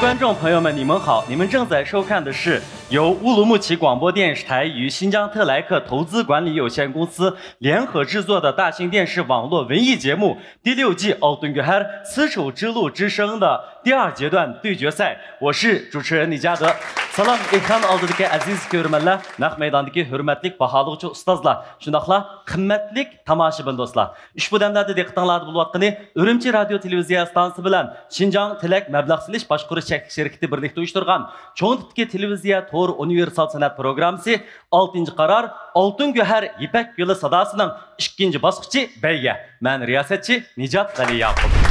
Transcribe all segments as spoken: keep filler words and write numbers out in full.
观众朋友们，你们好，你们正在收看的是由乌鲁木齐广播电视台与新疆特莱克投资管理有限公司联合制作的大型电视网络文艺节目第六季《Altın Göher: 丝绸之路之声》的第二阶段对决赛。我是主持人李嘉德。سالام، ئېكران ئالدىدىكى ئەزىز كۆرۈرمەنلەر، نەق مەيداندىكى ھۆرمەتلىك باھالىغۇچى ئۇستازلار، شۇنداقلا قىممەتلىك تاماشىبىن دوستلار. ئۈشبۇ دەملەردە دىققىتىڭلاردا بولۇۋاتقىنى ئۈرۈمچى رادىيو تېلېۋىزىيە ئىستانسىسى بىلەن شىنجاڭ تىلەك مەبلەغ سېلىش باشقۇرۇش چەكلىك شىركىتى بىرلىكتە ئۇيۇشتۇرغان چوڭ تىپتىكى تېلېۋىزىيە تور ئۇنىۋېرسال سەنئەت پروگراممىسى ئالتىنچى قارار ئالتۇن گۆھەر يىپەك يولى ساداسىنىڭ ئىككىنچى باسقۇچى بەيگە. مەن رىياسەتچى نىجات ۋەلىياقۇپ.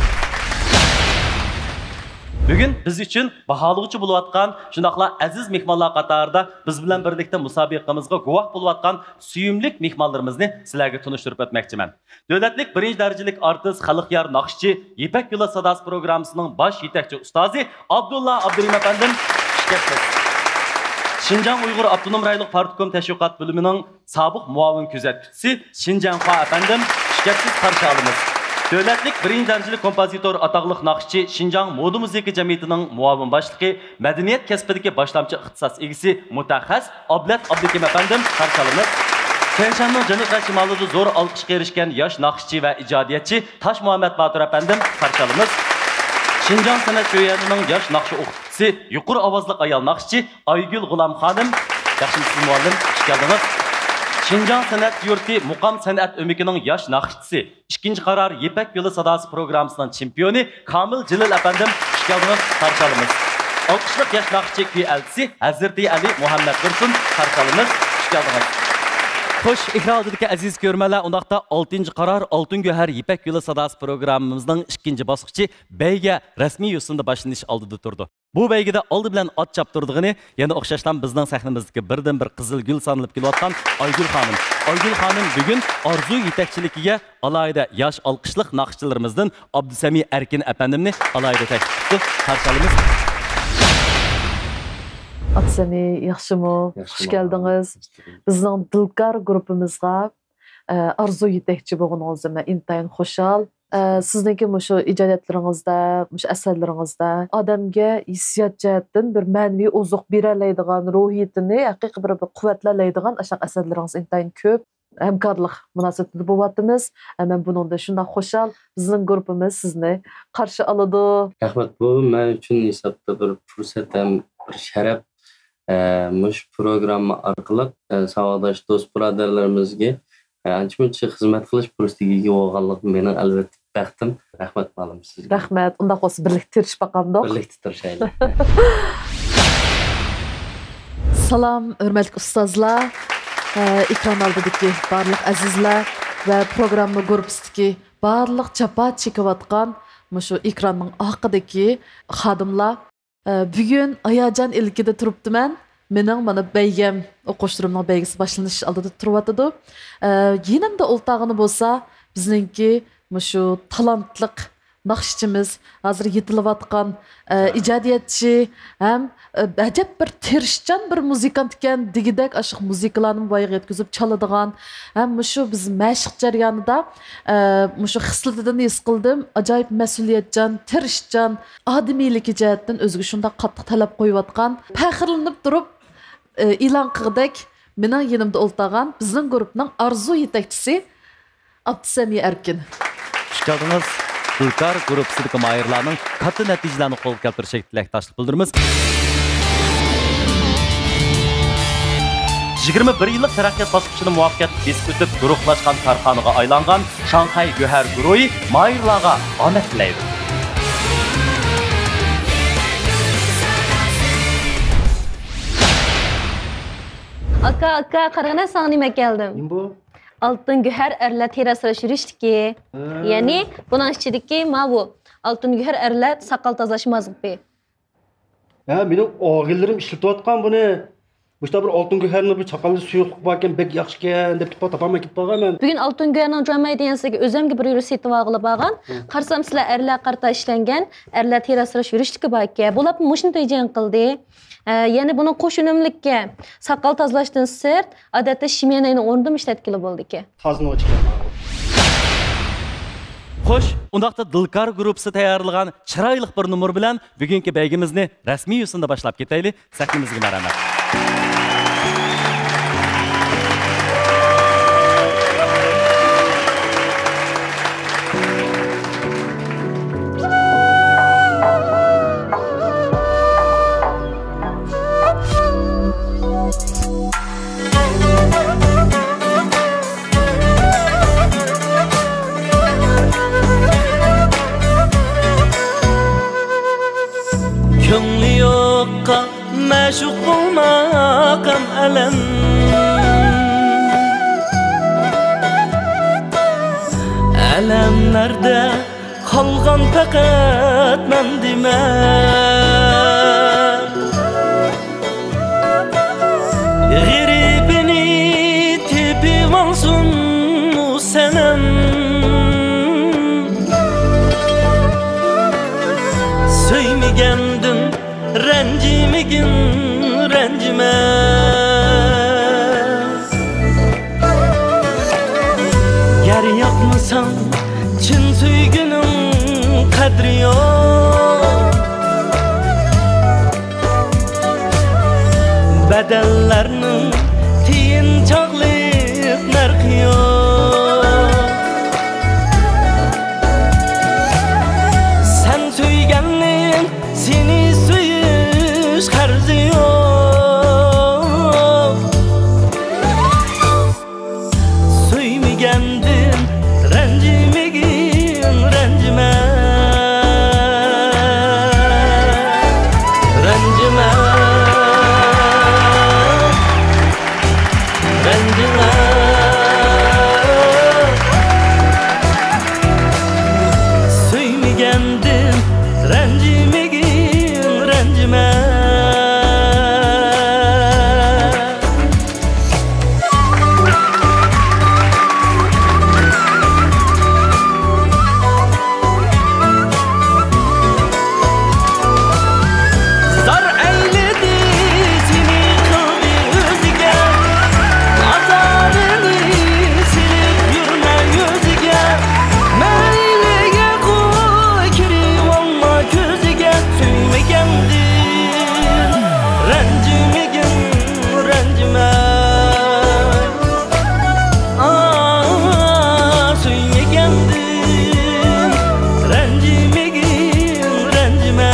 بۈگۈن بىز ئۈچۈن باھالىغۇچى بولۇۋاتقان، شۇنداقلا ئەزىز مېھمانلار قاتارىدا بىز بىلەن بىرلىكتە مۇسابىقىمىزغا گۇۋاھ بولۇۋاتقان سۆيۈملۈك مېھمانلىرىمىزنى سىلەرگە تونۇشتۇرۇپ ئۆتمەكچىمەن. دۆلەتلىك بىرىنچى دەرىجىلىك ئارتىس، خەلقيار ناخشىچى، يىپەك يولى ساداسى پروگراممىسىنىڭ باش يېتەكچى ئۇستازى ئابدۇللا ئابدۇرېھىم ئەپەندىم، خۇش كەپسىز. شىنجاڭ ئۇيغۇر ئاپتونوم رايونلۇق پارتكوم تەشۋىقات بۆلۈمىنىڭ سابىق مۇئاۋىن كۆزەتكۈچىسى شىنجاڭخۇا ئەپەندىم، خۇش كەپسىز، قارشى ئالىمىز. دۆلەتلىك بىرىنچى دەرىجىلىك كومپوزىتور، ئاتاقلىق ناخشىچى، شىنجاڭ مودا مۇزىكا جەمئىيىتىنىڭ مۇئاۋىن باشلىقى، مەدەنىيەت كەسپىدىكى باشلامچى ئىختىساس ئىگىسى، مۇتەخەسسىس ئابلەت ئابلىكىم ئەپەندىم، قارشى ئالىمىز. تيەنشاننىڭ جەنۇب-غەرب شىمالىدا زور ئالقىشقا ئېرىشكەن ياش ناخشىچى ۋە ئىجادىيەتچى تاش مۇھەممەت باتۇر ئەپەندىم، قارشى ئالىمىز. شىنجاڭ سەنئەت جۈريانىنىڭ ياش ناخشا ئوقۇتقۇچىسى، يۇقىرى ئاۋازلىق ئايال ناخشىچى ئايگۈل غۇلام خانىم، ياخشىمۇسىز مۇئەللىم؟ خۇش كەلدىڭىز. شىنجاڭ سەنئەت يۇرتى مۇقام سەنئەت ئۆمىكىنىڭ ياش ناخشىچىسى، ئىككىنچى قارار يىپەك يولى ساداسى پروگراممىسىنىڭ چېمپىيونى كامىل جېلىل ئەپەندىم، خۇش كەلدىڭىز، قارشى ئالىمىز. ئالقىشلىق ياش ناخشىچى كۈي ئەلچىسى ھەزرىتى ئەلى مۇھەممەد تۇرسۇن، قارشى ئالىمىز، خۇش كەلدىڭىز. خوش، ئېكران ئالدىدىكى ئەزىز كۆرۈرمەنلەر، ئۇنداقتا ئالتىنچى قارار ئالتۇن گۆھەر يىپەك يولى ساداسى پروگراممىمىزنىڭ ئىككىنچى باسقۇچى بەيگە رەسمىي يوسۇندا باشلىنىش ئالدىدا تۇرىدۇ. بۇ بەيگىدە ئالدى بىلەن ئات چاپتۇرىدىغىنى يەنە ئوخشاشلا بىزنىڭ سەھنىمىزدىكى بىردىنبىر قىزىل گۈل سانىلىپ كېلىۋاتقان ئايگۈل خانىم. ئايگۈل خانىم بۈگۈن ئارزۇ يېتەكچىلىكىگە ئالاھىدە ياش ئالقىشلىق ناخشىچىلىرىمىزدىن ئابدۇسەمى ئەركىن ئەپەندىمنى ئالاھىدە تەكلىپ قىپتۇ. قارشى ئالىمىز. ئابدۇسەمى، ياخشىمۇ؟ ياخشى، خۇش كەلدىڭىز. بىزنىڭ دىلكار گۇرۇپپىمىزغا، ئە، ئارزۇ يېتەكچى بولغىنىڭىزدىن مەن ئىنتايىن خۇشال. ئە، سىزنىڭكى مۇشۇ ئىجادىيەتلىرىڭىزدە، مۇشۇ ئەسەرلىرىڭىزدە ئادەمگە ھېسسىيات جەھەتتىن بىر مەنىۋى ئوزۇق بېرەلەيدىغان، روھىيىتىنى ھەقىقىي بىر، بىر قۇۋۋەتلەيدىغان ئاشۇنداق ئەسەرلىرىڭىز ئىنتايىن كۆپ. ھەمكارلىق مۇناسىۋىتىدە بولۇۋاتىمىز. ئە، مەن بۇنىڭدىن شۇنداق خۇشال. بىزنىڭ گۇرۇپپىمىز سىزنى قارشى ئالىدۇ. رەھمەت، بۇ مەن ئۈچۈن ھېسابتا بىر پۇرسەت ھەم بىر شەرەپ. ئە، مۇشۇ پروگرامما ئارقىلىق، ئە، ساۋاقداش دوست بۇرادەرلىرىمىزگە، ئە، ئانچە مۇنچە خىزمەت قىلىش پۇرسىتىگە ئىگە بولغانلىقىم مېنىڭ ئەلۋەتتە بەختىم. رەھمەت، مۇئەللىم، سىزگە. رەھمەت. ئۇنداق بولسا بىرلىكتە تىرىشىپ باقامدۇق؟ بىرلىكتە تىرىشايلى. سالام، ھۆرمەتلىك ئۇستازلار، ئە، ئېكران ئالدىدىكى بارلىق ئەزىزلەر ۋە پروگرامما گۇرۇپپىسىدىكى بارلىق جاپا چېكىۋاتقان مۇشۇ ئېكراننىڭ ئارقىدىكى خادىملار. ئە، بۈگۈن ھاياجان ئىلكىدە تۇرۇپتىمەن. مېنىڭ مانا بەيگەم، ئوقۇغۇچىلىرىمنىڭ بەيگىسى باشلىنىش ئالدىدا تۇرۇۋاتىدۇ. ئە، يېنىمدا ئولتۇرغىنى بولسا بىزنىڭكى مۇشۇ تالانتلىق ناخشىچىمىز، ھازىر يېتىلىۋاتقان، ئە، ئىجادىيەتچى ھەم، ئە، ئەجەب بىر تىرىشچان بىر مۇزىكانت ئىكەن، دېگۈدەك ئاشۇ مۇزىكىلارنى ۋايىغا يەتكۈزۈپ چالىدىغان ھەم مۇشۇ بىز مەشىق جەريانىدا، ئە، مۇشۇ خىسلىتىدىن ھېس قىلدىم، ئاجايىپ مەسئۇلىيەتچان، تىرىشچان، ئادىمىيلىكى جەھەتتىن ئۆزىگە شۇنداق قاتتىق تەلەپ قويۇۋاتقان، پەخىرلىنىپ تۇرۇپ، ئە، ئېلان قىلغۇدەك، مېنىڭ يېنىمدا ئولتۇرغان بىزنىڭ گۇرۇپپىنىڭ ئارزۇ يېتەكچىسى ئابدۇسەمى ئەركىن. خۇش كەلدىڭىز. دىلكار گۇرۇپپىسىدىكى ماھىرلارنىڭ كاتتا نەتىجىلەرنى قولغا كەلتۈرۈشىگە تىلەكداشلىق بىلدۈرىمىز. يىگىرمە بىر يىللىق تەرەققىيات باسقۇچىنى مۇۋەپپەقىيەتلىك بېسىپ ئۆتۈپ، گۇرۇھلاشقان كارخانىغا ئايلانغان شاڭخەي گۆھەر گۇرۇھى ماھىرلارغا ئامەت تىلەيدۇ. ئاكا، ئاكا، قارىغىنە، ساڭا نېمە كەلدىم؟ نېمە بۇ؟ ئالتۇن گۆھەر ئەرلەر تېرە ئاسراش يۈرۈشلۈكى. ھە. يەنى بۇنىڭ ئىچىدىكى ماۋۇ ئالتۇن گۆھەر ئەرلەر ساقال تازىلاش مازغىپى. ھە، مېنىڭ ئاغىنىلىرىم ئىشلىتىۋاتقان بۇنى. مۇشۇنداق بىر ئالتۇن گۆھەرنىڭ بىر چاققاندا سۇيۇقلۇق باركەن، بەك ياخشىكەن دەپ تۇرۇپ تاپالماي كېتىپ قالغان مەن. بۈگۈن ئالتۇن گۆھەرنىڭ جۇەنمەي دېگەن سىزگە ئۆزۈمگە بىر يۈرۈش سېتىۋالغىلى بارغان. ھە. قارىسام سىلەر ئەرلەر قارىتا ئىشلەنگەن، ئەرلەر تېرە ئاسراش يۈرۈشلۈكى باركەن. بولۇپمۇ مۇشۇنى تېجەڭ قىلدى. ئە، يەنە بۇنىڭ قوش ئۈنۈملۈككە ساقال تازىلاشتىن سىرت، ئادەتتە شىميەنەينىڭ ئورنىدىمۇ ئىشلەتكىلى بولىدىكەن. تازىنىڭ ئىچىگە. خوش، ئۇنداقتا دىلكار گۇرۇپپىسى تەييارلىغان چىرايلىق بىر نومۇر بىلەن بۈگۈنكى بەيگىمىزنى رەسمىي يۈزىسىندە باشلاپ كېتەيلى. سەھنىمىزگە مەرھەمەت. كۆڭلى يوققا مەشۇق بولماق ھەم ئەلەم. ئەلەملەردە قالغان پەقەت مەن دېمە. غېرىبىنى تېپىۋالسۇن ئۇ سەنەم. سۆيمىگەندىن رەنجىمىگىن، رەنجىمە. گەر ياقمىساڭ، چىن سۆيگۈنىڭ قەدرى يوق. بەدەللەرنىڭ تىيىن چاغلىق نەرخى يوق. سەن سۆيگەننىڭ سېنى سۆيۈش قەرزى يوق. سۆيمىگەندىن رەنجىمىگىن، رەنجىمە. رەنجىمە. رەنجىمە. سۆيمىگەندىن رەنجىمىگىن، رەنجىمە. زار ئەيلىدى سېنى، قىلدى ئۆزىگە. ئازارىنى سېلىپ يۈرمە يۈزىگە. مەيلىگە قوي، كىرىۋالما كۆزىگە. سۆيمىگەندىن رەنجىمىگىن، رەنجىمە. ئا، سۆيمىگەندىن رەنجىمىگىن، رەنجىمە.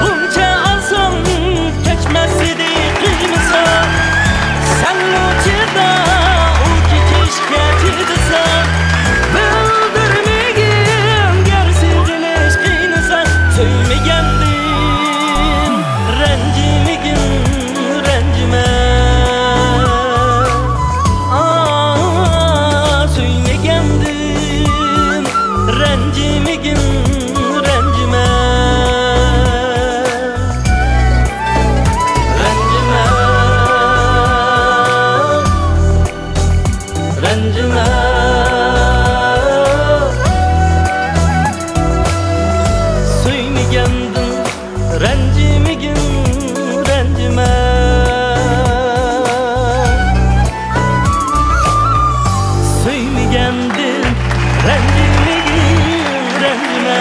بۇنچە ئاسان كەچمەس ئىدى قىينىسا، سەنمۇ چىدا ئۇ كېچىشكە چىدىسا، بىلدۈرمىگىن گەر سېغىنىش قىينىسا، سۆيمىگەندىن رەنجىمىگىن، رەنجىمە. ئا، سۆيمىگەندىن رەنجىمىگىن، رەنجىمە. رەنجىمە. رەنجىمە. سۆيمىگەندىن رەنجىمىگىن، رەنجىمە. سۆيمىگەندىن رەنجىمىگىن، رەنجىمە.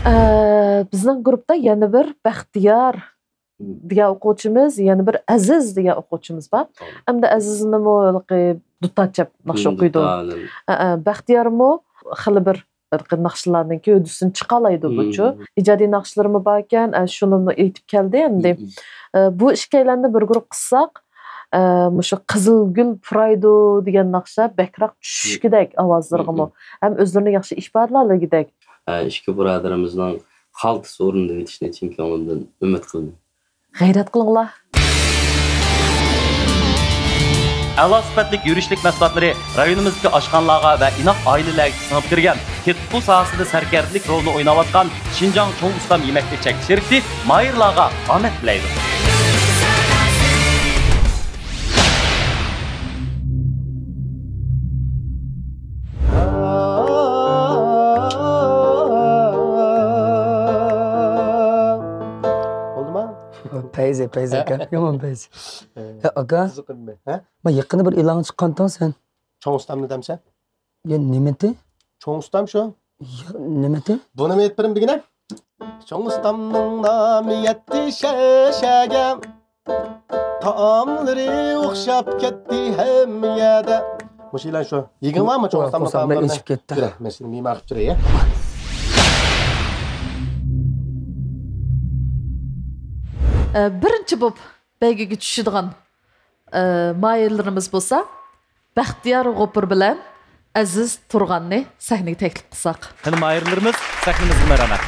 ئە، بىزنىڭ گۇرۇپتا يەنە بىر بەختىيار دېگەن ئوقۇغۇچىمىز، يەنە بىر ئەزىز دېگەن ئوقۇغۇچىمىز بار. ئەمدى ئەزىزنىمۇ ھېلىقى دۇتار چاپ ناخشا ئوقۇيدۇ. ئە، ئە، بەختىيارمۇ خېلى بىر ھېلىقى ناخشىلارنىڭ گەۋدىسىنى چىقالايدۇ بۇچۇ. ئىجادىي ناخشىلىرىمۇ باركەن، ئە، شۇنىمۇ ئېيتىپ كەلدى ئەمدى. ئە، بۇ ئىككىيلەننى بىر گۇرۇپ قىلساق، ئە، مۇشۇ قىزىل گۈل پۇرايدۇ دېگەن ناخشا بەكرەك چۈشكۈدەك ئاۋازلىرىغىمۇ. ھەم ئۆزلىرىنى ياخشى ئىپادىلەلىگۈدەك. ئە، ئىككى بۇرادىرىمىزنىڭ خالتىس ئورۇندىۋېتىشىنى چىن كۆڭلۈمدىن ئۈمىد قىلىمەن. غەيرەت قىلىڭلار. ئەلا سۈپەتلىك يۈرۈشلۈك مەھسۇلاتلىرى رايونىمىزدىكى ئاشخانىلارغا ۋە ئىناق ئائىلىلەرگە سىڭىپ كىرگەن، تېتىتقۇ ساھەسىدە سەركەردىلىك رولىنى ئويناۋاتقان شىنجاڭ چوڭ ئۇستام يېمەكلىك چەكلىك شىركىتى ماھىرلارغا ئامەت تىلەيدۇ. بولدىما؟ پەيزى، پەيزى ئاكا. يامان پەيزى. يا ئاكا. قىزىقىممەن. ھە؟ ما يېقىندا بىر ئېلانغا چىققانتىڭ سەن. چوڭ ئۇستامنى دەمسەن؟ يا نېمىتى؟ چوڭ ئۇستام شۇ. يا نېمىتى؟ بۇنىمۇ ئېيتىپ بېرىمدىكىنە؟ چوڭ ئۇستامنىڭ نامى يەتتى شەشەگە. تائاملىرى ئوخشاپ كەتتى ھەممە يەردە. مۇشۇ ئېلان شۇ. يېگىڭ بارمۇ چوڭ ئۇستامنىڭ تائاملىرىنى؟ ئىچىپ كەتتى. يۈرە، مەن سېنى مېھمان قىلىپ تۇراي، يا. ئە، بىرىنچى بولۇپ بەيگىگە چۈشىدىغان، ئە، ماھىرلىرىمىز بولسا بەختىيار غوپۇر بىلەن ئەزىز تۇرغاننى سەھنىگە تەكلىپ قىلساق. قېنى ماھىرلىرىمىز سەھنىمىزگە مەرھەمەت.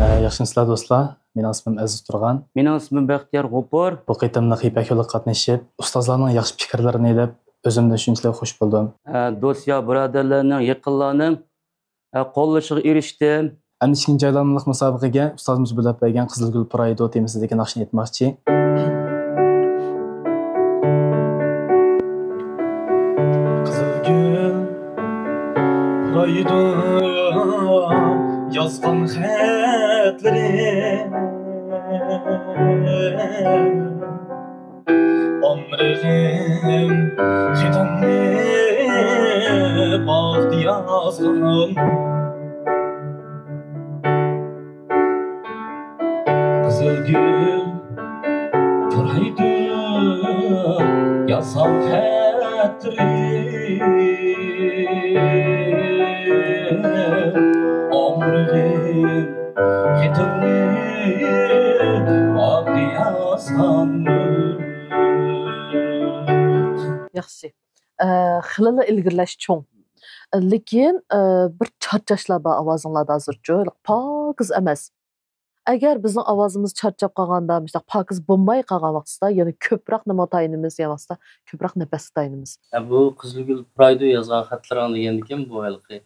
ئە، ياخشىمۇسىلەر دوستلار؟ مېنىڭ ئىسمىم ئەزىز تۇرغان. مېنىڭ ئىسمىم بەختىيار غوپۇر. بۇ قېتىملىق يىپەك يولىغا قاتنىشىپ، ئۇستازلارنىڭ ياخشى پىكىرلىرىنى ئېلىپ، ئۆزۈمدىن شۇنچىلىك خۇش بولدۇم. ئە، دوست يا بۇرادەرلەرنىڭ، يېقىنلارنىڭ ھە، قوللىشىغا ئېرىشتىم. ئەمدى ئىككىنچى ئايلانمىلىق مۇسابىقىگە ئۇستازىمىز بۆلەپ بەرگەن قىزىلگۈل پۇرايدۇ تېمىسىدىكى ناخشىنى ئېيتماقچى. قىزىلگۈل پۇرايدۇ يازغان خەتلىرى. ئامرىغىم خېتىڭنى باغدا يازغان. قىزىلگۈل پۇرايدۇ يازغان خەتلىرىم. ئامرىغىم خېتىڭنى باغدا يازغانمۇ؟ ياخشى. ئە، خېلىلا ئىلگىرىلەش چوڭ. لېكىن، ئە، بىر چارچاشلار بار ئاۋازىڭلاردا ھازىرچۇ. پاكىز ئەمەس. ئەگەر بىزنىڭ ئاۋازىمىز چارچاپ قالغاندا، مۇشۇنداق پاكىز بولماي قالغان ۋاقتىدا يەنە كۆپرەك نېمىگە تايىنىمىز، دېگەن ۋاقتىدا كۆپرەك نەپەسكە تايىنىمىز. ئە، بۇ قىزىلگۈل پۇرايدۇ يازغان خەتلىرىڭ دېگەندىكىن، بۇ ھېلىقى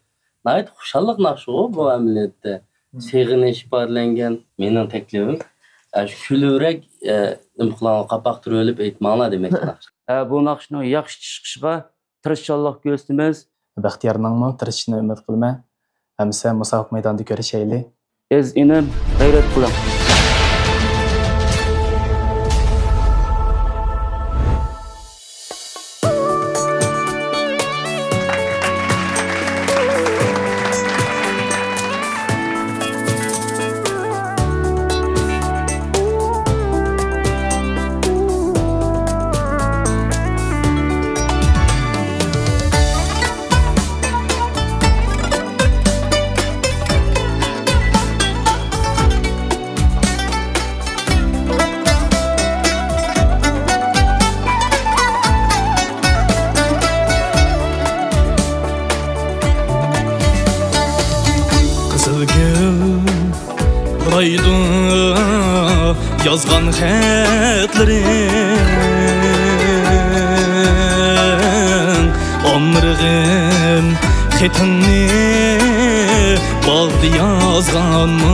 ناھايىتى خۇشاللىق ناخشىغۇ بۇ ئەمەلىيەتتە. مم. سېغىنىش ئىپادىلەنگەن. مېنىڭ تەكلىپىم، ئە، شۇ كۈلۈۋېرەك، ئە، نېمە قىلىڭلار، قاپاق تۈرۈۋېلىپ ئېيتماڭلار دېمەكچى ناخشا. ئە، بۇ ناخشىنىڭ ياخشى چىقىشىغا تىرىشچانلىق كۆرسىتىمىز. بەختىيارنىڭمۇ تىرىشىشىنى ئۈمىد قىلىمەن. ئەمىسە مۇسابىقە مەيدانىدا كۆرۈشەيلى. ئەزىز ئىنىم، غەيرەت قىلىڭ. قىزىلگۈل پۇرايدۇ يازغان خەتلىرىڭ، ئامرىغىم خېتىڭنى باغدا يازغانمۇ؟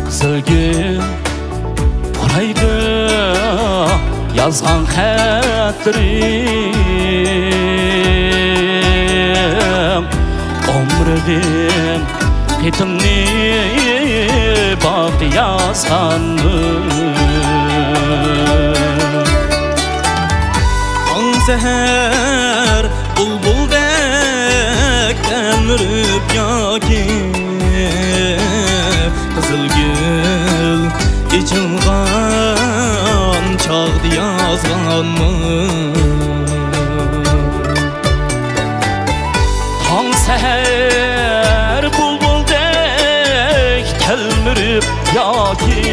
قىزىلگۈل پۇرايدۇ يازغان خەتلىرىم، ئامرىغىم خېتىڭنى باغدا يازغانمۇ؟ تاڭ سەھەر بۇلبۇلدەك تەلمۈرۈپ ياكى قىزىل گۈل ئېچىلغان چاغدا يازغانمۇ؟ تاڭ سەھەر بۇلبۇلدەك تەلمۈرۈپ ياكى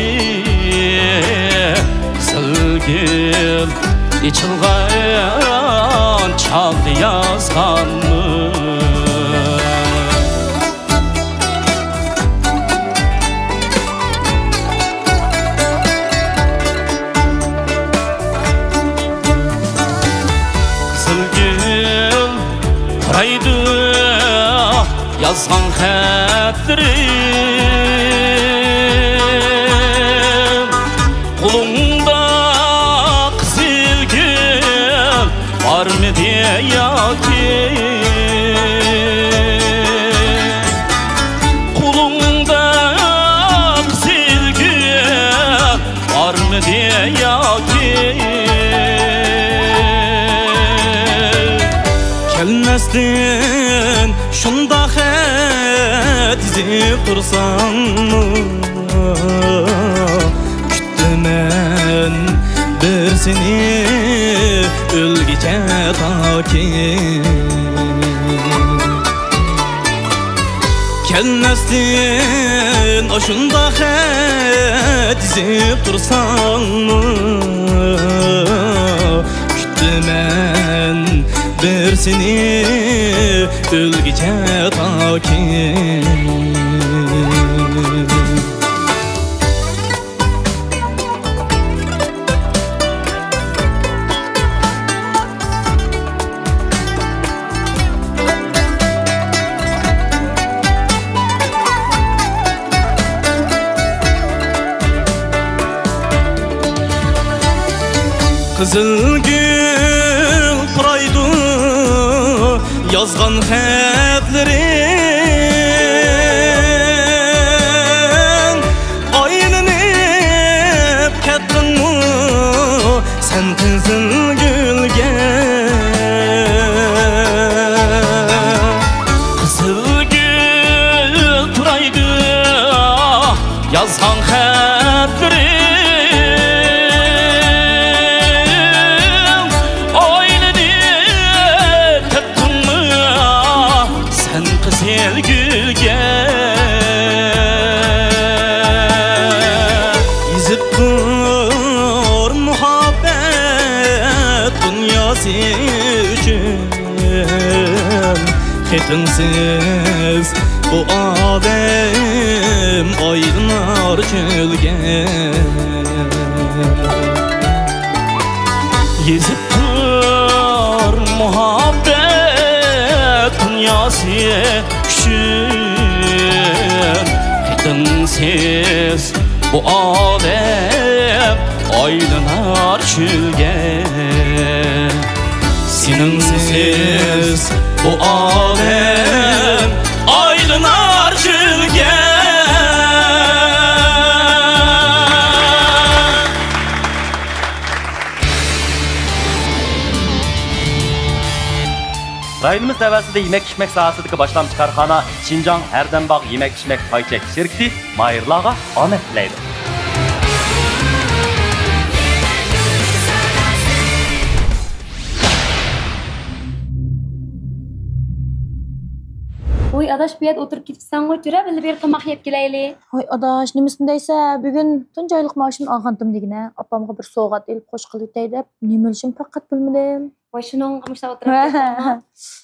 قىزىل گۈل ئېچىلغان چاغدا يازغانمۇ؟ يازغان خەتلىرىم، قولۇڭدا قىزىل گۈل بارمىدى ياكى؟ قولۇڭدا قىزىل گۈل بارمىدى ياكى؟ كەلمەستىن شۇنداق خەت يېزىپ تۇرساڭمۇ، كۈتتۈمەن بىر سېنى ئۆلگۈچە تاكى. كەلمەستىن ئاشۇنداق خەت يېزىپ تۇرساڭمۇ، كۈتتۈمەن بىر سېنى ئۆلگۈچە تاكى. قىزىل گۈل پۇرايدۇ يازغان خەتلىرىڭ، ئايلىنىپ كەتتىڭمۇ سەن قىزىل گۈلگە؟ قىزىل گۈل پۇرايدۇ يازغان خەتلىرىم، ئايلىنىپ كەتتىڭمۇ سەن قىزىل گۈلگە؟ يېزىپ تۇر مۇھەببەت دۇنياسى ئۈچۈن. خېتىڭسىز بۇ ئالەم ئايلىنار چۆلگە. يېزىپ تۇر مۇھەببەت دۇنياسى ئۈچۈن. خېتىڭسىز بۇ ئالەم ئايلىنار چۆلگە. سېنىڭسىز بۇ ئالەم ئايلىنار چۆلگە. رايونىمىز تەۋەسىدە يېمەك-ئىچمەك ساھەسىدىكى باشلامچى كارخانا شىنجاڭ ھەردەم باغ يېمەك-ئىچمەك پاي چەكلىك شىركىتى ماھىرلارغا ئامەت تىلەيدۇ. ۋوي ئاداش، بۇ يەردە ئولتۇرۇپ كېتىپسەنغۇ، جۈرە بىللە بىر تاماق يەپ كېلەيلى. ۋوي ئاداش، نېمىسىنى دەيسە، بۈگۈن تۇنجى ئايلىق مائاشىمنى ئالغانتىم دېگىنە، ئاپامغا بىر سوۋغات ئېلىپ خوش قىلىۋېتەي دەپ، نېمە ئېلىشىمنى پەقەت بىلمىدىم. ۋاي شۇنىڭغا مۇشۇنداق ئولتۇرۇپ كەتتىڭمۇ؟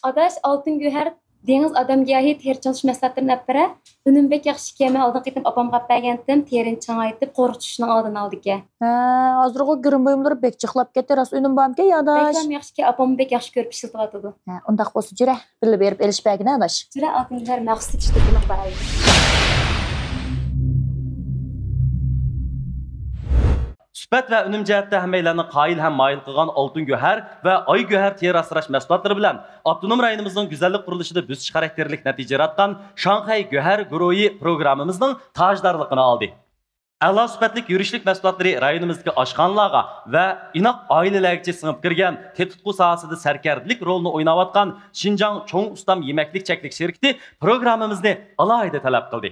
ئاداش، ئالتۇن گۆھەر دېڭىز ئادەمگەرچىلىك تېرە چىڭىتىش مەھسۇلاتلىرىنى ئەپ بېرە. ئۈنۈم بەك ياخشىكەن، مەن ئالدىن قېتىم ئاپامغا ئەپ بەرگەنتىم، تېرىنى چىڭايتىپ، قورۇق چۈشۈشنىڭ ئالدىنى ئالىدىكەن. ھە، ھازىرغۇ گىرىم بۇيۇملىرى بەك جىقلاپ كەتتى، راست ئۈنۈم بارمىكەن يا ئاداش؟ بەكلا ياخشىكەن، ئاپاممۇ بەك ياخشى كۆرۈپ ئىشلىتىۋاتىدۇ. ھە، ئۇنداق بولسا جۈرە، بىللە بېرىپ ئېلىشىپ بەرگىنە ئاداش. جۈرە، ئالتۇن گۆھەر مەخسۇس تېكىستلىكىنى بارايلى. سۈپەت ۋە ئۈنۈم جەھەتتە ھەممەيلەننى قايىل ھەم مايىل قىلغان ئالتۇن گۆھەر ۋە ئاي گۆھەر تېرە ئاسراش مەھسۇلاتلىرى بىلەن ئاپتونوم رايونىمىزنىڭ گۈزەللىك قۇرۇلۇشىدا بۆسۈش خاراكتېرلىك نەتىجە ياراتقان شاڭخەي گۆھەر گۇرۇھى پروگراممىمىزنىڭ تاجدارلىقىنى ئالدى. ئەلا سۈپەتلىك يۈرۈشلۈك مەھسۇلاتلىرى رايونىمىزدىكى ئاشخانىلارغا ۋە ئىناق ئائىلىلەرگىچە سىڭىپ كىرگەن تېتىتقۇ ساھەسىدە سەركەردىلىك رولىنى ئويناۋاتقان شىنجاڭ چوڭ ئۇستام يېمەكلىك چەكلىك شىركىتى پروگراممىمىزنى ئالاھىدە تەلەپ قىلدى.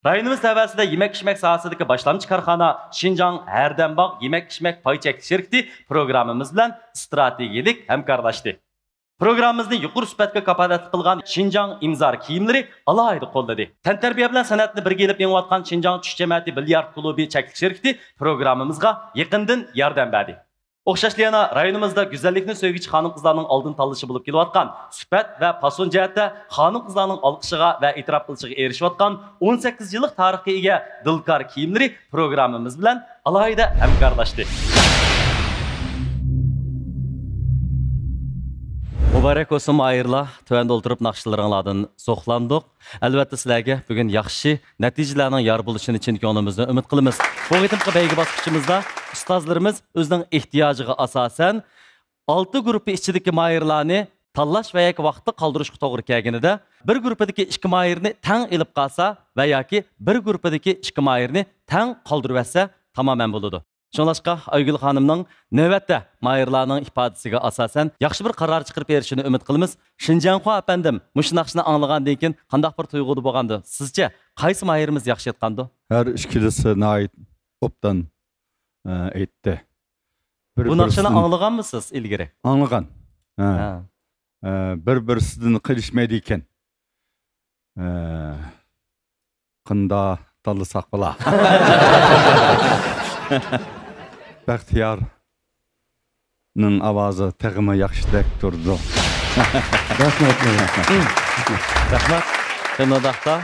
رايونىمىز تەۋەسىدە يېمەك-ئىچمەك ساھەسىدىكى باشلامچى كارخانا شىنجاڭ ھەردەم باغ يېمەك-ئىچمەك پاي چەكلىك شىركىتى پروگراممىمىز بىلەن ئىستراتېگىيەلىك ھەمكارلاشتى. پروگراممىمىزنى يۇقىرى سۈپەتكە كاپالەتلىك قىلغان شىنجاڭ ئىمزار كىيىملىرى ئالاھىدە قوللىدى. تەنتەربىيە بىلەن سەنئەتنى بىرگە ئېلىپ مېڭىۋاتقان شىنجاڭ چۈش جەمەتى بىليارد كۇلۇبى چەكلىك شىركىتى پروگراممىمىزغا يېقىندىن ياردەم بەردى. ئوخشاشلا يەنە رايونىمىزدا گۈزەللىكنى سۆيگۈچى خانىم-قىزلارنىڭ ئالدىن تاللىشى بولۇپ كېلىۋاتقان سۈپەت ۋە پاسون جەھەتتە خانىم-قىزلارنىڭ ئالقىشىغا ۋە ئېتىراپ قىلىشىغا ئېرىشىۋاتقان ئون سەككىز يىللىق تارىخقا ئىگە دىلكار كىيىملىرى پروگراممىمىز بىلەن ئالاھىدە ھەمكارلاشتى. مۇبارەك بولسۇن ماھىرلار، تۆۋەندە ئولتۇرۇپ ناخشىلىرىڭلاردىن زوقلاندۇق. ئەلۋەتتە سىلەرگە بۈگۈن ياخشى نەتىجىلەرنىڭ يار بولۇشىنى چىن كۆڭلىمىزدىن ئۈمىد قىلىمىز. بۇ قېتىمقى بەيگە باسقۇچىمىزدا ئۇستازلىرىمىز ئۆزىنىڭ ئېھتىياجىغا ئاساسەن ئالتە گۇرۇپپا ئىچىدىكى ماھىرلارنى تاللاش ۋە ياكى ۋاقىتتا قالدۇرۇشقا توغرا كەلگىنىدە، بىر گۇرۇپپىدىكى ئىككى ماھىرنى تەڭ ئېلىپ قالسا ۋە ياكى بىر گۇرۇپپىدىكى ئىككى ماھىرنى تەڭ قالدۇرۇۋەتسە تامامەن بولىدۇ. شۇڭلاشقا ئايگۈل خانىمنىڭ نۆۋەتتە ماھىرلارنىڭ ئىپادىسىگە ئاساسەن ياخشى بىر قارار چىقىرىپ بېرىشىنى ئۈمىد قىلىمىز. شىنجياڭخۇا ئەپەندىم، مۇشۇ ناخشىنى ئاڭلىغاندىن كېيىن قانداق بىر تۇيغۇدا بولغاندۇ؟ سىزچە قايسى ماھىرىمىز ياخشى ئېيتقاندۇ؟ ھەر ئىككىلىسى ناھايىتى ئوبدان، ئە، ئېيتتى. بىر بۇ ناخشىنى ئاڭلىغانمىسىز ئىلگىرى؟ ئاڭلىغان. ھە. ھە. ئە، بىر-بىرسىدىن قېلىشمايدىكەن. ئە، قانداق تاللىساق بولا؟ بەختىيارنىڭ ئاۋازى تېخىمۇ ياخشىدەك تۇرىدۇ. رەھمەت. رەھمەت. شۇنداقتا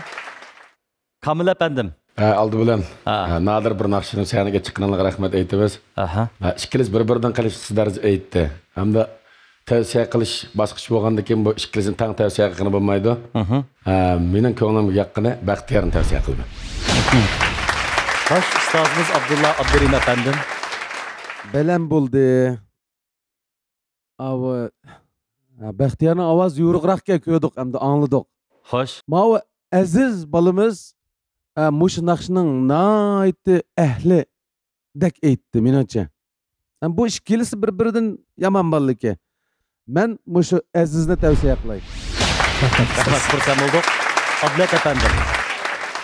كامىل ئەپەندىم. ھە، ئالدى بىلەن، ھە. ھە، نادىر بىر ناخشىنىڭ سەھنىگە چىققىنىڭلىقىغا رەھمەت ئېيتىمىز. ئاھا. ھە، ئىككىلىسى بىر-بىرىدىن قېلىشسىز دەرىجە ئېيتتى. ھەمدە تەۋسىيە قىلىش باسقۇچى بولغاندىن كېيىن بۇ ئىككىلىسىنى تەڭ تەۋسىيە قىلغىلى بولمايدۇ. مھم. ھە، مېنىڭ كۆڭلۈمگە ياققىنى بەختىيارنى تەۋسىيە قىلىمەن. باش ئۇستازىمىز ئابدۇللا ئابدۇرېھىم ئەپەندىم. بەلەن بولدى. ئاۋۇ، ھە، بەختىيارنىڭ ئاۋازى يورۇقراقكەن، كۆردۇق ئەمدى ئاڭلىدۇق. خوش. ماۋۇ ئەزىز بالىمىز، ھە، مۇشۇ ناخشىنىڭ ناھايىتى ئەھلىدەك ئېيتتى، مېنىڭچە. ھەم بۇ ئىككىلىسى بىر-بىرىدىن يامان بالىكەن. مەن مۇشۇ ئەزىزنى تەۋسىيە قىلاي. رەھمەت، خۇرسەن بولدۇق. ئابلەت ئەپەندىم.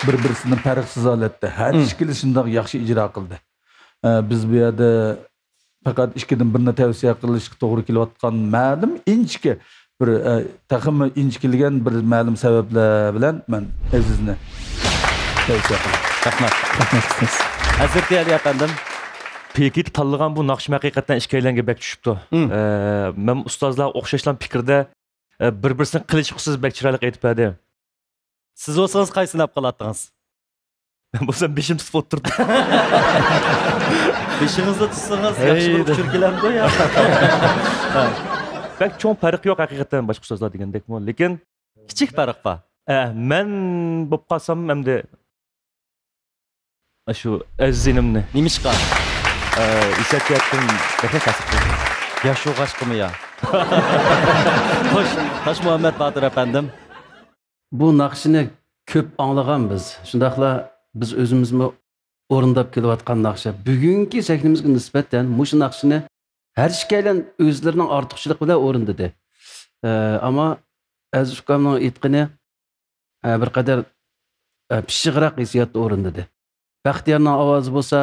بىر-بىرسىدىن پەرقسىز ھالەتتە ھەر مم. ئىككىلىسى شۇنداق ياخشى ئىجرا قىلدى. ئە، بىز بۇ يەردە پەقەت ئىككىدىن بىرنى تەۋسىيە قىلىشقا توغرا كېلىۋاتقان مەلۇم ئىنچىكە بىر، ئە، تېخىمۇ ئىنچىكىلىگەن بىر مەلۇم سەۋەبلەر بىلەن مەن ئەزىزنى تەۋسىيە قىلىمەن. رەھمەت. رەھمەت، ئۇستاز. ھەزرىتى ئەلى ئەپەندىم. پىلكىگە تاللىغان بۇ ناخشىمۇ ھەقىقەتەن ئىككىيلەنگە بەك چۈشۈپتۇ. مم. ئە، مەن ئۇستازلار ئوخشاشلا پىكىردە، ئە، بىر-بىرسىنى قىلىچ ئۇقسىز بەك چىرايلىق ئېيتىپ بەردى. سىز بولسىڭىز قايسىنى ئەپ قالاتتىڭىز؟ مەن بولسام بېشىمنى تۇتۇپ ئولتۇردۇم. بېشىڭىزنى تۇتسىڭىز ياخشى بىر ھەيدە. ئۇچۇر كېلەمدۇ يا؟ بەك چوڭ پەرق يوق ھەقىقەتەن باشقا ئۇستازلار دېگەندەكمۇ. لېكىن كىچىك پەرق بار. ئە، مەن بولۇپ قالسام ئەمدى شۇ ئەزىز ئىنىمنى. نېمىشقا؟ ئە، ھېسسىيات جەھەتتىن بەكرەك تەسىر قىلدى. ياش يوغاشقىمۇ يا؟ خوش، تاشمۇھەممەت باتۇر ئەپەندىم. بۇ ناخشىنى كۆپ ئاڭلىغان بىز. شۇنداقلا بىز ئۆزىمىزمۇ ئورۇنداپ كېلىۋاتقان ناخشا. بۈگۈنكى سەھنىمىزگە نىسبەتەن مۇشۇ ناخشىنى ھەر ئىككىيلەن ئۆزلىرىنىڭ ئارتۇقچىلىقى بىلەن ئورۇندىدى. ئە، ئەمما ئەزىز ئۇكامنىڭ ئېيتقىنى، ئە، بىر قەدەر، ئە، پىششىقراق ھېسسىياتتا ئورۇندىدى. بەختىيارنىڭ ئاۋازى بولسا،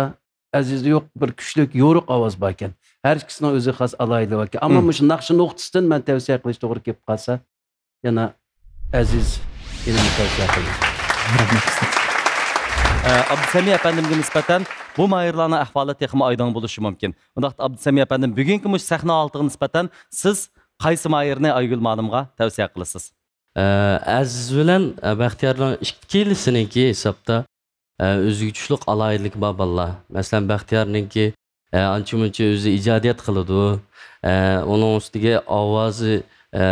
ئەزىزدە يوق بىر كۈچلۈك يورۇق ئاۋاز باركەن. ھەر ئىككىسىنىڭ ئۆزىگە خاس ئالاھىدىلىكى باركەن. ئەمما مم. مۇشۇ ناخشا نۇقتىسىدىن مەن تەۋسىيە قىلىش توغرا كېلىپ قالسا، يەنە ئەزىز ئىنىمنى تەۋسىيە قىلىمەن. ئە، ئابدۇسەمىي ئەپەندىمگە نىسبەتەن بۇ ماھىرلارنىڭ ئەھۋالى تېخىمۇ ئايدىڭ بولۇشى مۇمكىن. ئۇنداقتا ئابدۇسەمىي ئەپەندىم، بۈگۈنكى مۇشۇ سەھنە ھالىتىغا نىسبەتەن سىز قايسى ماھىرنى ئايگۈل مۇئەللىمغا تەۋسىيە قىلىسىز؟ ئە، ئەزىز بىلەن، ئە، بەختىيارنىڭ ئىككىلىسىنىڭكى ھېسابتا، ئە، ئۆزىگە چۈشلۈك ئالاھىدىلىكى بار بالىلار. مەسىلەن، بەختىيارنىڭكى، ئە، ئانچە-مۇنچە ئۆزى ئىجادىيەت قىلىدۇ. ئە، ئۇنىڭ ئۈستىگە ئاۋازى، ئە،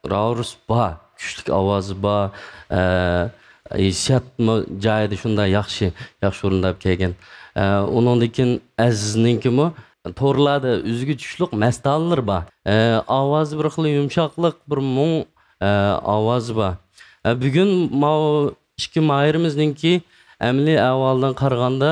راۋرۇس بار، كۈچلۈك ئاۋازى بار. ئە، ھېسسىياتمۇ جايىدا شۇنداق ياخشى، ياخشى ئورۇنداپ كەلگەن. ئە، ئۇنىڭدىن كېيىن ئەزىزنىڭكىمۇ تورلاردا ئۆزىگە چۈشلۈك مەستانىلىرى بار. ئە، ئاۋازى بىر خىل يۇمشاقلىق، بىر مۇڭ، ئە، ئاۋازى بار. ئە، بۈگۈن ماۋۇ ئىككى ماھىرىمىزنىڭكى ئەمەلىي ئەھۋالىدىن قارىغاندا،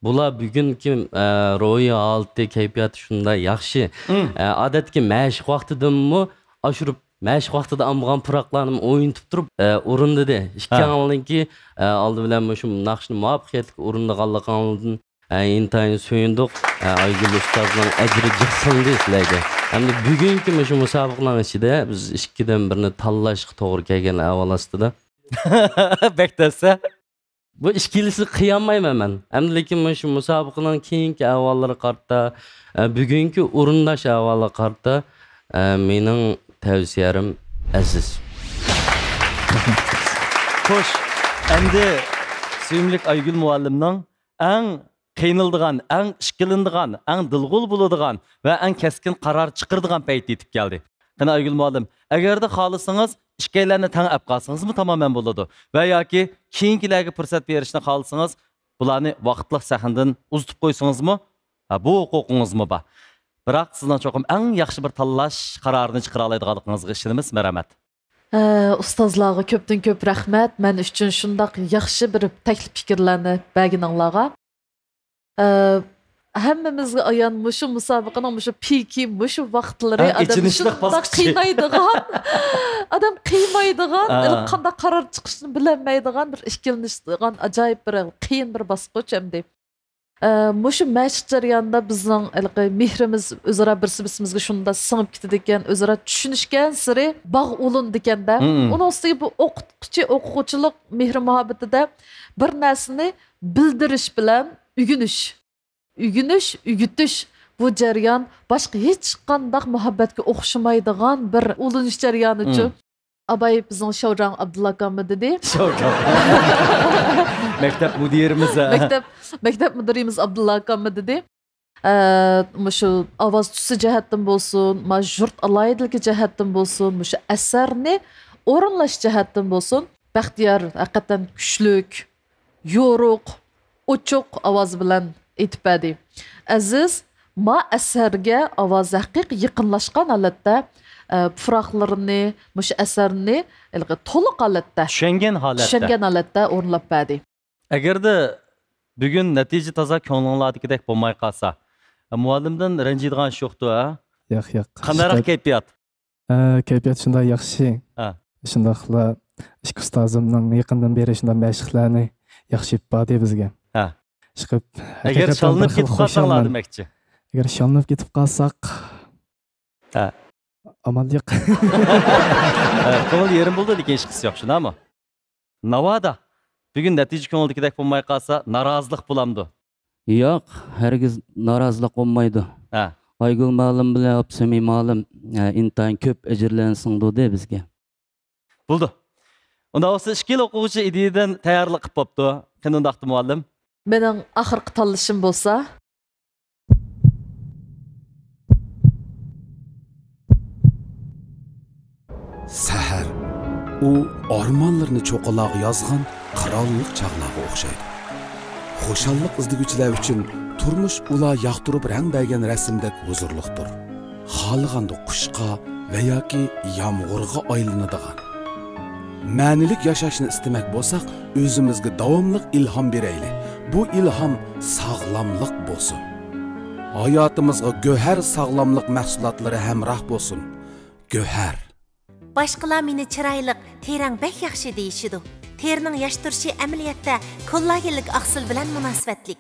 بۇلار بۈگۈنكى، ئە، روھىي ھالىتى، كەيپىياتى شۇنداق ياخشى. مم. ئە، ئادەتتىكى مەشىق ۋاقتىدىنمۇ ئاشۇرۇپ، مەشىق ۋاقتىدا ئالمىغان پۇراقلارنى ئوينىتىپ تۇرۇپ، ئە، ئورۇندىدى. ھە. ئىككىڭلارنىڭكى، ئە، ئالدى بىلەن مۇشۇ ناخشىنى مۇۋەپپەقىيەتلىك ئورۇندىغانلىقىڭلاردىن ئە، ئىنتايىن سۆيۈندۇق. ئە، ئايگۈل ئۇستازنىڭ ئەجرى جىق سىڭدى سىلەرگە. ھەمدە بۈگۈنكى مۇشۇ مۇسابىقىنىڭ ئىچىدە بىز ئىككىدىن بىرنى تاللاشقا توغرا كەلگەن ئەھۋال ئاستىدا. بەك تەس-ە. بۇ ئىككىلىسى قىيالمايمەن مەن. ئەمدى لېكىن مۇشۇ مۇسابىقىنىڭ كېيىنكى ئەھۋاللىرىغا قارىتا، ئە، بۈگۈنكى ئورۇنداش ئەھۋالىغا قارىتا، ئە، مېنىڭ تەۋسىيەم ئەزىز. خوش، ئەمدى سۆيۈملۈك ئايگۈل مۇئەللىمنىڭ ئەڭ قىينىلىدىغان، ئەڭ ئىككىلىنىدىغان، ئەڭ دىلغۇل بولىدىغان ۋە ئەڭ كەسكىن قارار چىقىرىدىغان پەيتى يېتىپ كەلدى. قېنى، ئايگۈل مۇئەللىم، ئەگەردە خالىسىڭىز، ئىككىيلەننى تەڭ ئەپ قالسىڭىزمۇ تامامەن بولىدۇ. ۋە ياكى كېيىنكىلەرگە پۇرسەت بېرىشنى خالىسىڭىز، بۇلارنى ۋاقىتلىق سەھنىدىن ئۇزىتىپ قويسىڭىزمۇ، ھە، بۇ ھوقۇقىڭىزمۇ بار. بىراق سىزنىڭ چوقۇم ئەڭ ياخشى بىر تاللاش قارارىنى چىقىرالايدىغانلىقىڭىزغا ئىشىنىمىز. ھەممەيلى. ئە، ئۇستازلارغا كۆپتىن كۆپ رەھمەت. مەن ئۈچۈن شۇنداق ياخشى بىر تەكلىپ پىكىرلەرنى بەرگىنىڭلارغا. ئە، ھەممىمىزگە ئايان، مۇشۇ مۇسابىقىنىڭ مۇشۇ پىكى، مۇشۇ ۋاقىتلىرى ھە، ئادەمنى ئېچىنىشلىق شۇنداق باسقۇچى. قىينايدىغان، ئادەم قىيمايدىغان، ھە. ھېلى قانداق قارار چىقىشنى بىلەلمەيدىغان بىر ئىككىلىنىشىدىغان ئاجايىپ بىر قىيىن بىر باسقۇچ ئەمدى. ئە، مۇشۇ مەشىق جەريانىدا بىزنىڭ ھېلىقى مېھرىمىز ئۆزئارا بىرسى-بىرسىمىزگە شۇنداق سىڭىپ كېتىدىكەن، ئۆزئارا چۈشىنىشكەنسېرى باغ ئۇلىنىدىكەن-دە. مم. ئۇنىڭ ئۈستىگە بۇ ئوقۇتقۇچى، ئوقۇغۇچىلىق مېھرى-مۇھەببىتىدە بىر نەرسىنى بىلدۈرۈش بىلەن ئۆگىنىش، ئۆگىنىش، ئۆگىتىش، بۇ جەريان باشقا ھېچقانداق مۇھەببەتكە ئوخشىمايدىغان بىر ئۇلىنىش جەريانىچۇ. مم. ئاباي بىزنىڭ شاۋراڭ ئابدۇللا ئاكاممۇ دېدى. شاۋراڭ. مەكتەپ مۇدىرىمىز، ھە. مەكتەپ، مەكتەپ مۇدىرىمىز ئابدۇللا ئاكاممۇ دېدى. ئە، مۇشۇ ئاۋاز تۈسى جەھەتتىن بولسۇن، ما يۇرت ئالاھىدىلىكى جەھەتتىن بولسۇن، مۇشۇ ئەسەرنى ئورۇنلاش جەھەتتىن بولسۇن، بەختىيار ھەقىقەتەن كۈچلۈك، يورۇق، ئوچۇق ئاۋاز بىلەن ئېيتىپ بەردى. ئەزىز ما ئەسەرگە ئاۋازى ھەقىقىي يېقىنلاشقان ھالەتتە، ئە، پۇراقلىرىنى، مۇشۇ ئەسەرنى ھېلىقى تولۇق ھالەتتە، چۈشەنگەن ھالەتتە. چۈشەنگەن ھالەتتە ئورۇنلاپ بەردى. ئەگەردە بۈگۈن نەتىجە تازا كۆڭلۈڭلاردىكىدەك بولماي قالسا، مۇئەللىمدىن رەنجىيدىغان ئىش يوقتۇ، ھە؟ ياق، ياق. قانداقراق كەيپىيات؟ ئە، كەيپىيات شۇنداق ياخشى. ھە. شۇنداقلا ئىككى ئۇستازىمنىڭ يېقىندىن بېرى شۇنداق مەشىقلەرنى ياخشى ئېلىپ باردى بىزگە. ھە. چىقىپ، ئەگەر ھەقىقەتەن شاللىنىپ بىر خىل كېتىپ قالساڭلار خۇشالمەن. دېمەكچى. ئەگەر شاللىنىپ كېتىپ قالساق، ھە. ئامال يوق. ھە، كۆڭۈل يېرىم بولىدۇ، لېكىن ھېچقىسى يوق، شۇنداقمۇ؟ ناۋادا بۈگۈن نەتىجە كۆڭۈلدىكىدەك بولماي قالسا، نارازىلىق بولامدۇ؟ ياق، ھەرگىز نارازىلىق بولمايدۇ. ھە. ئايگۈل مۇئەللىم بىلەن ئابسەمىي مۇئەللىم، ئە، ئىنتايىن كۆپ ئەجىرلەرنى سىڭدۈردى بىزگە. بولدى. ئۇنداق بولسا ئىككىلا ئوقۇغۇچى ئىدىيەدىن تەييارلىق قىلىپ بوپتۇ. قېنى ئۇنداقتا مۇئەللىم؟ مېنىڭ ئاخىرقى تاللىشىم بولسا، سەھەر، ئۇ ئارمانلىرىنى چوققىلارغا يازغان قىرانلىق چاغلارغا ئوخشايدۇ. خۇشاللىق ئىزدىگۈچىلەر ئۈچۈن تۇرمۇش ئۇلار ياقتۇرۇپ رەڭ بەرگەن رەسىمدەك ھۇزۇرلۇقتۇر. خالىغاندا قۇشقا ۋە ياكى يامغۇرغا ئايلىنىدىغان. مەنىلىك ياشاشنى ئىستىمەك بولساق، ئۆزىمىزگە داۋاملىق ئىلھام بېرەيلى. بۇ ئىلھام ساغلاملىق بولسۇن. ھاياتىمىزغا گۆھەر ساغلاملىق مەھسۇلاتلىرى ھەمراھ بولسۇن. گۆھەر. باشقىلار مېنى چىرايلىق، تېرەڭ بەك ياخشى دېيىشىدۇ. تېرىنىڭ ياش تۇرۇشى ئەمەلىيەتتە كوللاگېنلىك ئاقسىل بىلەن مۇناسىۋەتلىك.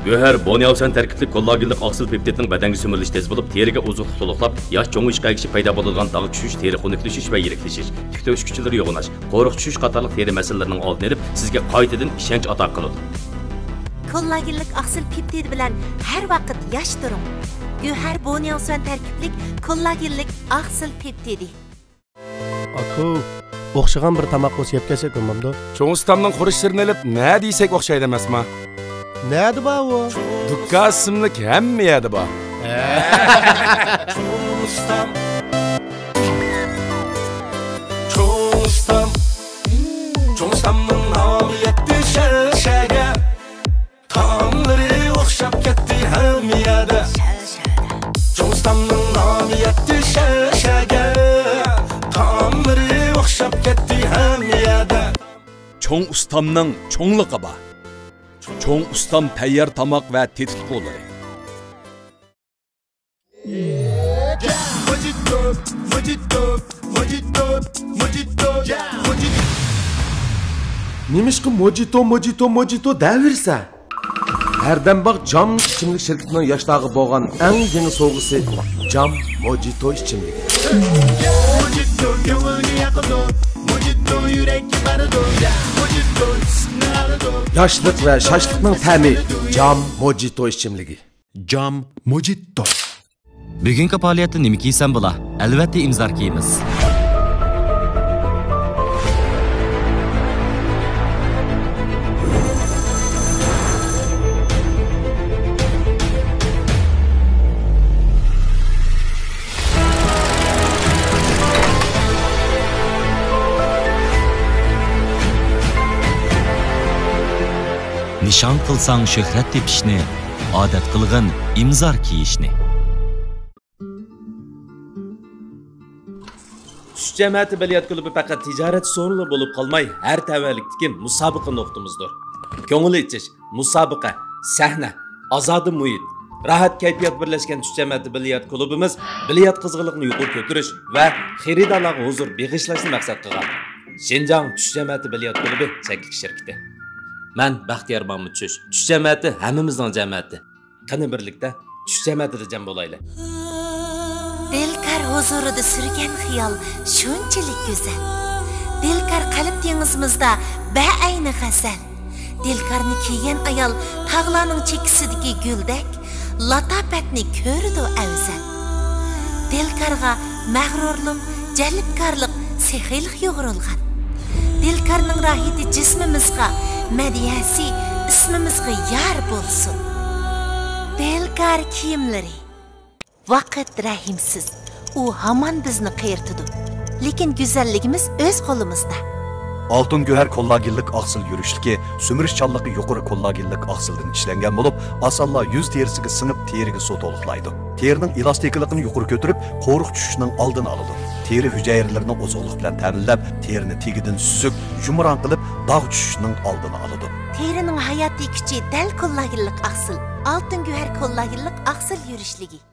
گۆھەر بونياۋسەن تەركىبلىك كوللاگېنلىق ئاقسىل پېپتىدنىڭ بەدەنگە سۈمۈرۈلۈشى تېز بولۇپ، تېرىگە ئوزۇقلۇق تولۇقلاپ، ياش چوڭىيىشقا ئەگىشىپ پەيدا بولىدىغان داغ چۈشۈش، تېرە خۇنۈكلىشىش ۋە يىرىكلىشىش، تىك تۆكۈش كۈچلىرى يوغىناش، قورۇق چۈشۈش قاتارلىق تېرە مەسىلىلىرىنىڭ ئالدىنى ئېلىپ، سىزگە قايتىدىن ئىشەنچ ئاتا قىلىدۇ. كوللاگېنلىك ئاقسىل پېپتىدى بىلەن ھەر ۋاقىت ياش تۇرۇڭ. گۆھەر بونياۋسەن تەركىبلىك كوللاگېنلىك ئاقسىل پېپتىدى. ئاكا، ئوخشىغان بىر تاماق بولسا يەپ كەلسەك بولمامدۇ؟ چوڭ ئۇستامنىڭ خۇرۇچلىرىنى ئېلىپ نە دېسەك ئوخشايدۇ ئەمەسما؟ نەدە بار ئۇ؟ دۇكان ئىسىملىك ھەممە يەردە بار. چوڭ ئۇستام. چوڭ ئۇستام. چوڭ ئۇستامنىڭ نامى يەتتى شەرشەگە. تائاملىرى ئوخشاپ كەتتى ھەممە يەردە. چوڭ ئۇستامنىڭ نامى يەتتى شەرشەگە. تائاملىرى ئوخشاپ كەتتى ھەممە يەردە. چوڭ ئۇستامنىڭ چوڭلۇقى بار. چوڭ ئۇستام تەييار تاماق ۋە تېتىتقۇلىرى. موجىتو، موجىتو، موجىتو، موجىتو، موجىتو. نېمىشقا موجىتو، موجىتو، موجىتو دەۋېرىسەن؟ ھەردەم باغ جام ئىچىملىك شىركىتىنىڭ ياشلارغا بولغان ئەڭ يېڭى سوۋغىسى، جام موجىتو ئىچىملىكى. موجىتو كۆڭۈلگە ياقىدۇ، موجىتو يۈرەككە بارىدۇ، موجىتو ئىسسىقنى ئالىدۇ. ياشلىق ۋە شاشلىقنىڭ تەمى، جام موجىتو ئىچىملىكى. جام موجىتو. بۈگۈنكى پائالىيەتتە نېمە كىيسەم بولا؟ ئەلۋەتتە ئىمزار كىيىمىز. نىشان قىلساڭ شۆھرەت تېپىشنى، ئادەت قىلغىن ئىمزار كىيىشنى. چۈش جەمەتى بىليارت كۇلۇبى پەقەت تىجارەت سورۇنلا بولۇپ قالماي، ھەر تەۋەلىكتىكى مۇسابىقە نۇقتىمىزدۇر. كۆڭۈل ئېچىش، مۇسابىقە، سەھنە، ئازادە مۇھىت، راھەت كەيپىيات بىرلەشكەن چۈش جەمەتى بىليارت كۇلۇبىمىز بىليارت قىزغىنلىقىنى يۇقىرى كۆتۈرۈش ۋە خېرىدارلارغا ھۇزۇر بېغىشلاشنى مەقسەت قىلغان شىنجاڭ چۈش جەمەتى بىليارت كۇلۇبى چەكلىك شىركىتى. مەن بەختىيار مامۇت چۈش. چۈش جەمەتى ھەممىمىزنىڭ جەمەتى. قېنى بىرلىكتە چۈش جەمەتىدە جەم بولايلى. دىلكار ھۇزۇرىدا سۈرگەن خىيال شۇنچىلىك گۈزەل. دىلكار قەلب دېڭىزىمىزدا بەئەينى غەزەل. دىلكارنى كىيگەن ئايال تاغلارنىڭ چېكىسىدىكى گۈلدەك، لاتاپەتنى كۆرىدۇ ئەۋزەل. دىلكارغا مەغرۇرلۇق، جەلپكارلىق، سېخىيلىق يۇغۇرۇلغان. دىلكارنىڭ راھىتى جىسمىمىزغا، مەدھىيەسى ئىسمىمىزغا يار بولسۇن. دىلكار كىيىملىرى. ۋاقىت رەھىمسىز، ئۇ ھامان بىزنى قېرىتىدۇ. لېكىن گۈزەللىكىمىز ئۆز قولىمىزدا. ئالتۇن گۆھەر كوللاگېنلىق ئاقسىل يۈرۈشلۈكى سۈمۈرۈشچانلىقى يۇقىرى كوللاگېنلىق ئاقسىلدىن ئىشلەنگەن بولۇپ، ئاسانلا يۈز تېرىسىگە سىڭىپ، تېرىگە سۇ تولۇقلايدۇ. تېرىنىڭ ئېلاستىكىلىقىنى يۇقىرى كۆتۈرۈپ، قورۇق چۈشۈشنىڭ ئالدىنى ئالىدۇ. تېرە ھۈجەيرىلىرىنى ئوزۇقلۇق بىلەن تەمىنلەپ، تېرىنى تېگىدىن سۈزۈك، يۇمران قىلىپ، داغ چۈشۈشنىڭ ئالدىنى ئالىدۇ. تېرىنىڭ ھاياتىي كۈچى دەل كوللاگېنلىق ئاقسىل. ئالتۇن گۆھەر كوللاگېنلىق ئاقسىل يۈرۈشلۈكى.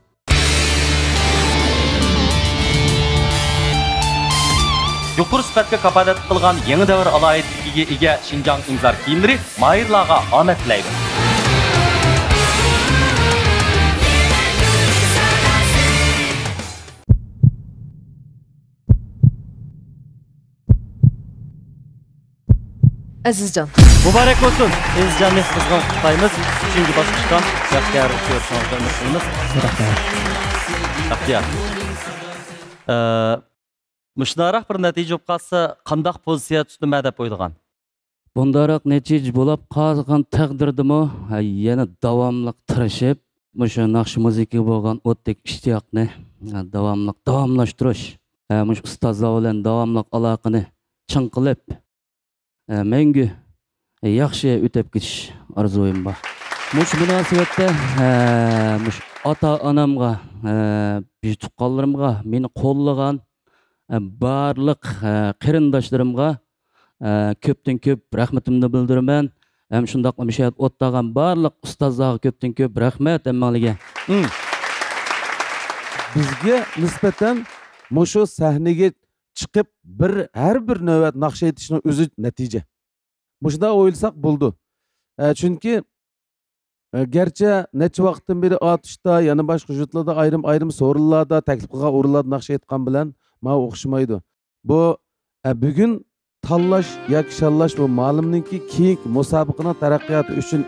يۇقىرى سۈپەتكە كاپالەتلىك قىلغان يېڭى دەۋر ئالاھىدىلىكىگە ئىگە شىنجاڭ ئىنزار كىيىملىرى ماھىرلارغا ئامەت تىلەيدۇ. ئەزىزجان. مۇبارەك بولسۇن! ئەزىزجاننى قىزغىن قۇتلۇقلايمىز. ئۈچىنچى باسقۇچقا بەختىيار كۆرۈشىڭىزنى ئۈمىد قىلىمىز. رەھمەت. بەختىيار. ئە، مۇشۇنداقراق بىر نەتىجە بولۇپ قالسا، قانداق پوزىتسىيە تۇتىمەن دەپ ئويلىغان؟ بۇنداقراق نەتىجە بولۇپ قالغان تەقدىردىمۇ، ھە، يەنە داۋاملىق تىرىشىپ، مۇشۇ ناخشا مۇزىكىغا بولغان ئوتتەك ئىشتىياقنى، ھە، داۋاملىق داۋاملاشتۇرۇش، ھە، مۇشۇ ئۇستازلار بىلەن داۋاملىق ئالاقىنى چىڭ قىلىپ، ئە، مەڭگۈ ياخشى ئۆتەپ كېتىش ئارزۇيۇم بار. مۇشۇ مۇناسىۋەتتە، ئە، مۇشۇ ئاتا-ئانامغا، ئە، بىر تۇغقانلىرىمغا، مېنى قوللىغان، ئە، بارلىق، ئە، قېرىنداشلىرىمغا، ئە، كۆپتىن كۆپ رەھمىتىمنى بىلدۈرىمەن. ھەم شۇنداقلا مۇشۇ يەردە ئولتۇرغان بارلىق ئۇستازلارغا كۆپتىن كۆپ رەھمەت ھەممىڭلارغا. مم. بىزگە نىسبەتەن مۇشۇ سەھنىگە چىقىپ، بىر، ھەر بىر نۆۋەت ناخشا ئېيتىشنىڭ ئۆزى نەتىجە. مۇشۇنداق ئويلىساق بولىدۇ. ئە، چۈنكى، ئە، گەرچە نەچچە ۋاقىتتىن بېرى ئاتۇشتا، يەنە باشقا يۇرتلاردا ئايرىم-ئايرىم سورۇنلاردا، تەكلىپ قىلغان ئورۇنلاردا ناخشا ئېيتقان بىلەن ماۋۇ ئوخشىمايدۇ. بۇ، ئە، بۈگۈن تاللاش ياكى شاللاش بۇ مالىمنىڭكى كېيىنكى مۇسابىقىنىڭ تەرەققىياتى ئۈچۈن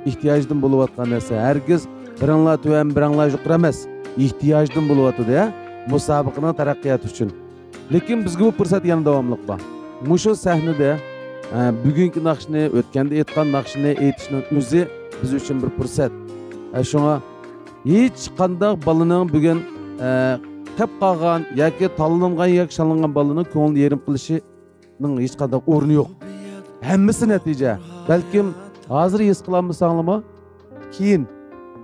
ئېھتىياجدىن بولۇۋاتقان نەرسە. ھەرگىز بىرىڭلار تۆۋەن، بىرىڭلار يۇقىرى ئەمەس. ئېھتىياجدىن بولۇۋاتىدۇ، ھە؟ مۇسابىقىنىڭ تەرەققىياتى ئۈچۈن. لېكىن بىزگە بۇ پۇرسەت يەنە داۋاملىق بار. مۇشۇ سەھنىدە، ئە، بۈگۈنكى ناخشىنى، ئۆتكەندە ئېيتقان ناخشىنى ئېيتىشنىڭ ئۆزى بىز ئۈچۈن بىر پۇرسەت. ئە، شۇڭا ھېچقانداق بالىنىڭ بۈگۈن، ئە، قېپ قالغان ياكى تاللانغان ياكى شاللانغان بالىنىڭ كۆڭلىنى يېرىم قىلىشىنىڭ ھېچقانداق ئورنى يوق. ھەممىسى نەتىجە. بەلكىم ھازىر ھېس قىلالمىساڭلارمۇ، كېيىن،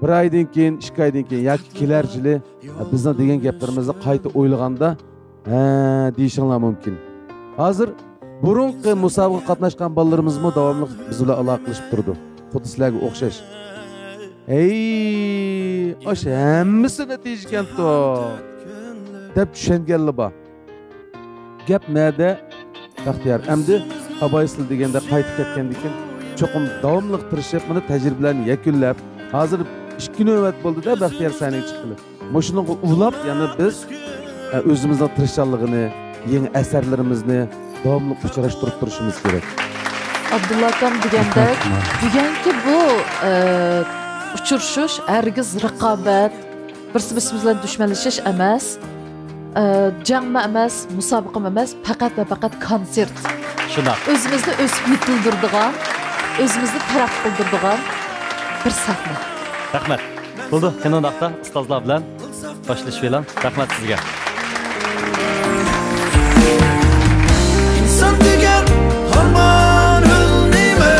بىر ئايدىن كېيىن، ئىككى ئايدىن كېيىن ياكى كېلەر يىلى، ئە، بىزنىڭ دېگەن گەپلىرىمىزنى قايتا ئويلىغاندا، ھە، دېيىشىڭلار مۇمكىن. ھازىر بۇرۇنقى مۇسابىقىگە قاتناشقان بالىلىرىمىزمۇ داۋاملىق بىز بىلەن ئالاقىلىشىپ تۇرىدۇ. خۇددى سىلەرگە ئوخشاش. ھەي، ئاشۇ ھەممىسى نەتىجىكەنتۇ، دەپ چۈشەنگەنلا بار. گەپ نەدە؟ بەختىيار، ئەمدى ئابايسىل دېگەندە قايتىپ كەتكەندىكىن، چوقۇم داۋاملىق تىرىشىپ، مانا تەجرىبىلەرنى يەكۈنلەپ، ھازىر ئىككى نۆۋەت بولدى-دە بەختىيار سەھنىگە چىققىلى. مۇشۇنىڭغا ئۇلاپ يەنە بىز، ئە، ئۆزىمىزنىڭ تىرىشچانلىقىنى، يېڭى ئەسەرلىرىمىزنى داۋاملىق ئۇچراشتۇرۇپ تۇرۇشىمىز كېرەك. ئابدۇللا ئاكام دېگەندەك، رەھمەت. بۈگۈنكى بۇ، ئە، ئۇچرىشىش ھەرگىز رىقابەت، بىرسى بىرسى بىلەن دۈشمەنلىشىش ئەمەس، ئە، جەڭمۇ ئەمەس، مۇسابىقىمۇ ئەمەس، پەقەت ۋە پەقەت كونسېرت. شۇنداق. ئۆزىمىزنى ئۆسۈپ يېتىلدۈرىدىغان، ئۆزىمىزنى تەرەققىي قىلدۇرىدىغان بىر سەھنە. رەھمەت. بولدى، قېنى ئۇنداقتا ئۇستازلار بىلەن خوشلىشىۋېلىڭ. رەھمەت سىزگە. ئىنسان دېگەن ھارمان ھۆل نېمە؟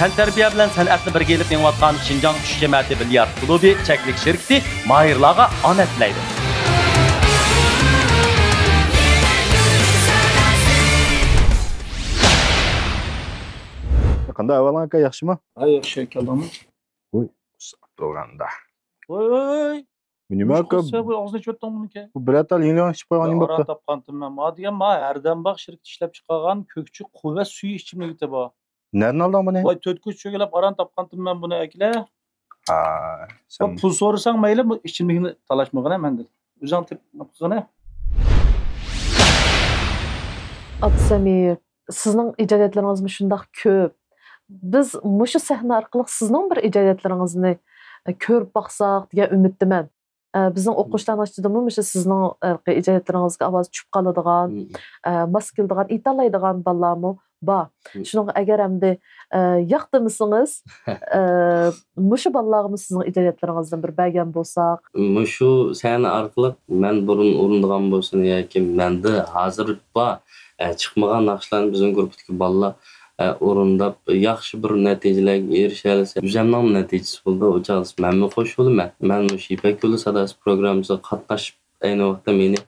تەنتەربىيە بىلەن سەنئەتنى بىرگە ئېلىپ مېڭىۋاتقان شىنجاڭ چۈش جەمەتى بىليارت كۇلۇبى چەكلىك شىركىتى ماھىرلارغا ئامەت تىلەيدۇ. قانداق ئەھۋالىڭ ئاكا، ياخشىمۇ؟ ھە، ياخشى، كەلدىڭمۇ؟ ۋوي، تۇرغاندا. ۋوي، ۋوي، ۋوي. بۇ نېمە ئاكا؟ سەن بۇ ئاغزىنى ئېچىۋەتتىڭ بۇنىڭكى؟ بۇ بىرەر تال يېڭى ئىچىپ قويغان بۇ بار. ئاران تاپقانتىم مەن. ما دېگەن، ما ھەردەم باغ شىركىتى ئىشلەپ چىقارغان كۆكچى قۇۋۋەت سۈيى ئىچىملىكى بار. نەدىن ئالدىڭ بۇنى؟ ۋاي، تۆت كوچا چۆگىلەپ ئاران تاپقانتىم مەن بۇنى، ئەكىلە. ھا، سەن پۇل سورىساڭ مەيلى، بۇ ئىچىملىكنى تالاشمىغىنە مەندىن. ئۆزۈڭ تېپىپ قىلغىنە. ئابدۇسەمىر، سىزنىڭ ئىجادىيەتلىرىڭىزمۇ شۇنداق كۆپ. بىز مۇشۇ سەھنە ئارقىلىق سىزنىڭ بىر ئىجادىيەتلىرىڭىزنى، ئە، كۆرۈپ باقساق دېگەن ئۈمىدتىمەن. ئە، بىزنىڭ ئوقۇغۇچىلارنىڭ ئىچىدىمۇ مۇشۇ سىزنىڭ، ئە، ئىجادىيەتلىرىڭىزگە ئاۋازى چۈشۈپ قالىدىغان، مم، ئە، ماس كېلىدىغان، ئېيتالايدىغان بالىلارمۇ بار. مم. شۇنىڭغا ئەگەر ئەمدى، ئە، ياق دېمىسىڭىز، ئە، مۇشۇ بالىلارغىمۇ سىزنىڭ ئىجادىيەتلىرىڭىزدىن بىر بەرگەن بولساق. مۇشۇ سەھنە ئارقىلىق مەن بۇرۇن ئورۇندىغان بولسۇن ياكى مەندە ھازىر بار، ئە، چىقمىغان ناخشىلارنى بىزنىڭ گۇرۇپپىدىكى بالىلار، ئە، ئورۇنداپ، ياخشى بىر نەتىجىلەرگە ئېرىشەلىسە، ئۆزەمنىڭمۇ نەتىجىسى بولىدۇ. ئۇ چاغدا مەنمۇ قوشۇلىمەن. مەن مۇشۇ يىپەك يولى ساداسى پروگراممىسىغا قاتناشىپ، ئەينى ۋاقىتتا مېنى،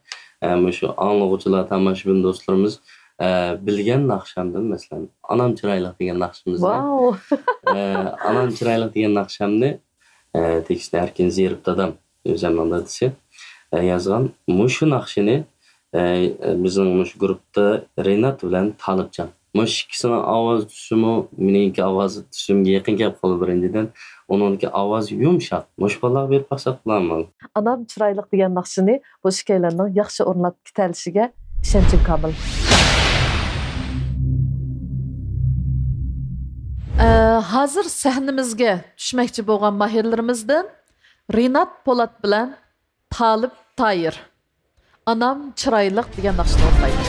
ئە، مۇشۇ ئاڭلىغۇچىلار، تاماشىبىن دوستلىرىمىز، ئە، بىلگەن ناخشامدىن، مەسىلەن، ئانام چىرايلىق دېگەن ناخشىمىزنى، ۋاۋ! ئە، ئانام چىرايلىق دېگەن ناخشامنى، ئە، تېكىستنى ئەركىن زېرىپ دادام، ئۆزەمنىڭ دادىسى، ئە، يازغان. مۇشۇ ناخشىنى، ئە، بىزنىڭ مۇشۇ گۇرۇپپىدا رىنات بىلەن تالىپجان. مۇشۇ ئىككىسىنىڭ ئاۋاز تۈسىمۇ مېنىڭكى ئاۋاز تۈسۈمگە يېقىن كەپ قالدى بىرىنچىدىن. ئۇنىڭكى ئاۋازى يۇمشاق. مۇشۇ بالىلارغا بېرىپ باقساق بولامدۇ؟ ئانام چىرايلىق دېگەن ناخشىنى بۇ ئىككىيلەننىڭ ياخشى ئورۇنلاپ كېتەلىشىگە ئىشەنچىم كامىل. ئە، ھازىر سەھنىمىزگە چۈشمەكچى بولغان ماھىرلىرىمىزدىن رىنات پولات بىلەن تالىپ تايىر. ئانام چىرايلىق دېگەن ناخشىنى ئوقۇيدۇ.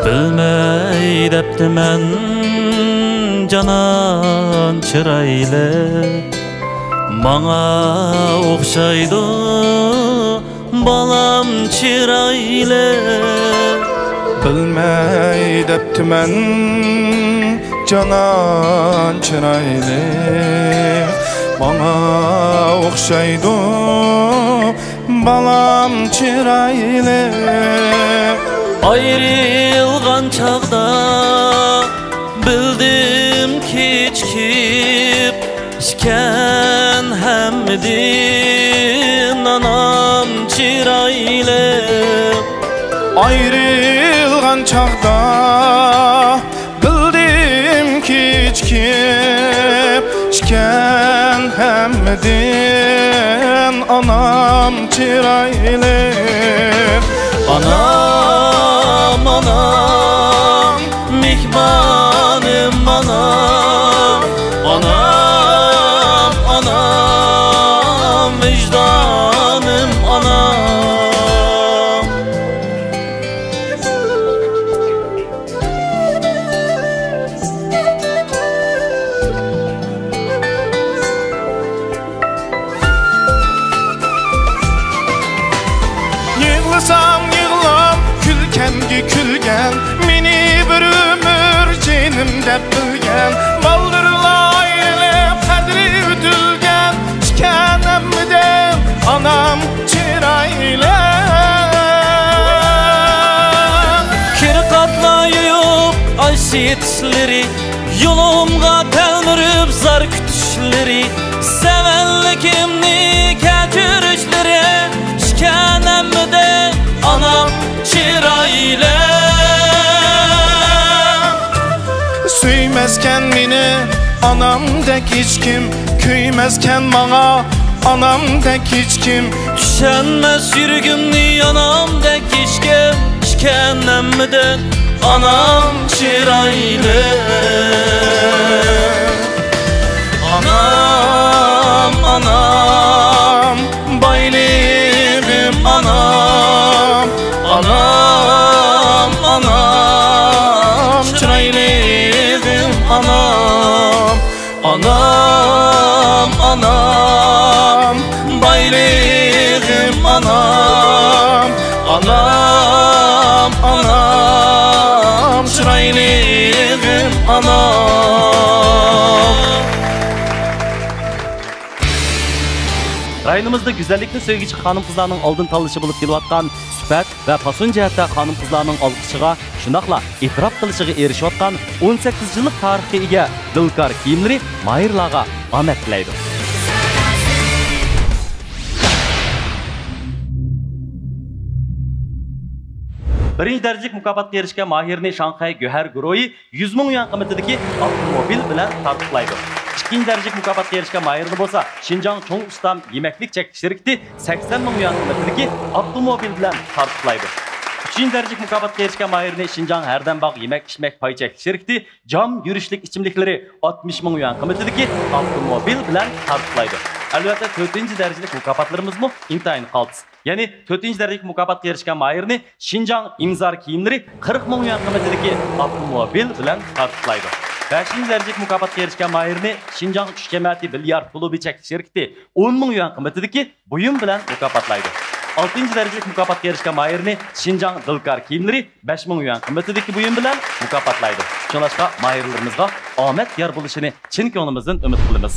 بىلمەي دەپتىمەن جانان چىرايلىق، ماڭا ئوخشايدۇ بالام چىرايلىق. بىلمەي دەپتىمەن جانان چىرايلىق، ماڭا ئوخشايدۇ بالام چىرايلىق. ئايرىلغان چاغدا بىلدىم كېچىكىپ ئىكەن ھەممىدىن ئانام چىرايلىق. ئايرىلغان چاغدا بىلدىم كېچىكىپ ئىكەن ھەممىدىن ئانام چىرايلىق. ئانام، ئانام، مېھمانىم ئانام. ئانام، ئانام، ۋىجدانىم ئانام. يىغلىسام يىغلاپ، كۈلكەمگە كۈلگەن، مېنى بىر ئۆمۈر جېنىم دەپ بىلگەن، بالدۇرلا ئايرىلىپ قەدرى ئۆتۈلگەن ئىكەن ھەممىدىن ئانام چىرايلىق. كىر قاتلا يۇيۇپ ئايسى تىشلىرى، يولۇمغا تەلمۈرۈپ زار كۈتۈشلىرى، سەۋەنلىكىمنى كەچۈرۈشلىرى، ئىكەن ھەممىدىن ئانام چىرايلىق. سۆيمەسكەن مېنى ئانامدەك ھېچكىم، كۆيمەسكەن ماڭا ئانامدەك ھېچكىم. چۈشەنمەس يۈرىكىمنى ئانامدەك ھېچكىم، ئىكەن ھەممىدىن ئانام چىرايلىق. ئانام، ئانام، بايلىقىم ئانام، ئانام. ئانام، ئانام، ئانام، چىرايلىقىم ئانام. رايونىمىزدا گۈزەللىكنى سۆيگۈچى خانىم-قىزلارنىڭ ئالدىن تاللىشى بولۇپ كېلىۋاتقان سۈپەت ۋە پاسون جەھەتتە خانىم-قىزلارنىڭ ئالقىشىغا، شۇنداقلا ئېتىراپ قىلىشىغا ئېرىشىۋاتقان ئون سەككىز يىللىق تارىخقا ئىگە دىلكار كىيىملىرى ماھىرلارغا ئامەت تىلەيدۇ. بىرىنچى دەرىجىلىك مۇكاپاتقا ئېرىشكەن ماھىرنى شاڭخەي گۆھەر گۇرۇھى يۈز مىڭ يۈەن قىممىتىدىكى ئاپتوموبىل بىلەن تارتۇقلايدۇ. ئىككىنچى دەرىجىلىك مۇكاپاتقا ئېرىشكەن ماھىرنى بولسا شىنجاڭ چوڭ ئۇستام يېمەكلىك چەكلىك شىركىتى سەكسەن مىڭ يۈەن قىممىتىدىكى ئاپتوموبىل بىلەن تارتۇقلايدۇ. ئۈچىنچى دەرىجىلىك مۇكاپاتقا ئېرىشكەن ماھىرنى شىنجاڭ ھەردەم باغ يېمەك ئىچمەك پاي چەكلىك شىركىتى جام يۈرۈشلۈك ئىچىملىكلىرى ئاتمىش مىڭ يۈەن قىممىتىدىكى ئاپتوموبىل بىلەن تارتۇقلايدۇ. ئەلۋەتتە، تۆتىنچى دەرىجىلىك مۇكاپاتلىرىمىزمۇ ئىنتايىن قالتىس. يەنى تۆتىنچى دەرىجىلىك مۇكاپاتقا ئېرىشكەن ماھىرنى شىنجاڭ ئىمزار كىيىملىرى قىرىق مىڭ يۈەن قىممىتىدىكى ئاپتوموبىل بىلەن تارتۇقلايدۇ. بەشىنچى دەرىجىلىك مۇكاپاتقا ئېرىشكەن ماھىرنى شىنجاڭ چۈش جەمەتى بىليارت كۇلۇبى چەكلىك شىركىتى ئون مىڭ يۈەن قىممىتىدىكى بۇيۇم بىلەن مۇكاپاتلايدۇ. ئالتىنچى دەرىجىلىك مۇكاپاتقا ئېرىشكەن ماھىرنى شىنجاڭ دىلكار كىيىملىرى بەش مىڭ يۈەن قىممىتىدىكى بۇيۇم بىلەن مۇكاپاتلايدۇ. شۇڭلاشقا ماھىرلىرىمىزغا ئامەت يار بولۇشىنى چىن كۆڭلىمىزدىن ئۈمىد قىلىمىز.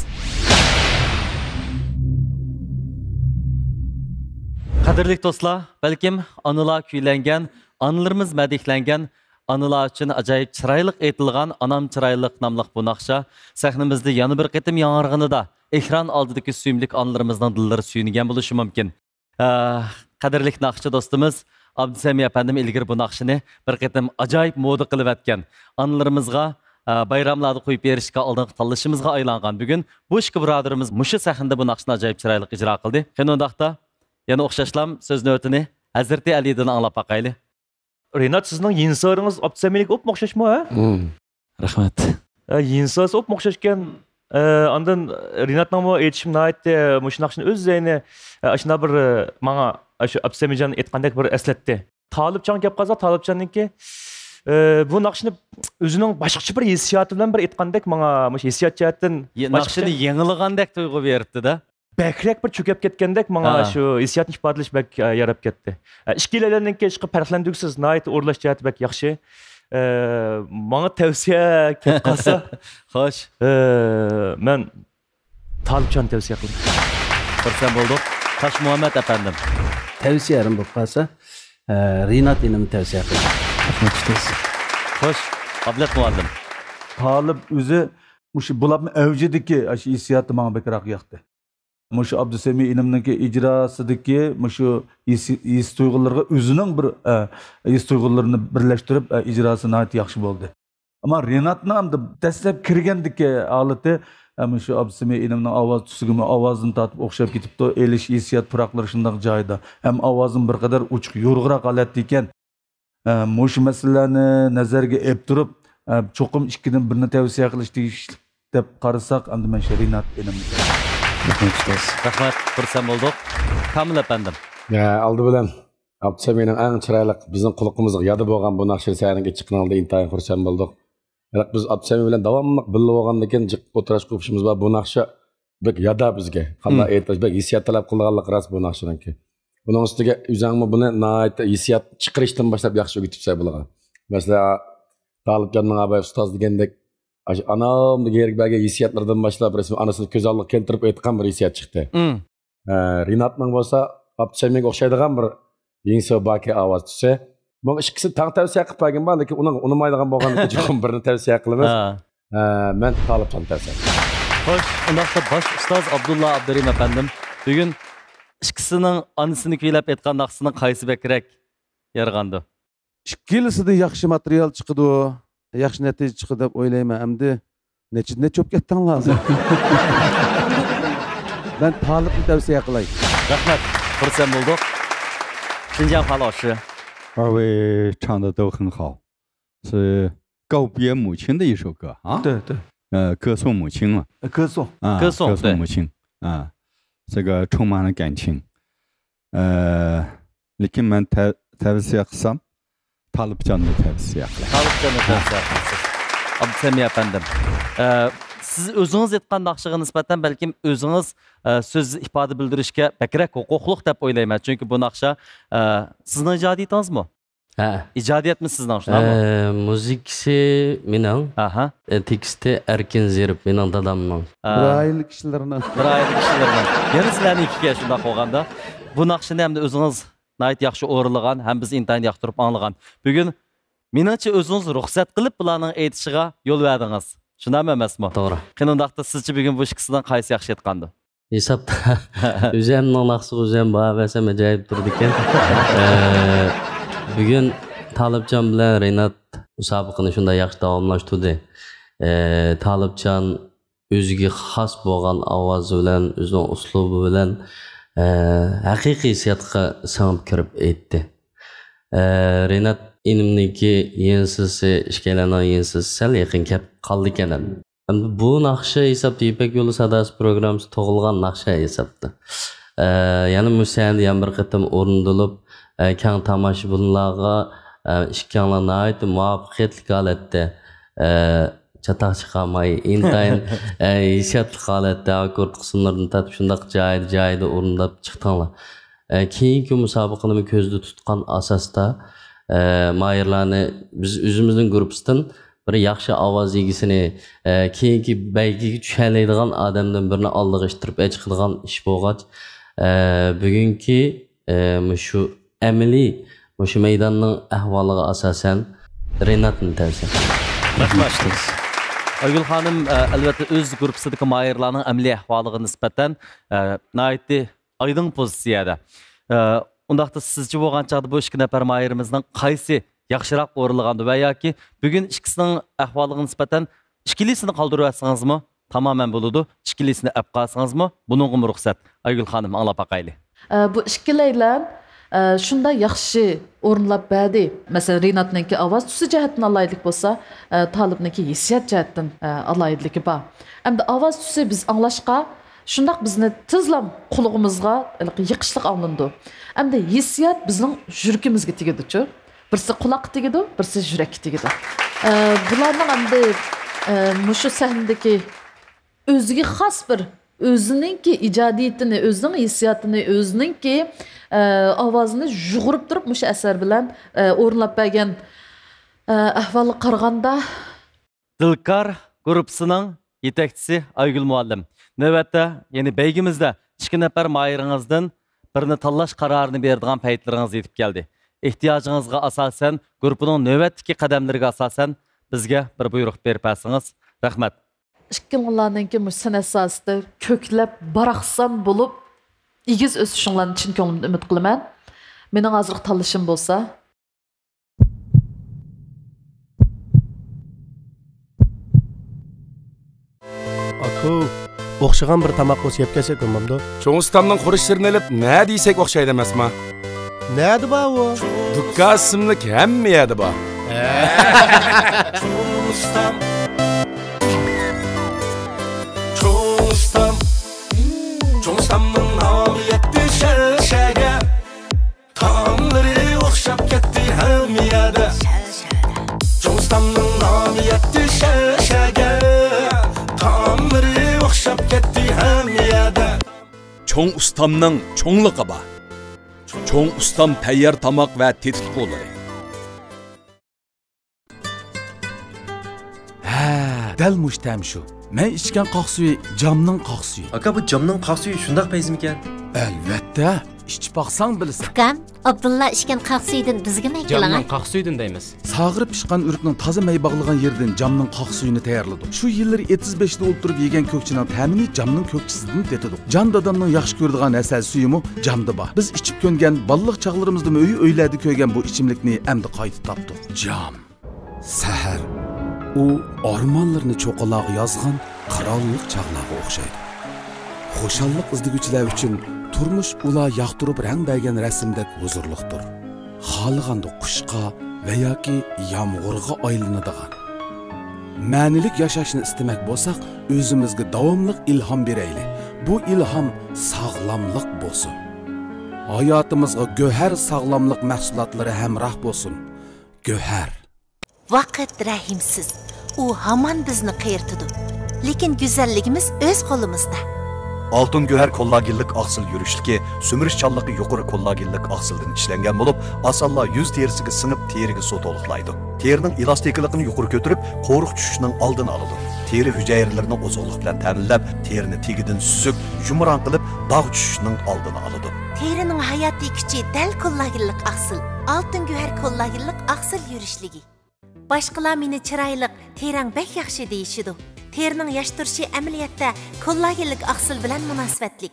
قەدىرلىك دوستلار، بەلكىم ئانىلار كۈيلەنگەن، ئانىلىرىمىز مەدھىيەلەنگەن، ئانىلار ئۈچۈن ئاجايىپ چىرايلىق ئېيتىلغان ئانام چىرايلىق ناملىق بۇ ناخشا سەھنىمىزدە يەنە بىر قېتىم ياڭرىغىنىدا، ئېكران ئالدىدىكى سۆيۈملۈك ئانىلىرىمىزنىڭ دىللىرى سۆيۈنگەن بولۇشى مۇمكىن. ئە، قەدىرلىك ناخشىچى دوستىمىز ئابدۇسەمى ئەپەندىم ئىلگىرى بۇ ناخشىنى بىر قېتىم ئاجايىپ مودا قىلىۋەتكەن، ئانىلىرىمىزغا، ئە، بايراملاردا قويۇپ بېرىشكە ئالدىنقى تاللىشىمىزغا ئايلانغان بۈگۈن بۇ ئىككى بۇرادىرىمىز مۇشۇ سەھنىدە بۇ ناخشىنى ئاجايىپ چىرايلىق ئىجرا قىلدى. قېنى ئۇنداقتا، يەنە ئوخشاشلام سۆز نۆۋىتىنى ھەزرىتى ئەلىدىن ئاڭلاپ باقايلى. رىنات، سىزنىڭ يىنسىرىڭىز ئابدۇسەمىگە ئوپمۇ ئوخشاشمۇ، ھە؟ مم. رەھمەت. ئە، يىنسىرىسى ئوپمۇ ئوخشاشكەن. ئە، ئاندىن رىناتنىڭمۇ ئېيتىشىم ناھايىتى، مۇشۇ ناخشىنى ئۆزى يەنى، ئە، ئاشۇنداق بىر، ئە، ماڭا، ئە، شۇ ئابدۇسەمىجان ئېيتقاندەك بىر ئەسلەتتى. تالىپجان گەپ قىلسا، تالىپجاننىڭكى، ئە، بۇ ناخشىنى ئۆزىنىڭ باشقىچە بىر ھېسسىياتى بىلەن بىر ئېيتقاندەك ماڭا، مۇشۇ ھېسسىيات جەھەتتىن يە-، باشقىچە. ناخشىنى يېڭىلىغاندەك تۇيغۇ بېرىپتۇ-دە. بەكرەك بىر چۆكۈپ كەتكەندەك ماڭا ھە. شۇ ھېسسىياتنى ئىپادىلەش بەك، ئە، ياراپ كەتتى. ئە، ئىككىيلەننىڭكى ئىشقا پەرقلەندۈرگۈسىز، ناھايىتى ئورۇنلاش جەھەتى بەك ياخشى. ئە، ماڭا تەۋسىيە كەپ قالسا، خوش. ئە، مەن تالىپجاننى تەۋسىيە قىلىمەن. خۇرسەن بولدۇق. تاش مۇھەممەد ئەپەندىم. تەۋسىيەم بولۇپ قالسا، ئە، رىنات ئىنىمنى تەۋسىيە قىلىمەن. رەھمەت، ئۇستاز. خوش، ئابلەت مۇئەللىم. تالىپ ئۆزى مۇشۇ بولۇپمۇ ئەۋجىدىكى ئاشۇ ھېسسىياتى ماڭا بەكرەك ياقتى. مۇشۇ ئابدۇسەمى ئىنىمنىڭكى ئىجراسىدىكى مۇشۇ ھېس، ھېس تۇيغۇلىرىغا ئۆزىنىڭ بىر، ئە، ھېس تۇيغۇلىرىنى بىرلەشتۈرۈپ، ئە، ئىجراسى ناھايىتى ياخشى بولدى. ئەمما رىناتنىڭ ئەمدى دەسلەپ كىرگەندىكى ھالىتى، ئە، مۇشۇ ئابدۇسەمى ئىنىمنىڭ ئاۋاز تۈسىگىمۇ ئاۋازدىن تارتىپ ئوخشاپ كېتىپتۇ، ئېلىش ھېسسىيات پۇراقلىرى شۇنداق جايىدا. ھەم ئاۋازىمۇ بىر قەدەر ئوچۇق يورغىراق ھالەتتە ئىكەن. ئە، مۇشۇ مەسىلىلەرنى نەزەرگە ئېلىپ تۇرۇپ، ئە، چوقۇم ئىككىدىن بىرنى تەۋسىيە قىلىش تېگىشلىك دەپ قارىساق، ئەمدى مەن شۇ رىنات ئىنىمنى. رەھمەت، ئۇستاز. رەھمەت، خۇرسەن بولدۇق. كامىل ئەپەندىم. ئە، ئالدى بىلەن ئابدۇسەمىنىڭ ئەڭ چىرايلىق، بىزنىڭ قۇلىقىمىزغا ياد بولغان بۇ ناخشىنى سەھنىگە چىققىنىڭدا ئىنتايىن خۇرسەن بولدۇق. بىراق بىز ئابدۇسەمى بىلەن داۋاملىق بىللە بولغاندىن كېيىن جىق ئولتۇرۇشقا ئوخشىمىز بار. بۇ ناخشا بەك يادا بىزگە. قانداق مم. ئېيتىش، بەك ھېسسىيات تەلەپ قىلىدىغانلىقى راست بۇ ناخشىنىڭكى. ئۇنىڭ ئۈستىگە ئۆزەڭمۇ بۇنى ناھايىتى ھېسسىيات چىقىرىشتىن باشلاپ ياخشى ئۆگىتىپسەن بۇلارغا. مەسىلەن، تالىپجاننىڭ ئاباي ئۇستاز دېگەندەك، ئاشۇ ئانام دېگەن يەرگە بەرگەن ھېسسىياتلىرىدىن باشلاپ، رەسمىي ئانىسىنى كۆز ئالدىغا كەلتۈرۈپ ئېيتقان بىر ھېسسىيات چىقتى. مم. ئە، رىناتنىڭ بولسا ئابدۇسەمىگە ئوخشايدىغان بىر يېڭىسى باكى ئاۋاز تۈسى. بۇنىڭ ئىككىسىنى تەڭ تەۋسىيە قىلىپ بەرگىن بار، لېكىن ئۇنىڭغا ئۇنىمايدىغان بولغاندىكىن چوقۇم بىرنى تەۋسىيە قىلىمىز. ھە. ئە، مەن تالىپجاننى تەۋسىيە قىلىمەن. خوش، ئۇنداقتا باش ئۇستاز ئابدۇللا ئابدۇرېھىم ئەپەندىم، بۈگۈن ئىككىسىنىڭ ئانىسىنى كۈيلەپ ئېيتقان ناخشىسىنىڭ قايسى بەكرەك يارىغاندۇ؟ ئىككىلىسىدىن ياخشى ماتېرىيال چىقىدۇ، ياخشى نەتىجە چىقىدۇ دەپ ئويلايمەن. ئەمدى نەچچە، نەچچە بولۇپ كەتتىڭلار ھازىر؟ مەن تالىپنى تەۋسىيە قىلاي. رەھمەت، خۇرسەن بولدۇق. شىنجاڭ خەلق ئاشۇ. 二位唱的都很好，是告别母亲的一首歌啊。对，对。呃，歌颂母亲嘛。呃，歌颂。啊，歌颂，歌颂母亲。对。啊，这个充满了感情。 ئە، لېكىن مەن تە، تەۋسىيە قىلسام، تالىپجاننى تەۋسىيە قىلاي. تالىپجاننى تەۋسىيە قىلىسىز. ئابدۇسەمى ئەپەندىم، ئە، سىز ئۆزىڭىز ئېيتقان ناخشىغا نىسبەتەن بەلكىم ئۆزىڭىز، ئە، سۆز ئىپادە بىلدۈرۈشكە بەكرەك ھوقۇقلۇق دەپ ئويلايمەن. چۈنكى بۇ ناخشا، ئە، سىزنىڭ ئىجادىيىتىڭىزمۇ؟ ھە. ئىجادىيەتمۇ سىزنىڭ، شۇنداقمۇ؟ ئە، مۇزىكىسى مېنىڭ. ئاھا. ئە، تېكىستى ئەركىن زېرىپ، مېنىڭ دادامنىڭ. ئە. بىر ئائىلە كىشىلىرىنىڭ. بىر ئائىلە كىشىلىرىنىڭ. يەنە سىلەرنىڭكىكەن شۇنداق بولغاندا. بۇ ناخشىنى ئەمدى ئۆزىڭىز ناھايىتى ياخشى ئورۇنلىغان ھەم بىز ئىنتايىن ياقتۇرۇپ ئاڭلىغان. بۈگۈن مېنىڭچە ئۆزىڭىز رۇخسەت قىلىپ بۇلارنىڭ ئېيتىشىغا يول بەردىڭىز. شۇنداقمۇ ئەمەسمۇ؟ توغرا. قېنى ئۇنداقتا سىزچە بۈگۈن بۇ ئىككىسىدىن قايسى ياخشى ئېيتقاندۇ؟ ھېسابتا ئۆزۈمنىڭ ناخشىسىغا ئۆزۈم باھا بەرسەم ئەجايىپ تۇرىدىكەن. ئە، بۈگۈن تالىپجان بىلەن رىنات مۇسابىقىنى شۇنداق ياخشى داۋاملاشتۇردى. ئە، تالىپجان ئۆزىگە خاس بولغان ئاۋازى بىلەن، ئۆزىنىڭ ئۇسلۇبى بىلەن، ئە، ھەقىقىي ھېسسىياتقا سىڭىپ كىرىپ ئېيتتى. ئە، رىنات ئىنىمنىڭكى يىنسىسى، ئىككىيلەننىڭ يىنسىسى سەل يېقىن كەپ قالدىكەن ئەمدى. ئەمدى بۇ ناخشا ھېسابتا يىپەك يولى ساداسى پروگراممىسى تۇغۇلغان ناخشا ھېسابتا. ئە، يەنە مۇشۇ سەھنىدە يەنە بىر قېتىم ئورۇندىلىپ، ئە، كەڭ تاماشىبىنلارغا، ئە، ئىككىڭلار ناھايىتى مۇۋەپپەقىيەتلىك ھالەتتە، ئە، چاتاق چىقارماي، ئىنتايىن، ئە، ھېسسىياتلىق ھالەتتە ئاككورد قىسىملىرىدىن تارتىپ شۇنداق جايىدا، جايىدا ئورۇنداپ چىقتىڭلار. ئە، كېيىنكى مۇسابىقىنىمۇ كۆزدە تۇتقان ئاساستا، ئە، ماھىرلارنى بىز ئۆزىمىزنىڭ گۇرۇپپىسىدىن بىر ياخشى ئاۋاز ئىگىسىنى، ئە، كېيىنكى بەيگىگە چۈشەلەيدىغان ئادەمدىن بىرنى ئالدىغا ئىتتىرىپ ئەچىقىدىغان ئىش بولغاچ، ئە، بۈگۈنكى، ئە، مۇشۇ ئەمەلىي، مۇشۇ مەيداننىڭ ئەھۋالىغا ئاساسەن، رىناتنى تەۋسىيە قىلىمەن. رەھمەت. ئايگۈل خانىم، ئە، ئەلۋەتتە، ئۆز گۇرۇپپىسىدىكى ماھىرلارنىڭ ئەمەلىي ئەھۋالىغا نىسبەتەن، ئە، ناھايىتى ئايدىڭ پوزىتسىيەدە. ئە، ئۇنداقتا سىزچە بولغان چاغدا بۇ ئىككى نەپەر ماھىرىمىزنىڭ قايسى ياخشىراق ئورۇنلىغاندۇ ۋە ياكى بۈگۈن ئىككىسىنىڭ ئەھۋالىغا نىسبەتەن ئىككىلىسىنى قالدۇرۇۋەتسىڭىزمۇ تامامەن بولىدۇ، ئىككىلىسىنى ئەپ قالسىڭىزمۇ بۇنىڭغىمۇ رۇخسەت. ئايگۈل خانىم، ئاڭلاپ باقايلى. ئە، بۇ ئىككىلەيلەن، ئە، شۇنداق ياخشى ئورۇنلاپ بەردى. مەسىلەن، رىناتنىڭكى ئاۋاز تۈسى جەھەتتىن ئالاھىدىلىك بولسا، ئە، تالىپنىڭكى ھېسسىيات جەھەتتىن، ئە، ئالاھىدىلىكى بار. ئەمدى ئاۋاز تۈسى بىز ئاڭلاشقا، شۇنداق بىزنى تېزلا قۇلىقىمىزغا ھېلىقى يېقىشلىق ئاڭلىنىدۇ. ئەمدى ھېسسىيات بىزنىڭ يۈرىكىمىزگە تېگىدىچۇ. بىرسى قۇلاققا تېگىدۇ، بىرسى يۈرەككە تېگىدۇ. ئە، بۇلارنىڭ ئەمدى، ئە، مۇشۇ سەھنىدىكى ئۆزىگە خاس بىر، ئۆزىنىڭكى ئىجادىيىتىنى، ئۆزىنىڭ ھېسسىياتىنى، ئۆزىنىڭكى، ئە، ئاۋازىنى يۇغۇرۇپ تۇرۇپ مۇشۇ ئەسەر بىلەن، ئە، ئورۇنلاپ بەرگەن، ئە، ئەھۋالغا قارىغاندا، دىلكار گۇرۇپپىسىنىڭ يېتەكچىسى ئايگۈل مۇئەللىم. نۆۋەتتە، يەنى بەيگىمىزدە ئىككى نەپەر ماھىرىڭىزدىن بىرنى تاللاش قارارىنى بېرىدىغان پەيتلىرىڭىز يېتىپ كەلدى. ئېھتىياجىڭىزغا ئاساسەن، گۇرۇپپىنىڭ نۆۋەتتىكى قەدەملىرىگە ئاساسەن، بىزگە بىر بۇيرۇق بېرىپ بەرسىڭىز. رەھمەت. ئىككىڭلارنىڭكى مۇشۇ سەنئەت ساھەسىدە كۆكلەپ باراقسان بولۇپ، ئېگىز ئۆسۈشۈڭلارنى چىن كۆڭلۈمدىن ئۈمىد قىلىمەن. مېنىڭ ھازىرقى تاللىشىم بولسا، ئاكا، ئوخشىغان بىر تاماق بولسا يەپ كەلسەك بولمامدۇ؟ چوڭ ئۇستامنىڭ خۇرۇچلىرىنى ئېلىپ، نەدە يېسەك ئوخشايدۇ ئەمەسما؟ نەدە بار ئۇ؟ دۇكا ئىسىملىك ھەممە يەردە بار. چوڭ ئۇستام. چوڭ ئۇستام. چوڭ ئۇستامنىڭ نامى يەتتى شەھەر شەھەرگە. تائاملىرى ئوخشاپ كەتتى ھەممە يەردە. چوڭ ئۇستامنىڭ نامى يەتتى شەھەر شەھەرگە. تائاملىرى ئوخشاپ كەتتى ھەممە يەردە. چوڭ ئۇستامنىڭ چوڭلۇقى بار. چوڭ ئۇستام تەييار تاماق ۋە تېتىتقۇلىرى. ھە، دەل مۇشۇ تەم شۇ. مەن ئىچكەن قاق سۈيى جامنىڭ قاق سۈيى. ئاكا، بۇ جامنىڭ قاق سۈيى شۇنداق پەيزىمىكەن؟ ئەلۋەتتە، ئىچىپ باقساڭ بىلىسەن. ئۇكام، ئابدۇللا ئىچكەن قاق سۈيىدىن بىزگىمۇ ئەكىلىڭە. جامنىڭ قاق سۈيىدىن دەيمىز. ساغىرىپ پىشقان ئۆرۈكنىڭ تازا مەي باغلىغان يېرىدىن جامنىڭ قاق سۈيىنى تەييارلىدۇق. شۇ يىللىرى ئېتىز بېشىدا ئولتۇرۇپ يېگەن كۆكچىنىڭ تەمىنى جامنىڭ كۆكچىسىدىن تېتىدۇق. جان دادامنىڭ ياخشى كۆرىدىغان ھەسەل سۈيىمۇ جامدا بار. بىز ئىچىپ كۆنگەن، بالىلىق چاغلىرىمىزدىمۇ ئۆي-ئۆيلەردە كۆرگەن بۇ ئىچىملىكنى ئەمدى قايتا تاپتۇق. جام. سەھەر. ئۇ ئارمانلىرىنى چوققىلارغا يازغان قىرانلىق چاغلارغا ئوخشايدۇ. خۇشاللىق ئىزدىگۈچىلەر ئۈچۈن تۇرمۇش ئۇلار ياقتۇرۇپ رەڭ بەرگەن رەسىمدەك ھۇزۇرلۇقتۇر. خالىغاندا قۇشقا ۋە ياكى يامغۇرغا ئايلىنىدىغان. مەنىلىك ياشاشنى ئىستىمەك بولساق، ئۆزىمىزگە داۋاملىق ئىلھام بېرەيلى. بۇ ئىلھام ساغلاملىق بولسۇن. ھاياتىمىزغا گۆھەر ساغلاملىق مەھسۇلاتلىرى ھەمراھ بولسۇن. گۆھەر. ۋاقىت رەھىمسىز، ئۇ ھامان بىزنى قېرىتىدۇ. لېكىن گۈزەللىكىمىز ئۆز قولىمىزدا. ئالتۇن گۆھەر كوللاگېنلىق ئاقسىل يۈرۈشلۈكى سۈمۈرۈشچانلىقى يۇقىرى كوللاگېنلىق ئاقسىلدىن ئىشلەنگەن بولۇپ، ئاسانلا يۈز تېرىسىگە سىڭىپ، تېرىگە سۇ تولۇقلايدۇ. تېرىنىڭ ئېلاستىكىلىقىنى يۇقىرى كۆتۈرۈپ، قورۇق چۈشۈشنىڭ ئالدىنى ئالىدۇ. تېرە ھۈجەيرىلىرىنى ئوزۇقلۇق بىلەن تەمىنلەپ، تېرىنى تېگىدىن سۈزۈك، يۇمران قىلىپ، داغ چۈشۈشنىڭ ئالدىنى ئالىدۇ. تېرىنىڭ ھاياتىي كۈچى دەل كوللاگېنلىق ئاقسىل، ئالتۇن گۆھەر كوللاگېنلىق ئاقسىل يۈرۈشلۈكى. باشقىلار مېنى چىرايلىق، تېرەڭ بەك ياخشى دېيىشىدۇ. تېرىنىڭ ياش تۇرۇشى ئەمەلىيەتتە كوللاگېنلىك ئاقسىل بىلەن مۇناسىۋەتلىك.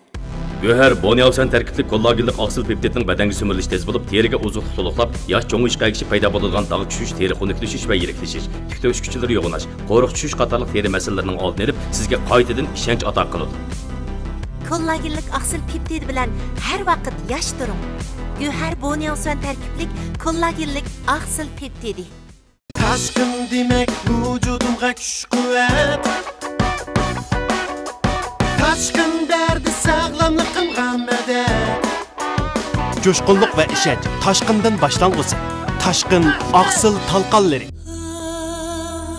گۆھەر بونياۋسەن تەركىبلىك كوللاگېنلىق ئاقسىل پېپتىدنىڭ بەدەنگە سۈمۈرۈلۈشى تېز بولۇپ، تېرىگە ئوزۇقلۇق تولۇقلاپ، ياش چوڭىيىشقا ئەگىشىپ پەيدا بولىدىغان داغ چۈشۈش، تېرە خۇنۈكلىشىش ۋە يىرىكلىشىش، تىك تۆشۈك ئۇچلىرى يوغىناش، قورۇق چۈشۈش قاتارلىق تېرە مەسىلىلىرىنىڭ ئالدىنى ئېلىپ، سىزگە قايتىدىن ئىشەنچ ئاتا قىلىدۇ. كوللاگېنلىك ئاقسىل پېپتىدى بىلەن ھەر ۋاقىت ياش تۇرۇڭ. گۆھەر بونياۋسۈەن تەركىبلىك كوللاگېنلىك ئاقسىل پېپتىدى. تاشقىن دېمەك ۋۇجۇدۇمغا كۈچ قۇۋۋەت. تاشقىن بەردى ساغلاملىقىمغا مەدەت. جۇشقۇنلۇق ۋە ئىشەنچ تاشقىندىن باشلانغۇسى. تاشقىن ئاقسىل تالقانلىرى.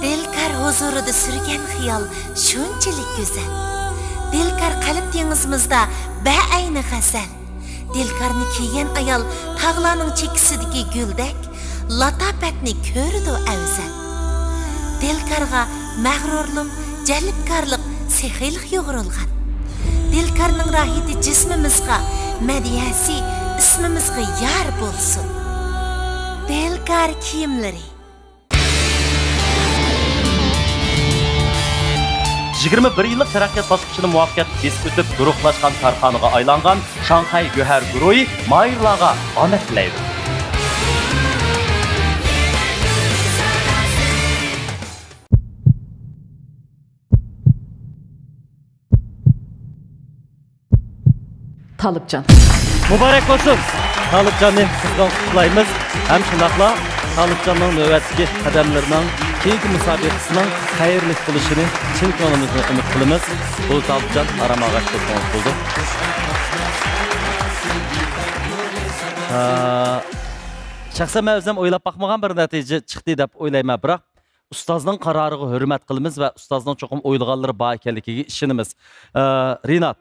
دىلكار ھۇزۇرىدا سۈرگەن خىيال شۇنچىلىك گۈزەل. دىلكار قەلب دېڭىزىمىزدا بەئەينى غەزەل. دىلكارنى كىيگەن ئايال تاغلارنىڭ چېكىسىدىكى گۈلدەك، لاتاپەتنى كۆرىدۇ ئەۋزەل. دىلكارغا مەغرۇرلۇق، جەلپكارلىق، سېخىيلىق يۇغۇرۇلغان. دىلكارنىڭ راھىتى جىسمىمىزغا، مەدھىيەسى ئىسمىمىزغا يار بولسۇن. دىلكار كىيىملىرى. يىگىرمە بىر يىللىق تەرەققىيات باسقۇچىنى مۇۋەپپەقىيەتلىك بېسىپ ئۆتۈپ، گۇرۇھلاشقان كارخانىغا ئايلانغان شاڭخەي گۆھەر گۇرۇھى ماھىرلارغا ئامەت تىلەيدۇ. تالىپجان. مۇبارەك بولسۇن! تالىپجاننى قىزغىن قۇتلۇقلايمىز ھەم شۇنداقلا تالىپجاننىڭ نۆۋەتتىكى قەدەملىرىنىڭ، كېيىنكى مۇسابىقىسىنىڭ خەيرلىك بولۇشىنى چىن كۆڭلىمىزدىن ئۈمىد قىلىمىز. بولدى، تالىپجان، ئارام ئالغاچ توختىڭىز بولدى. ئا، شەخسەن مەن ئۆزۈم ئويلاپ باقمىغان بىر نەتىجە چىقتى دەپ ئويلايمەن، بىراق ئۇستازنىڭ قارارىغا ھۆرمەت قىلىمىز ۋە ئۇستازنىڭ چوقۇم ئويلىغانلىرى بار ئىكەنلىكىگە ئىشىنىمىز. ئە، رىنات،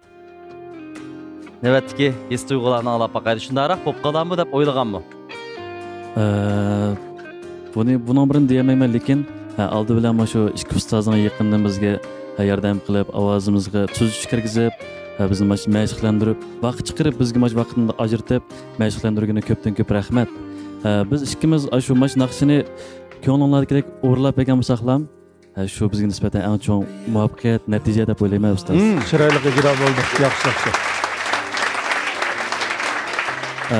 نۆۋەتتىكى ھېس-تۇيغۇلارنى ئاڭلاپ باقايلى. شۇنداقراق بوپ قالاممۇ دەپ ئويلىغانمۇ؟ ئە، بۇنى، بۇنىڭ بىرىنى دېيەلمەيمەن، لېكىن، ئە، ئالدى بىلەن مۇشۇ ئىككى ئۇستازنىڭ يېقىندىن بىزگە، ئە، ياردەم قىلىپ، ئاۋازىمىزغا تۈزىتىش كىرگۈزۈپ، ئە، بىزنى مۇشۇ مەشىقلەندۈرۈپ، ۋاقىت چىقىرىپ، بىزگە مۇشۇ ۋاقىتنى ئاجرىتىپ، مەشىقلەندۈرگىنى كۆپتىن كۆپ رەھمەت. ئە، بىز ئىككىمىز ئاشۇ مۇشۇ ناخشىنى كۆڭلۈڭلاردىكىدەك ئورۇنلاپ بەرگەن بولساقلام، ھە، شۇ بىزگە نىسبەتەن ئەڭ چوڭ مۇۋەپپەقىيەت، نەتىجە دەپ ئويلايمەن، ئۇستاز. مم، چىرايلىق ئىجرا بولدى. ياخشى، ياخشى. ئە،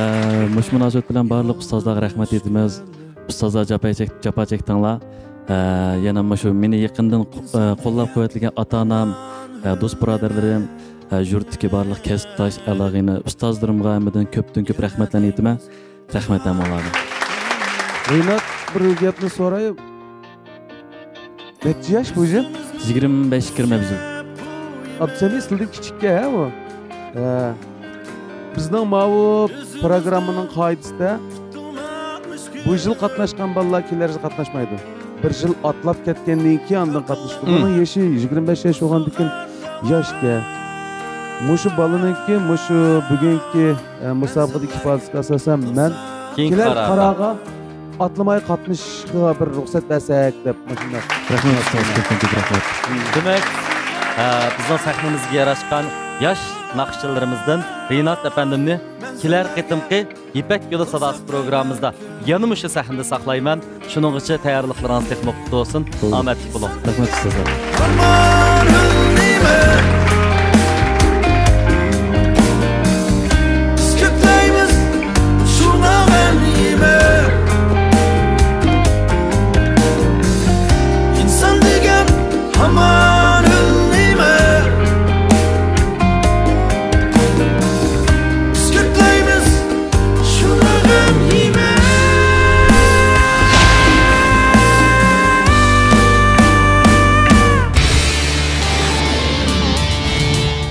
مۇشۇ مۇناسىۋەت بىلەن بارلىق ئۇستازلارغا رەھمەت ئېيتىمىز. ئۇستازلار جاپا چەك-، جاپا چەكتىڭلار. ئە، يەنە مۇشۇ مېنى يېقىندىن قو-، ئە، قوللاپ-قۇۋۋەتلىگەن ئاتا-ئانام، ئە، دوست-بۇرادەرلىرىم، ئە، يۇرتتىكى بارلىق كەسىپداش، ئاغىنە، ئۇستازلىرىمغا ھەممىدىن كۆپتىن كۆپ رەھمەتلەرنى ئېيتىمەن. رەھمەت ھەممىڭلارغا. رىنات، بىر گەپنى سوراي. نەچچە ياش بۇ يىل؟ يىگىرمە بەشكە كىرىمەن بۇ يىل. ئابدۇسەمىد سىلىدىن كىچىككەن ھە ئۇ. ھە. بىزنىڭ ماۋۇ پروگراممىنىڭ قائىدىسىدە بۇ يىل قاتناشقان بالىلار كېلەر يىل قاتناشمايدۇ. بىر يىل ئاتلاپ كەتكەندىن كېيىن ئاندىن قاتنىشىدۇ. مم. بۇنىڭ يېشى يىگىرمە بەش ياش بولغاندىكىن ياشكەن. مۇشۇ بالىنىڭكى، مۇشۇ بۈگۈنكى، ئە، مۇسابىقىدىكى ئىپادىسىگە ئاساسەن مەن كېيىنكى كېلەر قارارغا. قارارغا ئاتلىماي قاتنىشىشقا بىر رۇخسەت بەرسەك دەپ مۇشۇنداق. رەھمەت ئۇستاز، كۆپتىن كۆپ رەھمەت. دېمەك، ئە، بىزنىڭ سەھنىمىزگە ياراشقان ياش ناخشىچىلىرىمىزدىن رىنات ئەپەندىمنى كېلەر قېتىمقى يىپەك يولى ساداسى پروگراممىمىزدا يەنە مۇشۇ سەھنىدە ساقلايمەن. شۇنىڭغىچە تەييارلىقلىرىڭىز تېخىمۇ قۇتلۇق بولسۇن. بولدى. ئامەتلىك بولۇڭ. رەھمەت ئۇستازلار. ئىنسان دېگەن ھامان ئۆلمەيمەن. بىز كۆكلەيمىز شۇنداق غەمگىمەن.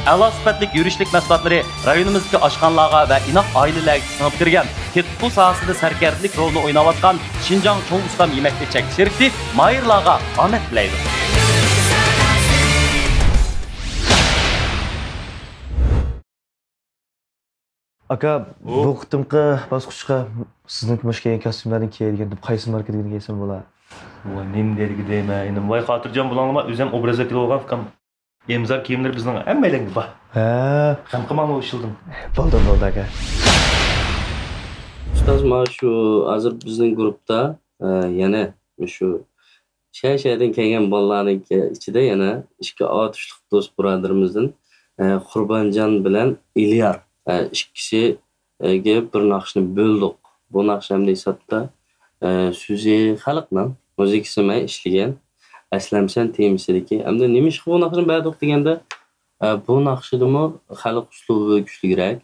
ئەلا سۈپەتلىك يۈرۈشلۈك مەھسۇلاتلىرى رايونىمىزدىكى ئاشخانىلارغا ۋە ئىناق ئائىلىلەرگە سىڭىپ كىرگەن، تېتىتقۇ ساھەسىدە سەركەردىلىك رولىنى ئويناۋاتقان شىنجاڭ چوڭ ئۇستام يېمەكلىك چەكلىك شىركىتى ماھىرلارغا ئامەت تىلەيدۇ. ئاكا، ئۇ بۇ قېتىمقى باسقۇچقا سىزنىڭ مۇشۇ كىيگەن كاستيۇملاردىن كىيەلىگەن دەپ قايسى ماركىدىن كىيسەم بولا؟ ۋاي، نېمە دەرگە دەيمەن ئىنىم. ۋاي، خاتىرجان بولۇڭلار، ئۆزۈم ئوبرازدا كېلىۋالغان ئۇكام. ئىمزا كىيىملىرى بىزنىڭ ھەممەيلەنگە بار. ھە. غەم قىلماڭلار ئۇ ئىشلىدىن. بولدى، بولدى ئاكا. ئۇستاز، مانا شۇ ھازىر بىزنىڭ گۇرۇپتا، ئە، يەنە شۇ شەھەر-شەھەردىن كەلگەن بالىلارنىڭكى ئىچىدە يەنە ئىككى ئاتۇشلۇق دوست بۇرادىرىمىزدىن، ئە، قۇربانجان بىلەن ئېلىيار، ئە، ئىككىسى ئىگە بىر ناخشىنى بۆلدۇق. بۇ ناخشا ئەمدى ھېسابتا، ئە، سۆزى خەلقنىڭ، مۇزىكىسى مەن ئىشلىگەن، ئەسلەمسەن تېمىسىدىكى. ئەمدى نېمىشقا بۇ ناخشىنى بەردۇق دېگەندە، ئە، بۇ ناخشىدىمۇ خەلق ئۇسلۇبى كۈچلۈكرەك.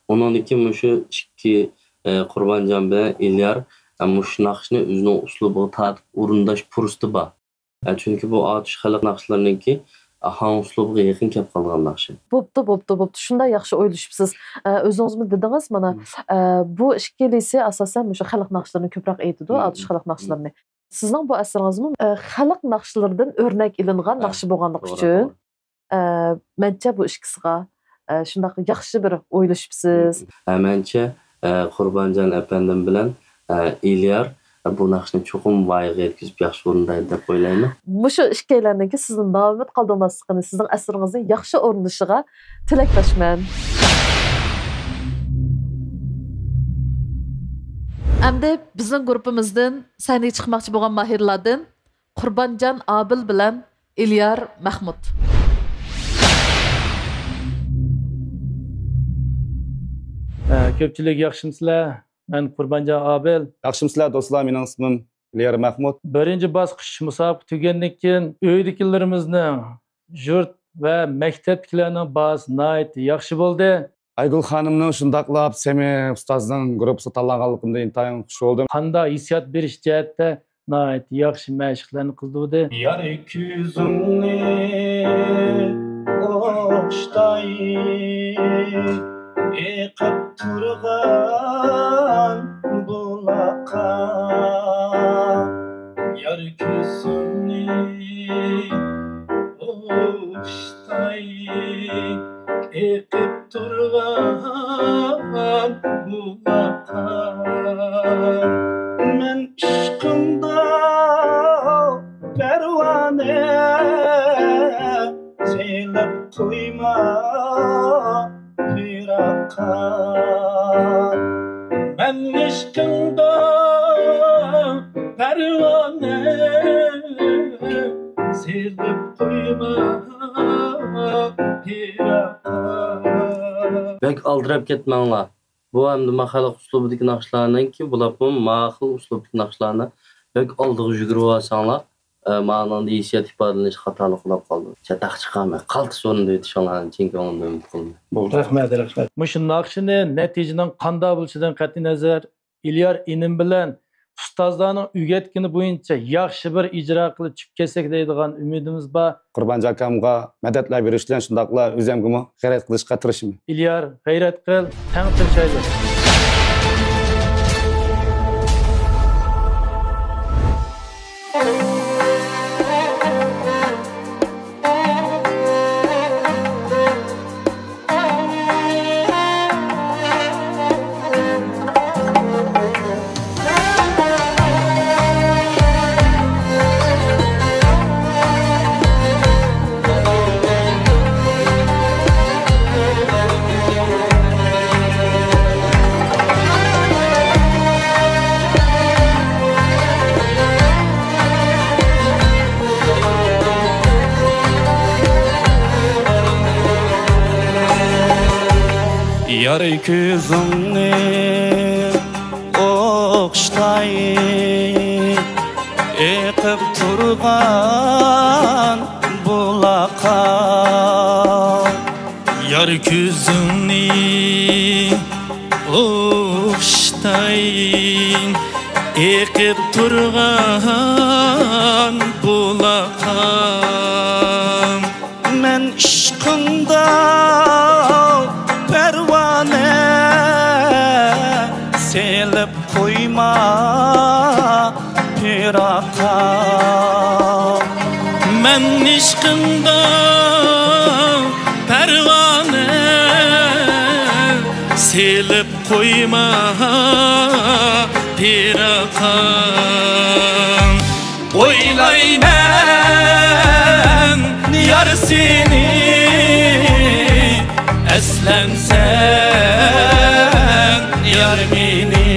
ئۇنىڭدىن كېيىن مۇشۇ ئىككى، ئە، قۇربانجان بىلەن ئېلىيار، ئە، مۇشۇ ناخشىنى ئۆزىنىڭ ئۇسلۇبىغا تارتىپ ئورۇنداش پۇرسىتى بار. ئە، چۈنكى بۇ ئاتۇش خەلق ناخشىلىرىنىڭكى ئاھاڭ ئۇسلۇبىغا يېقىن كەپ قالغان ناخشا. بوپتۇ، بوپتۇ، بوپتۇ. شۇنداق ياخشى ئويلىشىپسىز. ئە، ئۆزىڭىزمۇ دېدىڭىز، مانا، مم. ئە، بۇ ئىككىلىسى ئاساسەن مۇشۇ خەلق ناخشىلىرىنى كۆپرەك ئېيتىدۇ، مم، ئاتۇش مم، خەلق مم. ناخشىلىرىنى. سىزنىڭ بۇ ئەسىرىڭىزمۇ، ئە، خەلق ناخشىلىرىدىن ئۆرنەك ئېلىنغان ھە، ناخشا بولغانلىقى توغرا، ئۈچۈن، توغرا. ئە، مەنچە بۇ ئىككىسىغا، ئە، شۇنداق ياخشى بىر ئويلىشىپسىز. ھە، مەنچە، ئە، قۇربانجان ئەپەندىم بىلەن، ئە، ئېلىيار، ئە، بۇ ناخشىنى چوقۇم ۋايىغا يەتكۈزۈپ ياخشى ئورۇندايدۇ دەپ ئويلايمەن. مۇشۇ ئىككىيلەننىڭكى سىزنى نامەت قالدۇرماسلىقىنى، سىزنىڭ ئەسىرىڭىزنى ياخشى ئورۇندىشىغا تىلەكداشمەن. ئەمدى بىزنىڭ گۇرۇپپىمىزدىن سەھنىگە چىقماقچى بولغان ماھىرلاردىن قۇربانجان ئابىل بىلەن ئېلىيار مەخمۇت. ئە، كۆپچىلىك ياخشىمۇسىلەر؟ مەن قۇربانجان ئابىل. ياخشىمۇسىلەر دوستلار، مېنىڭ ئىسمىم ئېلىيار مەخمۇت. بىرىنچى باسقۇچ مۇسابىقە تۈگىگەندىن كېيىن ئۆيدىكىلىرىمىزنىڭ، يۇرت ۋە مەكتەپتىكىلەرنىڭ باھاسى ناھايىتى ياخشى بولدى. ئايگۈل خانىمنىڭ شۇنداقلا سەمىم ئۇستازنىڭ گۇرۇپپىسىغا تاللانغانلىقىمدىن ئىنتايىن خۇش بولدۇم. قانداق ھېسسىيات بېرىش جەھەتتە ناھايىتى ياخشى مەشىقلەرنى قىلدۇردى. يار كۆزۈڭنى ئوخشىتاي ئېقىپ تۇرغان بۇلاققا. يار كۆزۈڭنى ئوخشىتاي ئېقىپ تۇرغان بۇلاققا. مەن ئىشقىمدا پەرۋانە سېلىپ قويما پىراققا. مەن ئىشقىمدا پەرۋانە سېلىپ قويما پىراققا. بەك ئالدىراپ كەتمەڭلار. بۇ ئەمدى ما خەلق ئۇسلۇبىدىكى ناخشىلارنىڭكى، بولۇپمۇ ما خىل ئۇسلۇبتىكى ناخشىلارنى بەك ئالدىغا يۈگۈرۈۋالساڭلار، ئە، مانىڭدا ھېسسىيات ئىپادىلىنىش خاتالىق بولۇپ قالىدۇ. چاتاق چىقارماي، قالتىس ئورنىدا ئېيتىشىڭلارنى چىن كۆڭلۈمدىن ئۈمىد قىلىمەن. بولدى. رەھمەت، رەھمەت. مۇشۇ ناخشىنى نەتىجىنىڭ قانداق بولۇشىدىن قەتئىينەزەر، ئېلىيار ئىنىم بىلەن ئۇستازلارنىڭ ئۆگەتكىنى بويىچە ياخشى بىر ئىجرا قىلىپ چۈشۈپ كەتسەك دەيدىغان ئۈمىدىمىز بار. قۇربانجان ئاكامغا مەدەتلەر بېرىش بىلەن شۇنداقلا ئۆزۈمگىمۇ غەيرەت قىلىشقا تىرىشىمەن. ئېلىيار، غەيرەت قىل، تەڭ تىرىشايلى. يار كۆزۈڭنى ئوخشىتاي ئېقىپ تۇرغان بۇلاققا. يار كۆزۈڭنى ئوخشىتاي ئېقىپ تۇرغان بۇلاققا. مەن ئىشقىڭدا پەرۋانە سېلىپ قويما پىراققا. مەن ئىشقىڭدا پەرۋانە سېلىپ ماڭا پىرقەم. ئويلايمەن يار سېنى، ئەسلەمسەن يار مېنى.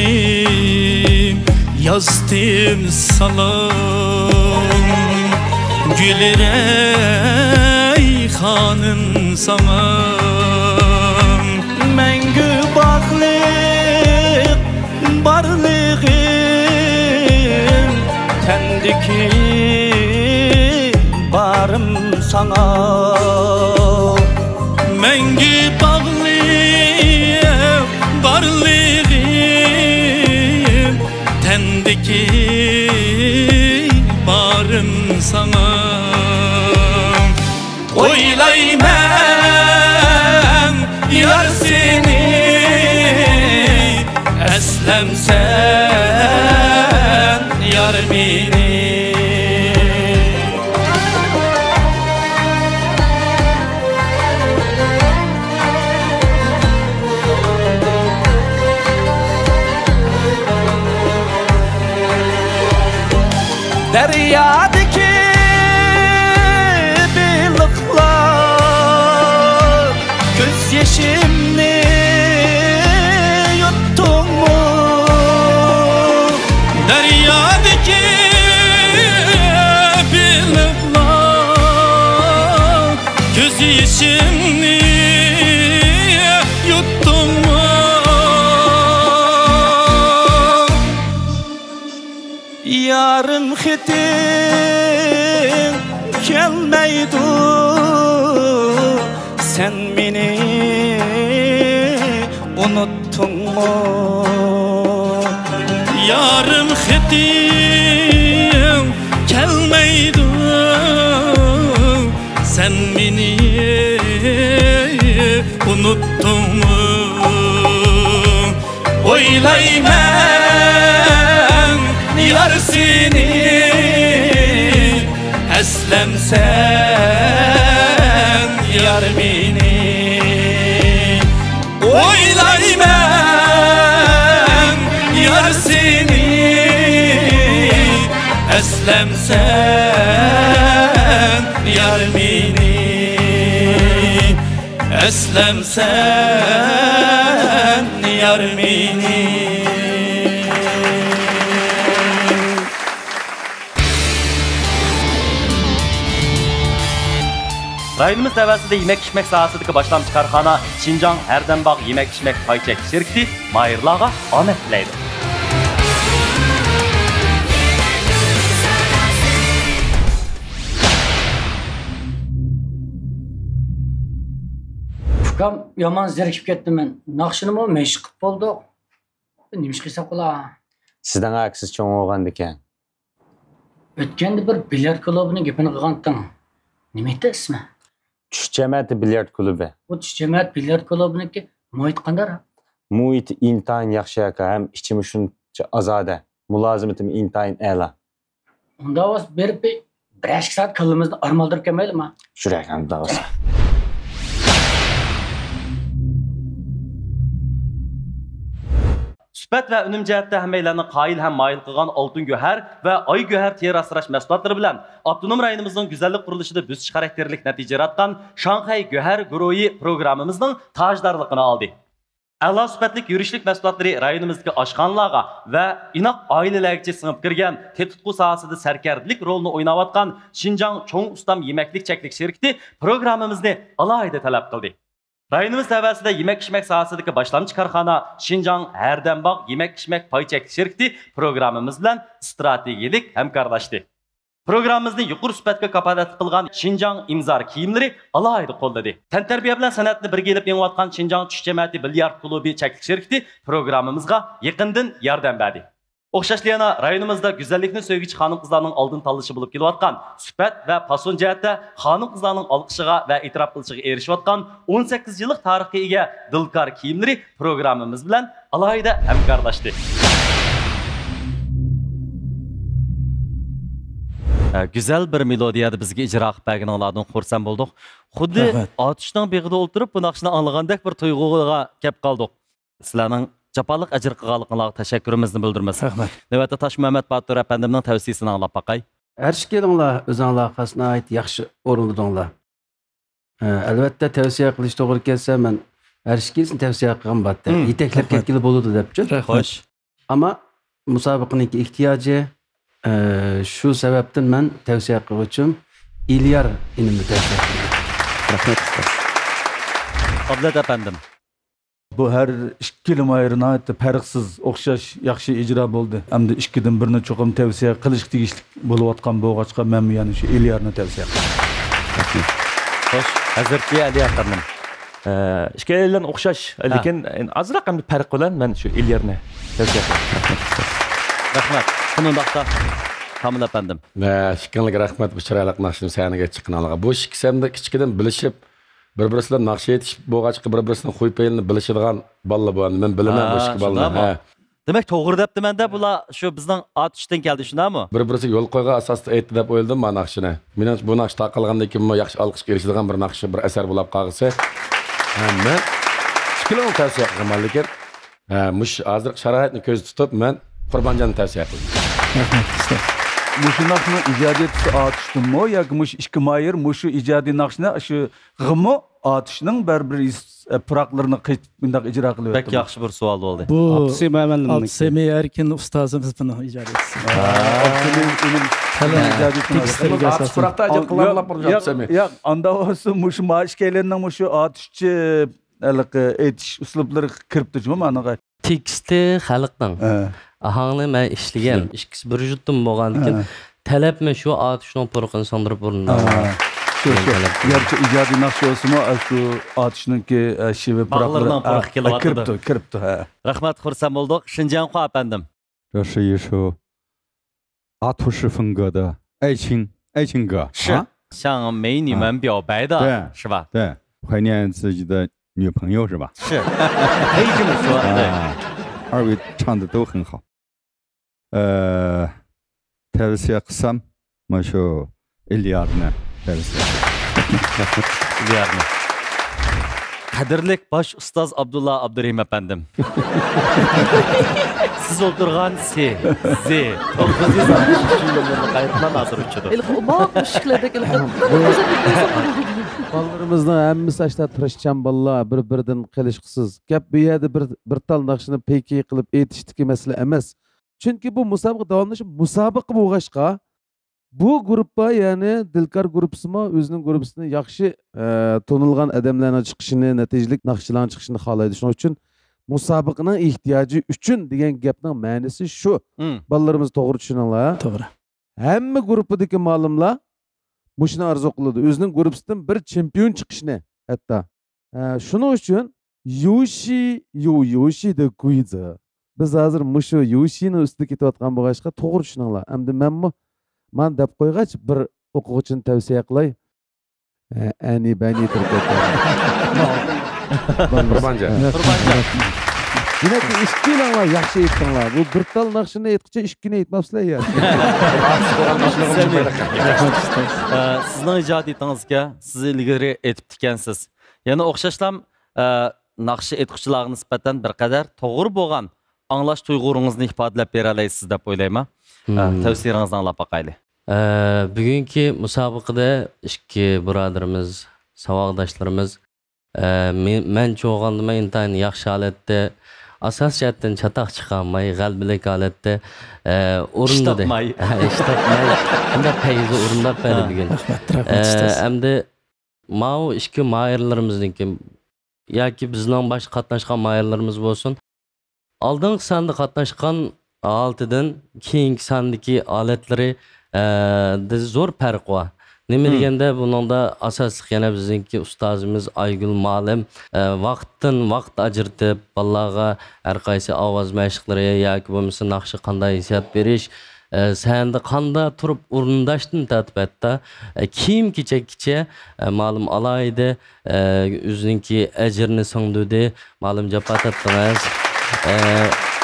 سېغىنىپ يازدىم سالام، گۈل رەيھانىم ساڭا. مەڭگۈ باغلىق بارلىقىم، تەندىكى بارىم ساڭا. مەڭگۈ باغلىق بارلىقىم، تەندىكى بارىم ساڭا. ئويلايمەن يار سېنى، ئەسلەمسەن يار مېنى. دەريادىكى بېلىقلار، كۆز يېشىمنى يۇتتۇڭمۇ؟ دەريادىكى بېلىقلار، كۆز يېشىمنى يۇتتۇڭمۇ؟ يارىم خېتىڭ كەلمەيدۇ، سەن مېنى ئۇنۇتتۇڭمۇ؟ يارىم خېتىڭ كەلمەيدۇ، سەن مېنى ئۇنۇتتۇڭمۇ؟ ئويلايمەن يار سېنى، ئەسلەمسەن يار مېنى. ئويلايمەن يار سېنى، ئەسلەمسەن يار مېنى. ئەسلەمسەن يار مېنى. رايونىمىز تەۋەسىدە يېمەك-ئىچمەك ساھەسىدىكى باشلامچى كارخانا شىنجاڭ ھەردەم باغ يېمەك-ئىچمەك پاي چەكلىك شىركىتى ماھىرلارغا ئامەت تىلەيدۇ. ئۇكام، يامان زېرىكىپ كەتتىم مەن. ناخشىنىمۇ مەشىق قىلىپ بولدۇق. نېمە ئىش قىلساق بولا؟ سىزنىڭ ئاكىسى چوڭ بولغاندىكەن. ئۆتكەندە بىر بىليارد كۇلۇبىنىڭ گېپىنى قىلغانتىڭ. نېمە ئىدى ئىسمى؟ چۈش جەمەتى بىليارد كۇلۇبى. بۇ چۈش جەمەتى بىليارد كۇلۇبىنىڭكى مۇھىتى قانداق؟ مۇھىتى ئىنتايىن ياخشى ئاكا، ھەم ئىچىمۇ شۇنچە ئازادە، مۇلازىمىتىمۇ ئىنتايىن ئەلا. ئۇنداق بولسا بېرىپ بىر، بىر ئىككى سائەت كاللىمىزنى ئارمالدۇرۇپ كەلمەيلىما؟ يۈرەك ئەمدى بولسا. سۈپەت ۋە ئۈنۈم جەھەتتە ھەممەيلەننى قايىل ھەم مايىل قىلغان ئالتۇن گۆھەر ۋە ئاي گۆھەر تېرە ئاسراش مەھسۇلاتلىرى بىلەن ئاپتونوم رايونىمىزنىڭ گۈزەللىك قۇرۇلۇشىدا بۆسۈش خاراكتېرلىك نەتىجە ياراتقان شاڭخەي گۆھەر گۇرۇھى پروگراممىمىزنىڭ تاجدارلىقىنى ئالدى. ئەلا سۈپەتلىك يۈرۈشلۈك مەھسۇلاتلىرى رايونىمىزدىكى ئاشخانىلارغا ۋە ئىناق ئائىلىلەرگىچە سىڭىپ كىرگەن تېتىتقۇ ساھەسىدە سەركەردىلىك رولىنى ئويناۋاتقان شىنجاڭ چوڭ ئۇستام يېمەكلىك چەكلىك شىركىتى پروگراممىمىزنى ئالاھىدە تەلەپ قىلدى. رايونىمىز تەۋەسىدە يېمەك-ئىچمەك ساھەسىدىكى باشلامچى كارخانا شىنجاڭ ھەردەم باغ يېمەك-ئىچمەك پاي چەكلىك شىركىتى پروگراممىمىز بىلەن ئىستراتېگىيەلىك ھەمكارلاشتى. پروگراممىمىزنى يۇقىرى سۈپەتكە كاپالەتلىك قىلغان شىنجاڭ ئىمزار كىيىملىرى ئالاھىدە قوللىدى. تەنتەربىيە بىلەن سەنئەتنى بىرگە ئېلىپ مېڭىۋاتقان شىنجاڭ چۈش جەمەتى بىليارد كۇلۇبى چەكلىك شىركىتى پروگراممىمىزغا يېقىندىن ياردەم بەردى. ئوخشاشلا يەنە رايونىمىزدا گۈزەللىكنى سۆيگۈچى خانىم-قىزلارنىڭ ئالدىن تاللىشى بولۇپ كېلىۋاتقان، سۈپەت ۋە پاسون جەھەتتە خانىم-قىزلارنىڭ ئالقىشىغا ۋە ئېتىراپ قىلىشىغا ئېرىشىۋاتقان ئون سەككىز يىللىق تارىخقا ئىگە دىلكار كىيىملىرى پروگراممىمىز بىلەن ئالاھىدە ھەمكارلاشتى. ئە، گۈزەل بىر مېلودىيەدە بىزگە ئىجرا قىلىپ بەرگىنىڭلاردىن خۇرسەن بولدۇق. خۇددى رەھمەت. ئاتۇشنىڭ بېغىدا ئولتۇرۇپ بۇ ناخشىنى ئاڭلىغاندەك بىر تۇيغۇغا كەپ قالدۇق. سىلەرنىڭ جاپالىق ئەجىر قىلغانلىقىڭلارغا تەشەككۈرىمىزنى بىلدۈرىمىز. رەھمەت. نۆۋەتتە تاشمۇھەممەت باتۇر ئەپەندىمنىڭ تەۋسىيىسىنى ئاڭلاپ باقاي. ھەر ئىككىلىڭلار ئۆزۈڭلار خاس ناھايىتى ياخشى ئورۇنلىدىڭلار. ئە، ئەلۋەتتە، تەۋسىيە قىلىش توغرا كەلسە، مەن ھەر ئىككىلىسىنى تەۋسىيە قىلغان باتتى. مم. يېتەكلەپ رەھمەت. كەتكىلى بولىدۇ دەپچۇ. رەھمەت. خوش. ئەمما مۇسابىقىنىڭكى ئېھتىياجى، ئە، شۇ سەۋەبتىن مەن تەۋسىيە قىلغۇچىم ئېلىيار ئىنىمنى تەۋسىيە قىلىمەن. رەھمەت، ئۇستاز. ئابلەت ئەپەندىم. بۇ ھەر ئىككىلا ماھىر ناھايىتى پەرقسىز، ئوخشاش، ياخشى ئىجرا بولدى. ئەمدى ئىككىدىن بىرنى چوقۇم تەۋسىيە قىلىشقا تېگىشلىك بولۇۋاتقان بولغاچقا، مەنمۇ يەنە شۇ ئېلىيارنى تەۋسىيە قىلىمەن. خوش، ھەزرىتى ئەلى ئەپەندىم. ئە، ئىككىيلەن ئوخشاش، ھە. لېكىن ئازراق ئەمدى پەرق بىلەن مەن شۇ ئېلىيارنى تەۋسىيە قىلىمەن. رەھمەت. شۇنداقتا كامىل ئەپەندىم. ھە، ئىككىڭلارغا رەھمەت، بۇ چىرايلىق ناخشىنى سەھنىگە چىققىنىڭلارغا. بۇ ئىككىسى ئەمدى كىچىكىدىن بىلىشىپ، بىر-بىرسى بىلەن ناخشا ئېيتىشىپ بولغاچقا، بىر-بىرسىنىڭ خۇي-پېيىنى بىلىشىدىغان بالىلار بۇ. ئەمدى مەن بىلىمەن بۇ ھە، ئىككى بالىنى. شۇنداقمۇ؟ ھە. دېمەك، توغرا دەپتىمەن-دە، بۇلار شۇ بىزنىڭ ئاتۇشتىن كەلدى، شۇنداقمۇ؟ بىر-بىرسىگە يول قويغان ئاساستا ئېيتتى دەپ ئويلىدىم مانا ناخشىنى. مېنىڭچە، بۇ ناخشا تارقالغاندىن كېيىنمۇ ياخشى ئالقىشقا ئېرىشىدىغان بىر ناخشا، بىر ئەسەر بولاپ قالغۇسى. ھە، مەن ئىككىلىنى تەۋسىيە قىلىمەن، لېكىن، ھە، مۇشۇ ھازىرقى شارائىتنى كۆزدە تۇتۇپ، مەن قۇربانجاننى تەۋسىيە قىلدىم. رەھمەت، ئۇستاز. مۇشۇ ناخشىنىڭ ئىجادىيەتچىسى ئاتۇشتىنمۇ ياكى مۇشۇ ئىككى ماھىر مۇشۇ ئىجادىي ناخشىنى شۇ غىمۇ ئاتۇشنىڭ بەرىبىر ھېس-، پۇراقلىرىنى قېتىپ مۇنداق ئىجرا قىلىۋەتتىمۇ؟ بەك ياخشى بىر سوئال بولدى. بۇ ئابدۇسەمى ئەمەندىمنىڭكى. ئابدۇسەمى ئەركىن ئۇستازىمىز بۇنىڭ ئىجادىيەتچىسى. ھە. ئابدۇسەمى ئىنىم. ھە. ئىجادىيەتچى تېكىستلىرىگە ئاساسەن. پۇراقتا ئىجاد قىلغانلار ياق، بۇنى ياق، ئابدۇسەمى. ياق، ئاندا بولسا مۇشۇ ما ئىككىيلەننىڭ مۇشۇ ئاتۇشچى ھېلىقى ئېيتىش ئۇسلۇبلىرى كىرىپتۇ جۇمۇ مانىغا. تېكىستى خەلقنىڭ. ھە. ئاھاڭنى مەن ئىشلىگەن. شۇ. ئىككىسى بىر جۇتتىن بولغاندىكىن ھە. تەلەپمۇ شۇ ئاتۇشنىڭ پۇرىقىنى سىڭدۈرۈپ ئورۇنداڭلار. ھە. شۇ، دېگەن شۇ. تەلەپ. گەرچە ئىجادىي ناخشا بولسىمۇ، شۇ ئاتۇشنىڭكى، ئە، شېۋە پۇراقلىرى، باغلىرىنىڭ پۇرىقى ئە، كېلىۋاتىدۇ. كىرىپتۇ، كىرىپتۇ، ھە. رەھمەت، خۇرسەن بولدۇق. شىنجياڭخۇا ئەپەندىم. 这是一首阿图什风格的爱情，爱情歌，是，啊？像美女们表白的，对，是吧？对，怀念自己的女朋友是吧？是，可以这么说，对。啊，二位唱的都很好。呃， تەۋسىيە قىلسام، مانا شۇ ئېلىيارنى تەۋسىيە قىلىمەن. ئېلىيارنى. قەدىرلىك باش ئۇستاز ئابدۇللا ئابدۇرېھىم ئەپەندىم. سىز ئولتۇرغان سى، زى، توققۇز يۈز ئاتمىش ئۈچىنچى نومۇرلۇق ئايروپىلان ھازىر ئۇچىدۇ. ھېلىقى ئوماق مۈشۈكلەردەك ھېلىقى. بالىلىرىمىزنىڭ ھەممىسى ئاشتا تىرىشچان بالىلار، بىر-بىرىدىن قېلىشقۇسىز. گەپ بۇ يەردە بىر، بىر تال ناخشىنى پېيكى قىلىپ ئېيتىشتىكى مەسىلە ئەمەس. چۈنكى بۇ مۇسابىقە داۋاملىشىپ، مۇسابىقە بولغاچقا، بۇ گۇرۇپپا، يەنى دىلكار گۇرۇپپىسىمۇ ئۆزىنىڭ گۇرۇپپىسىدىن ياخشى، ئە، تونۇلغان ئادەملەرنىڭ چىقىشىنى، نەتىجىلىك ناخشىچىلارنىڭ چىقىشىنى خالايدۇ. شۇنىڭ ئۈچۈن مۇسابىقىنىڭ ئېھتىياجى ئۈچۈن دېگەن گەپنىڭ مەنىسى شۇ. مم. بالىلىرىمىز توغرا چۈشىنىڭلار. توغرا. ھەممە گۇرۇپپىدىكى مۇئەللىملەر مۇشۇنى ئارزۇ قىلىدۇ. ئۆزىنىڭ گۇرۇپپىسىدىن بىر چېمپىيون چىقىشىنى ھەتتا. ئە، شۇنىڭ ئۈچۈن يۇشى، يۇ، يۇشى دە گۇيزى. بىز ھازىر مۇشۇ يۇشىنىڭ ئۈستىدە كېتىۋاتقان بولغاچقا، توغرا چۈشىنىڭلار. ئەمدى مەنمۇ مانا دەپ قويغاچ، بىر ئوقۇغۇچىنى تەۋسىيە قىلاي. ئە، ئەنى بەنى تۈركەتلەر. قۇربانجان. قۇربانجان. دېمەك، ئىككىلەڭلار ياخشى ئېيتتىڭلار. بۇ بىر تال ناخشىنى ئېيتقۇچە ئىككىنى ئېيتماپسىلەر يا. ئە، سىزنىڭ ئىجادىيىتىڭىزگە سىز ئىلگىرى ئېيتىپتىكەنسىز. يەنە ئوخشاشلام، ئە، ناخشا ئېيتقۇچىلارغا نىسبەتەن بىر قەدەر توغرا بولغان ئاڭلاش تۇيغۇلىرىڭىزنى ئىپادىلەپ بېرەلەيسىز دەپ ئويلايمەن. ئە، مم. تەۋسىيىلىرىڭىزنى ئاڭلاپ باقايلى. ئە، بۈگۈنكى مۇسابىقىدە ئىككى بۇرادىرىمىز، ساۋاقداشلىرىمىز، ئە، مې-، مەنچە بولغاندا مەن ئىنتايىن ياخشى ھالەتتە، ئاساسىي جەھەتتىن چاتاق چىقارماي، غەلىبىلىك ھالەتتە، ئە، ئورۇندىدى. ئىش تاپماي. ھە، ئىش تاپماي. شۇنداق پەيزى ئورۇنداپ بەردى ھە. بۈگۈن. رەھمەت، رەھمەت، ئە، ئۇستاز. ئەمدى ماۋۇ ئىككى ماھىرلىرىمىزنىڭكى ياكى بىزنىڭ باشقا قاتناشقان ماھىرلىرىمىز بولسۇن، ئالدىنقى ساندا قاتناشقان ھالىتىدىن كېيىنكى ساندىكى ھالەتلىرى، ئە، دە زور پەرق بار. نېمە دېگەندە، بۇنىڭدا ئاساسلىق يەنە بىزنىڭكى ئۇستازىمىز ئايگۈل مۇئەللىم، ئە، ۋاقىتتىن ۋاقىت ئاجرىتىپ، بالىلارغا ھەر قايسى ئاۋاز مەشىقلىرى ياكى بولمىسا ناخشا قانداق ھېسسىيات بېرىش، ئە، سەھنىدە قانداق تۇرۇپ ئورۇنداشتىن تارتىپ ھەتتا، ئە، كىيىم-كېچەككىچە، ئە، مۇئەللىم ئالاھىدە، ئە، ئۆزىنىڭكى ئەجرىنى سىڭدۈردى. مۇئەللىم، جاپا تارتتىڭىز. ئە،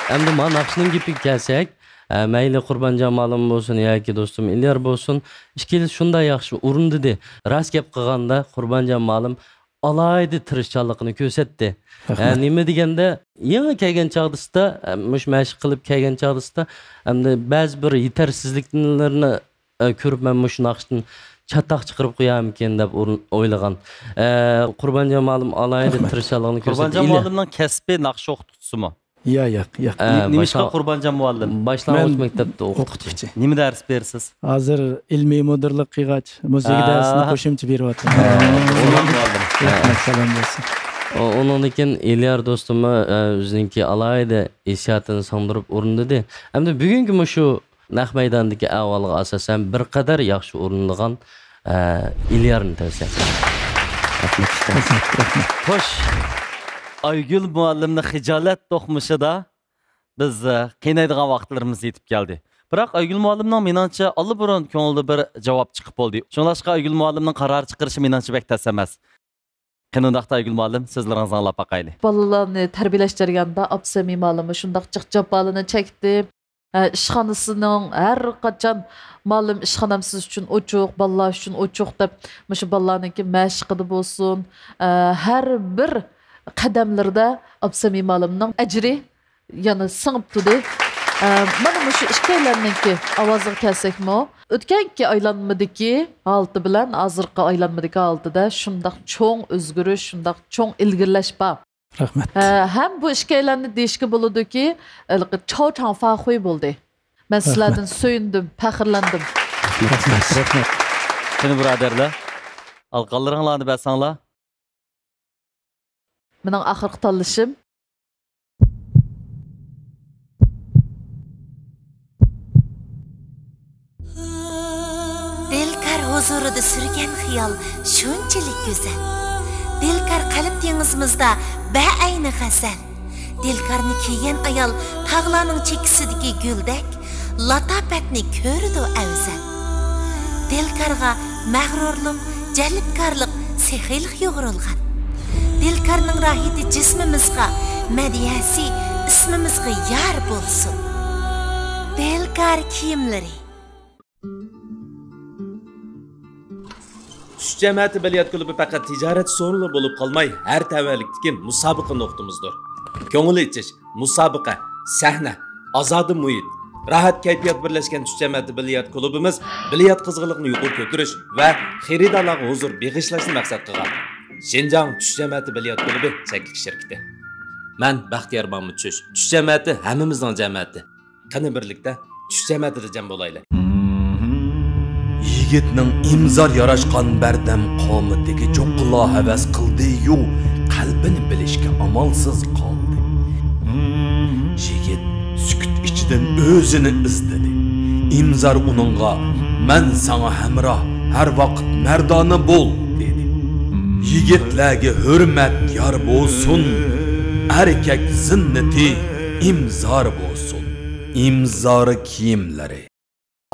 ئەمدى مانا ناخشىنىڭ گېپىگە كەلسەك، ئە، مەيلى قۇربانجان مۇئەللىم بولسۇن ياكى دوستۇم ئېلىيار بولسۇن، ئىككىلىسى شۇنداق ياخشى ئورۇندىدى. راست گەپ قىلغاندا، قۇربانجان مۇئەللىم ئالاھىدە تىرىشچانلىقىنى كۆرسەتتى. ئە، رەھمەت. نېمە دېگەندە، يېڭى كەلگەن چاغدىسىدا، ئە، مۇشۇ مەشىق قىلىپ كەلگەن چاغدىسىدا، ئەمدى بەزى بىر يېتەرسىزلىكلىرىنى، ئە، كۆرۈپ، مەن مۇشۇ ناخشىدىن چاتاق چىقىرىپ قويارمىكىن دەپ ئورۇن-، ئويلىغان. ئە، قۇربانجان مۇئەللىم ئالاھىدە رەھمەت. تىرىشچانلىقىنى كۆرسەتتى. قۇربانجان مۇئەللىمنىڭ كەسپى ناخشا ئوقۇتقۇچىسىمۇ؟ يا، ياق، ياق. ئە، نېمىشقا باشلاڭ-، قۇربانجان مۇئەللىم؟ باشلانغۇچ مەن مەكتەپتە ئوقۇتقۇچى. ئوقۇتقۇچى. نېمە دەرس بېرىسىز؟ ھازىر ئىلمىي مۇدىرلىق قىلغاچ، مۇزىكا دەرسىنى قوشۇمچە بېرىۋاتىمەن. ھە، ئۇلان مۇئەللىم. رەھمەت، سالام بولسۇن. ئۇ-، ئۇنىڭدىن كېيىن ئېلىيار دوستۇممۇ، ئە، ئۆزىنىڭكى ئالاھىدە ھېسسىياتىنى سىڭدۈرۈپ ئورۇندىدى. ئەمدى بۈگۈنكى مۇشۇ نەق مەيداندىكى ئەھۋالغا ئاساسەن بىر قەدەر ياخشى ئورۇندىغان، ئە، ئېلىيارنى تەۋسىيە قىلىمەن. رەھمەت، ئۇستاز. رەھمەت، رەھمەت. خوش. ئايگۈل مۇئەللىمنى خىجالەت توقمىشىدا بىز، ئە، قىينايدىغان ۋاقىتلىرىمىز يېتىپ كەلدى. بىراق ئايگۈل مۇئەللىمنىڭ مېنىڭچە ئاللىبۇرۇن كۆڭلىدە بىر جاۋاب چىقىپ بولدى. شۇڭلاشقا ئايگۈل مۇئەللىمنىڭ قارار چىقىرىشى مېنىڭچە بەك تەس ئەمەس. قېنى ئۇنداقتا ئايگۈل مۇئەللىم، سۆزلىرىڭىزنى ئاڭلاپ باقايلى. بالىلارنى تەربىيەلەش جەريانىدا ئابسەمىي مۇئەللىممۇ شۇنداق جىق جاپالىرىنى چەكتى. ئە، ئىشخانىسىنىڭ ھەر قاچان مۇئەللىم ئىشخانام سىز ئۈچۈن ئوچۇق، بالىلار ئۈچۈن ئوچۇق دەپ، مۇشۇ بالىلارنىڭكى مەشىقىدە بولسۇن، ئە، ھەر بىر قەدەملىرىدە ئابسەمىي مۇئەللىمنىڭ ئەجرى يەنە سىڭىپ تۇردى. ئە، مانا مۇشۇ ئىككىيلەننىڭكى ئاۋازىغا كەلسەكمۇ، ئۆتكەنكى ئايلانمىدىكى ھالىتى بىلەن ھازىرقى ئايلانمىدىكى ھالىتىدە شۇنداق چوڭ ئۆزگىرىش، شۇنداق چوڭ ئىلگىرىلەش بار. رەھمەت. ئە، ھەم بۇ ئىككىيلەننى دېيىشكە بولىدۇكى، ھېلىقى چاۋ چاڭ فاخۇي بولدى. مەن رەھمەت. سىلەردىن سۆيۈندۈم، پەخىرلەندىم. رەھمەت، رەھمەت. قېنى بۇرادەرلەر، ئالقانلىرىڭلارنى بەرسەڭلار. مېنىڭ ئاخىرقى تاللىشىم. دىلكار ھۇزۇرىدا سۈرگەن خىيال شۇنچىلىك گۈزەل. دىلكار قەلب دېڭىزىمىزدا بەئەينى غەزەل. دىلكارنى كىيگەن ئايال تاغلارنىڭ چېكىسىدىكى گۈلدەك، لاتاپەتنى كۆرىدۇ ئەۋزەل. دىلكارغا مەغرۇرلۇق، جەلپكارلىق، سېخىيلىق يۇغۇرۇلغان. دىلكارنىڭ راھىتى جىسمىمىزغا، مەدھىيەسى ئىسمىمىزغا يار بولسۇن. دىلكار كىيىملىرى. چۈش جەمەتى بىليارت كۇلۇبى پەقەت تىجارەت سورۇنى بولۇپ قالماي، ھەر تەۋەلىكتىكى مۇسابىقە نۇقتىمىزدۇر. كۆڭۈل ئېچىش، مۇسابىقە، سەھنە، ئازادە مۇھىت، راھەت كەيپىيات بىرلەشكەن چۈش جەمەتى بىليارت كۇلۇبىمىز بىليارت قىزغىنلىقىنى يۇقىرى كۆتۈرۈش ۋە خېرىدارلارغا ھۇزۇر بېغىشلاشنى مەقسەت قىلغان. شىنجاڭ چۈش جەمەتى بىليارت كۇلۇبى چەكلىك شىركىتى. مەن بەختىيار مامۇت چۈش. چۈش جەمەتى ھەممىمىزنىڭ جەمەتى. قېنى بىرلىكتە چۈش جەمەتىدە جەم بولايلى. يىگىتنىڭ ئىمزار ياراشقان بەردەم قامىتىگە چوققىلا ھەۋەس قىلدى-يۇ، قەلبىنى بىلىشكە ئامالسىز قالدى. يىگىت سۈكۈت ئىچىدىن ئۆزىنى ئىزدىدى. ئىمزار ئۇنىڭغا، «مەن ساڭا ھەمراھ، ھەر ۋاقىت مەردانە بول» دېدى. يىگىتلەرگە ھۆرمەت يار بولسۇن، ئەركەك زىننىتى ئىمزار بولسۇن. ئىمزار كىيىملىرى.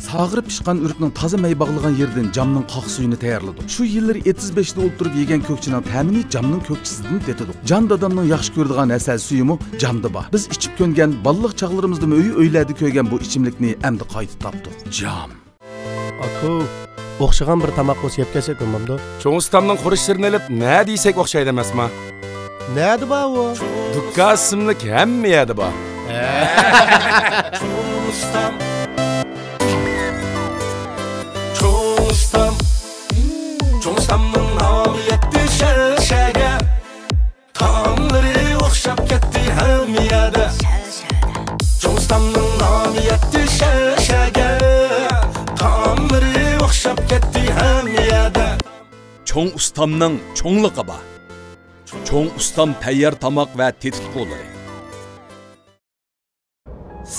ساغىرى پىشقان ئۆرۈكنىڭ تازا مەي باغلىغان يېرىدىن جامنىڭ قاق سۈيىنى تەييارلىدۇق. شۇ يىللىرى ئېتىز بېشىدا ئولتۇرۇپ يېگەن كۆكچىنىڭ تەمىنى جامنىڭ كۆكچىسىدىن تېتىدۇق. جان دادامنىڭ ياخشى كۆرىدىغان ھەسەل سۈيىمۇ جامدا بار. بىز ئىچىپ كۆنگەن، بالىلىق چاغلىرىمىزدىمۇ ئۆي-ئۆيلەردە كۆرگەن بۇ ئىچىملىكنى ئەمدى قايتا تاپتۇق. جام. ئاكا، ئوخشىغان بىر تاماق بولسا يەپ كەلسەك بولمامدۇ؟ چوڭ ئۇستامنىڭ خۇرۇچلىرىنى ئېلىپ، نە دېسەك ئوخشايدۇ ئەمەسما؟ نەدە بار ئۇ؟ دۇكان ئىسىملىك ھەممە يەردە بار. ھە. چوڭ ئۇستام. چوڭ ئۇستام. چوڭ ئۇستامنىڭ نامى يەتتى شەھەر شەھەرگە. تائاملىرى ئوخشاپ كەتتى ھەممە يەردە. چوڭ ئۇستامنىڭ نامى يەتتى شەھەر شەھەرگە. تائاملىرى ئوخشاپ كەتتى ھەممە يەردە. چوڭ ئۇستامنىڭ چوڭلۇقى بار. چوڭ ئۇستام تەييار تاماق ۋە تېتىتقۇلىرى.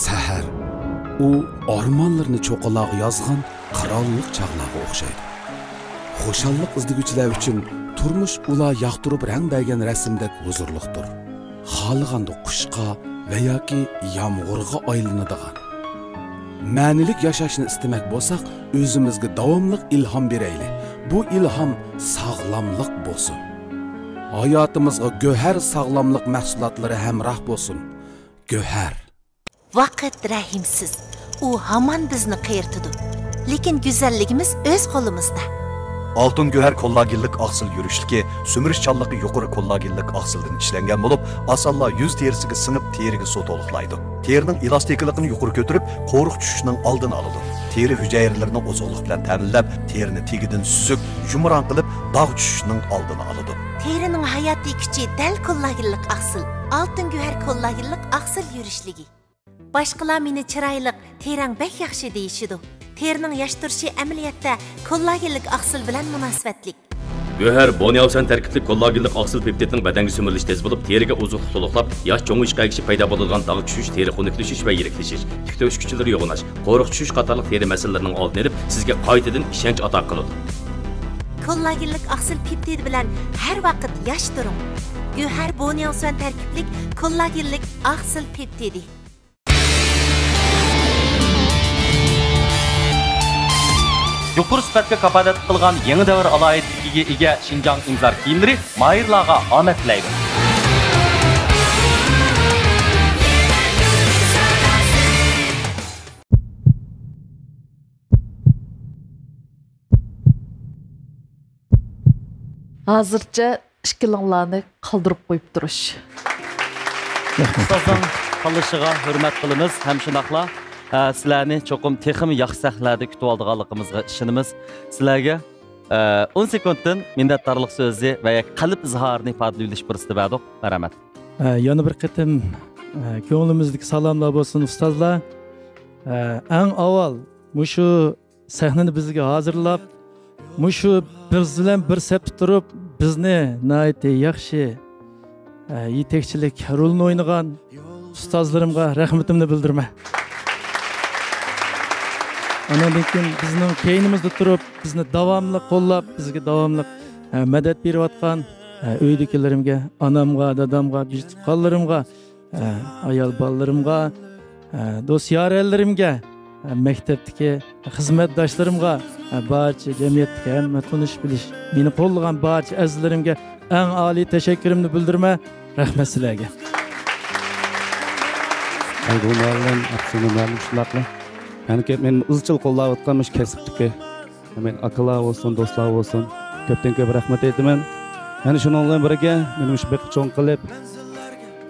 سەھەر. ئۇ ئارمانلىرىنى چوققىلارغا يازغان قىرانلىق چاغلارغا ئوخشايدۇ. خۇشاللىق ئىزدىگۈچىلەر ئۈچۈن تۇرمۇش ئۇلار ياقتۇرۇپ رەڭ بەرگەن رەسىمدەك ھۇزۇرلۇقتۇر. خالىغاندا قۇشقا ۋە ياكى يامغۇرغا ئايلىنىدىغان. مەنىلىك ياشاشنى ئىستىمەك بولساق، ئۆزىمىزگە داۋاملىق ئىلھام بېرەيلى. بۇ ئىلھام ساغلاملىق بولسۇن. ھاياتىمىزغا گۆھەر ساغلاملىق مەھسۇلاتلىرى ھەمراھ بولسۇن. گۆھەر. ۋاقىت رەھىمسىز. ئۇ ھامان بىزنى قېرىتىدۇ. لېكىن گۈزەللىكىمىز ئۆز قولىمىزدا. ئالتۇن گۆھەر كوللاگېنلىق ئاقسىل يۈرۈشلۈكى سۈمۈرۈشچانلىقى يۇقىرى كوللاگېنلىق ئاقسىلدىن ئىشلەنگەن بولۇپ، ئاسانلا يۈز تېرىسىگە سىڭىپ، تېرىگە سۇ تولۇقلايدۇ. تېرىنىڭ ئېلاستىكىلىقىنى يۇقىرى كۆتۈرۈپ، قورۇق چۈشۈشنىڭ ئالدىنى ئالىدۇ. تېرە ھۈجەيرىلىرىنى ئوزۇقلۇق بىلەن تەمىنلەپ، تېرىنى تېگىدىن سۈزۈك، يۇمران قىلىپ، داغ چۈشۈشنىڭ ئالدىنى ئالىدۇ. تېرىنىڭ ھاياتىي كۈچى دەل كوللاگېنلىق ئاقسىل، ئالتۇن گۆھەر كوللاگېنلىق ئاقسىل يۈرۈشلۈكى. باشقىلار مېنى چىرايلىق، تېرەڭ بەك ياخشى دېيىشىدۇ. تېرىنىڭ ياش تۇرۇشى ئەمەلىيەتتە كوللاگېنلىك ئاقسىل بىلەن مۇناسىۋەتلىك. گۆھەر بونياۋسەن تەركىبلىك كوللاگېنلىق ئاقسىل پېپتىدنىڭ بەدەنگە سۈمۈرۈلۈش تېز بولۇپ، تېرىگە ئوزۇقلۇق تولۇقلاپ، ياش چوڭىيىشقا ئەگىشىپ پەيدا بولىدىغان داغ چۈشۈش، تېرە خۇنۈكلىشىش ۋە يىرىكلىشىش، تۈك تۆكۈش كۈچلىرى يوغىناش، قورۇق چۈشۈش قاتارلىق تېرە مەسىلىلىرىنىڭ ئالدىنى ئېلىپ، سىزگە قايتىدىن ئىشەنچ ئاتا قىلىدۇ. كوللاگېنلىك ئاقسىل پېپتىدى بىلەن ھەر ۋاقىت ياش تۇرۇڭ. گۆھەر بونياۋسەن تەركىبلىك كوللاگېنلىك ئاقسىل پېپتىدى. يۇقىرى سۈپەتكە كاپالەتلىك قىلغان يېڭى دەۋر ئالاھىدىلىكىگە ئىگە شىنجاڭ ئىنزار كىيىملىرى ماھىرلارغا ئامەت تىلەيدۇ. ھازىرچە ئىككىلىڭلارنى قالدۇرۇپ قويۇپ تۇرۇش. ئۇستازنىڭ تاللىشىغا ھۆرمەت قىلىمىز ھەم شۇنداقلا، ئە، سىلەرنى چوقۇم تېخىمۇ ياخشى سەھنىلەردە كۈتۈۋالىدىغانلىقىمىزغا ئىشىنىمىز. سىلەرگە، ئە، ئون سېكۇنتتىن مىننەتدارلىق سۆزى ۋە قەلب ئىزھارىنى ئىپادىلىۋېلىش پۇرسىتى بەردۇق. مەرھەمەت. ئە، يەنە بىر قېتىم، ئە، كۆڭلىمىزدىكى سالاملار بولسۇن، ئۇستازلار. ئە، ئەڭ ئاۋۋال مۇشۇ سەھنىنى بىزگە ھازىرلاپ، مۇشۇ بىز بىلەن بىر سەپتە تۇرۇپ، بىزنى ناھايىتى ياخشى، ئە، يېتەكچىلىك رولىنى ئوينىغان ئۇستازلىرىمغا رەھمىتىمنى بىلدۈرىمەن. ئاناندىن كېيىن بىزنىڭ كەينىمىزدە تۇرۇپ، بىزنى داۋاملىق قوللاپ، بىزگە داۋاملىق، ئە، مەدەت بېرىۋاتقان، ئە، ئۆيدىكىلىرىمگە، ئانامغا، دادامغا، بىجۇ تۇغقانلىرىمغا، ئە، ئايال بالىلىرىمغا، ئە، دوست يارەنلىرىمگە، ئە، مەكتەپتىكى خىزمەتداشلىرىمغا، ئە، بارچە جەمئىيەتتىكى ھەممە تونۇش بىلىش، مېنى قوللىغان بارچە ئەزىزلىرىمگە ئەڭ ئالىي تەشەككۈرۈمنى بىلدۈرىمەن. رەھمەت سىلەرگە. ئەيدۇ مۇئەللىم، ئابدۇسەمەت مۇئەللىم شۇنداقلا. يەنىكى مېنى ئىزچىل قوللاۋاتقان مۇشۇ كەسىپتىكى ھەممە ئاكىلار بولسۇن، دوستلار بولسۇن، كۆپتىن كۆپ رەھمەت ئېيتىمەن. يەنە شۇنىڭ بىلەن بىرگە، مېنى مۇشۇ بېقىپ چوڭ قىلىپ،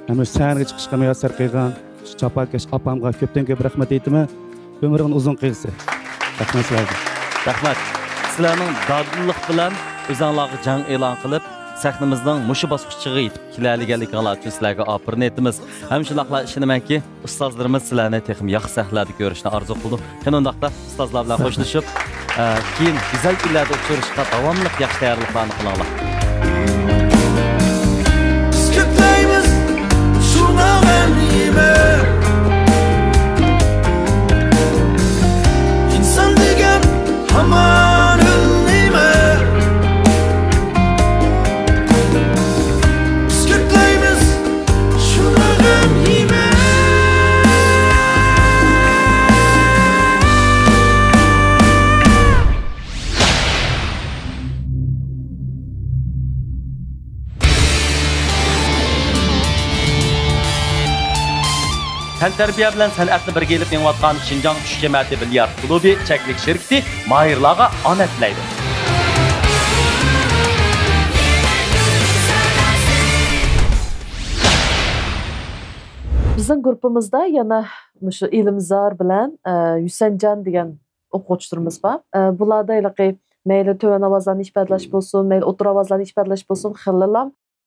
ھەم مۇشۇ سەھنىگە چىقىشقا مۇيەسسەر قىلغان شۇ جاپاكەش ئاپامغا كۆپتىن كۆپ رەھمەت ئېيتىمەن. ئۆمرۈڭ ئۇزۇن قىلسۇن. رەھمەت سىلەرگە. رەھمەت. سىلەرنىڭ دادىللىق بىلەن ئۆزۈڭلارغا جەڭ ئېلان قىلىپ، سەھنىمىزنىڭ مۇشۇ باسقۇچىغا يېتىپ كېلەلىگەنلىكىڭلار ئۈچۈن سىلەرگە ئاپىرىن ئېيتىمىز. ھەم شۇنداقلا ئىشىنىمەنكى، ئۇستازلىرىمىز سىلەرنى تېخىمۇ ياخشى سەھنىلەردە كۆرۈشنى ئارزۇ قىلىدۇ. قېنى ئۇنداقتا ئۇستازلار بىلەن خوشلىشىپ، ئە، كېيىن گۈزەل كۈنلەردە ئۇچرىشىشقا داۋاملىق ياخشى تەييارلىقلارنى قىلىڭلار. بىز كۆپلەيمىز شۇنىڭ غەمىمە. ئىنسان دېگەن ھامان ئۆلىمەن. بىز كۆپلەيمىز شۇنىڭ غەمىمە. تەنتەربىيە بىلەن سەنئەتنى بىرگە ئېلىپ مېڭىۋاتقان شىنجاڭ چۈش جەمەتى بىليارت كۇلۇبى چەكلىك شىركىتى ماھىرلارغا ئامەت تىلەيدۇ. بىزنىڭ گۇرۇپپىمىزدا يەنە مۇشۇ ئىلىمزار بىلەن، ئە، يۈسەنجان دېگەن ئوقۇغۇچىلىرىمىز بار. ئە، بۇلاردا ھېلىقى مەيلى تۆۋەن ئاۋازلارنى ئىپادىلەش بولسۇن، مەيلى ئوتتۇرا ئاۋازلارنى ئىپادىلەش بولسۇن، خېلىلا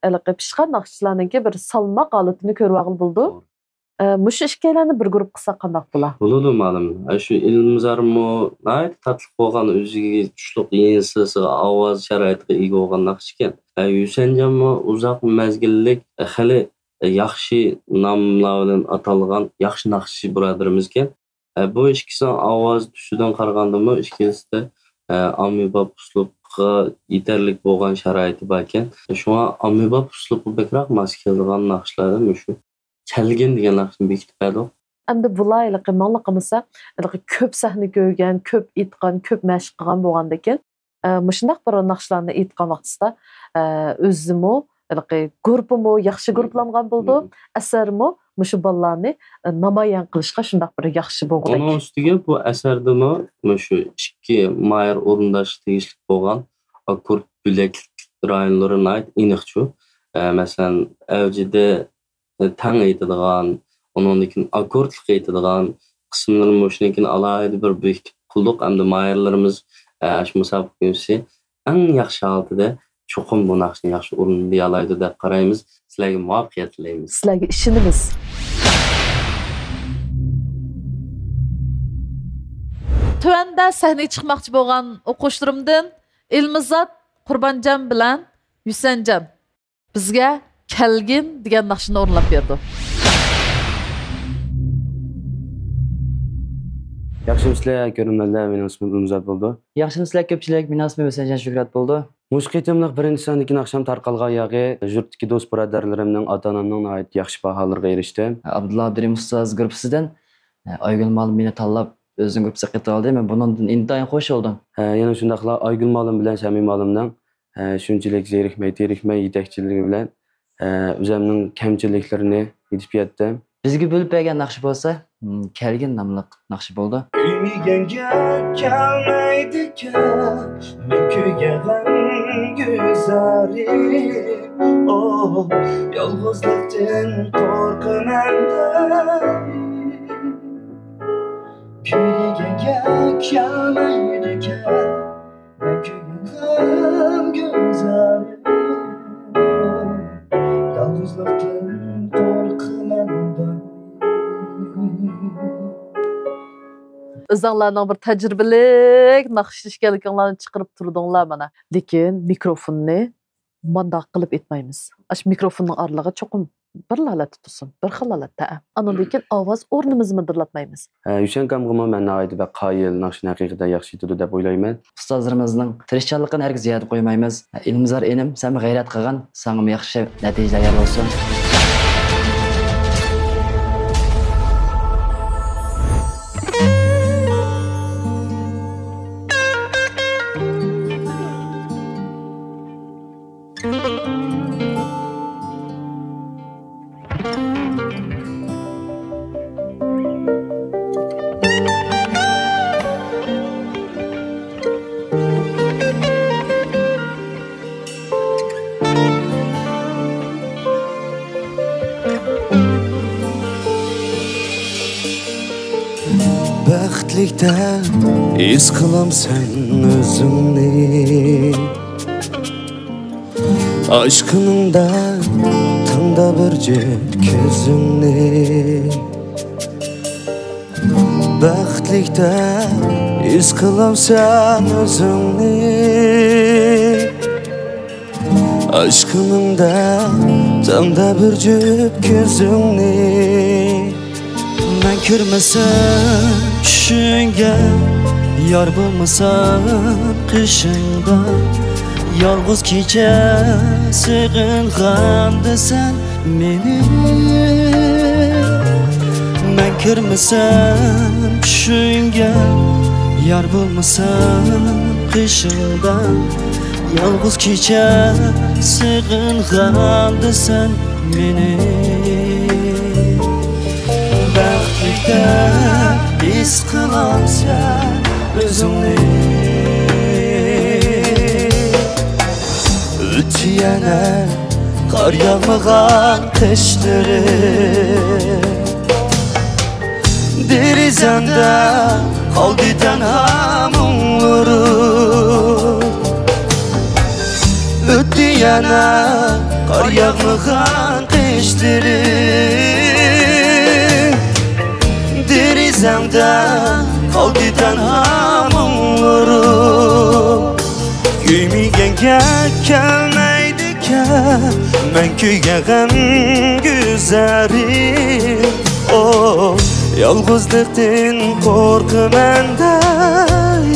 ھېلىقى پىشقان ناخشىچىلارنىڭكى بىر سالماق ھالىتىنى كۆرۈۋالغىلى بولىدۇ. ئە، مۇشۇ ئىككىيلەننى بىر گۇرۇپپا قىلساق قانداق بولا؟ بولىدۇ، مۇئەللىم. ئە، شۇ ئىلىمزارمۇ ناھايىتى تاتلىق بولغان، ئۆزىگە چۈشلۈك يېڭىسىغا، ئاۋاز شارائىتىغا ئىگە بولغان ناخشىچىكەن. ئە، يۈسەنجانمۇ ئۇزاق مەزگىللىك، ئە، خېلى، ئە، ياخشى ناملار بىلەن ئاتالغان ياخشى ناخشىچى بۇرادىرىمىزكەن. ئە، بۇ ئىككىسىنىڭ ئاۋاز تۈسىدىن قارىغاندىمۇ، ئىككىلىسىدە، ئە، ئاممىباب ئۇسلۇب ئوقۇشقا يېتەرلىك بولغان شارائىتى باركەن. شۇڭا ئاممىباب ئۇسلۇبقا بەكرەك ماس كېلىدىغان ناخشىلاردا مۇشۇ كەلگىن دېگەن ناخشىنى بېكىتىپ بەردۇق. ئەمدى بۇلار ھېلىقى ماڭلا قىلمىسا، ھېلىقى كۆپ سەھنە كۆرگەن، كۆپ ئېيتقان، كۆپ مەشىق قىلغان بولغاندىكىن، ئە، مۇشۇنداق بىر ناخشىلارنى ئېيتقان ۋاقتىسىدا، ئە، ئۆزىمۇ ھېلىقى گۇرۇپپىمۇ، ياخشى گۇرۇپپىلانغان بولىدۇ. مم. ئەسەرمۇ مۇشۇ بالىلارنى، ئە، نامايان قىلىشقا شۇنداق بىر ياخشى بولغۇدەك. ئۇنىڭ ئۈستىگە بۇ ئەسەردىمۇ مۇشۇ ئىككى ماھىر ئورۇنداشقا تېگىشلىك بولغان ئاككورد بۆلەكلىك رايونلىرى ناھايىتى ئېنىقچۇ. ئە، مەسىلەن، ئەۋجىدە تەڭ ئېيتىدىغان، ئۇنىڭدىن كېيىن ئاككوردلۇق ئېيتىدىغان قىسىملىرىنى مۇشۇنىڭ كېيىن ئالاھىدە بىر بېكىتىپ قىلدۇق. ئەمدى ماھىرلىرىمىز، ئە، ئاشۇ مۇسابىقە كۈنىسى ئەڭ ياخشى ھالىتىدە چوقۇم بۇ ناخشىنى ياخشى ئورۇندىيالايدۇ دەپ قارايمىز. سىلەرگە مۇۋەپپەقىيەت تىلەيمىز. سىلەرگە ئىشىنىمىز. تۆۋەندە سەھنىگە چىقماقچى بولغان ئوقۇغۇچىلىرىمدىن ئىلمىزات قۇربانجان بىلەن ھۈسەنجان بىزگە كەلگىن دېگەن ناخشىنى ئورۇنلاپ بېرىدۇ. ياخشىمۇسىلەر كۆرۈرمەنلەر، مېنىڭ ئىسمىم ئىلمىزات بولىدۇ. ياخشىمۇسىلەر كۆپچىلىك، مېنىڭ ئىسمىم ھۈسەنجان شۆھرەت بولىدۇ. مۇشۇ قېتىملىق بىرىنچى ساندىكى ناخشام تارقالغان ياغى يۇرتتىكى دوست بۇرادەرلىرىمنىڭ، ئاتا-ئانامنىڭ ناھايىتى ياخشى باھالىرىغا ئېرىشتىم. ئابدۇللا ئابدۇرېھىم ئۇستاز گۇرۇپپىسىدىن ئايگۈل مۇئەللىم مېنى تاللاپ ئۆزىنىڭ گۇرۇپپىسىغا قېتىۋالدى. مەن بۇنىڭدىن ئىنتايىن خۇش بولدۇم. ھە، يەنە شۇنداقلا ئايگۈل مۇئەللىم بىلەن سەمىم مۇئەللىمنىڭ، ھە، شۇنچىلىك زېرىكمەي، تېرىكمەي يېتەكچىلىكى بىلەن، ھە، ئۆزۈمنىڭ كەمچىلىكلىرىنى ئېيتىپ يەتتىم. بىزگە بۆلۈپ بەرگەن ناخشا بولسا، م، كەلگىن ناملىق ناخشا بولىدۇ. كۆيمىگەنگە كەلمەيدىكەن، مەن كۆيگەن غەمگۈزارى. ئوھ، يالغۇزلۇقتىن قورقىمەن دەي. كۆيگەنگە كەلمەيدىكەن، مەن كۆيگەن غەمگۈزارى. يالغۇزلۇقتىن قورقىمەن دەي. ئۆزۈڭلارنىڭ بىر تەجرىبىلىك ناخشا ئىكەنلىكىڭلارنى چىقىرىپ تۇردۇڭلار مانا. لېكىن مىكروفوننى مانداق قىلىپ ئېيتمايمىز. ئاشۇ مىكروفوننىڭ ئارىلىقى چوقۇم بىر ھالەتتە تۇرسۇن، بىر خىل ھالەتتە. ئانىڭدىن كېيىن ئاۋاز ئورنىمىزنى مىدىرلاتمايمىز. ھە، ھۈسەن ئاكامغىمۇ مەن ناھايىتى بەك قايىل، ناخشىنى ھەقىقەتەن ياخشى ئېيتىدۇ دەپ ئويلايمەن. ئۇستازلىرىمىزنىڭ تىرىشچانلىقىنى ھەرگىز يەردە قويمايمىز. ئىلمىزار ئىنىم، سەنمۇ غەيرەت قىلغىن، ساڭىمۇ ياخشى نەتىجىلەر يار بولسۇن. بەختلىكتە ھېس قىلامسەن ئۆزۈڭنى؟ ئاشقىنىڭدا تاڭدا بىر جۈپ كۆزۈڭنى. بەختلىكتە ھېس قىلامسەن ئۆزۈڭنى؟ ئاشقىنىڭدا تاڭدا بىر جۈپ كۆزۈڭنى. مەن كىرمىسەم چۈشۈڭگە، يار بولمىسام قېشىڭدا، يالغۇز كېچە سېغىنغاندا سەن مېنى. مەن كىرمىسەم چۈشۈڭگە، يار بولمىسام قېشىڭدا، يالغۇز كېچە سېغىنغاندا سەن مېنى. بەختلىكتە ھېس قىلامسەن ئۆزۈڭنى؟ ئۆتتى يەنە قار ياغمىغان قىشلىرىم. دېرىزەڭدە قالدى تەنھا مۇڭلىرىم. ئۆتتى يەنە قار ياغمىغان قىشلىرىم. دېرىزەڭدە قالدى تەنھا مۇڭلىرىم. كۆيمىگەنگە كەلمەيدىكەن، مەن كۆيگەن غەمگۈزارى. ئو، يالغۇزلۇقتىن قورقىمەن دەي.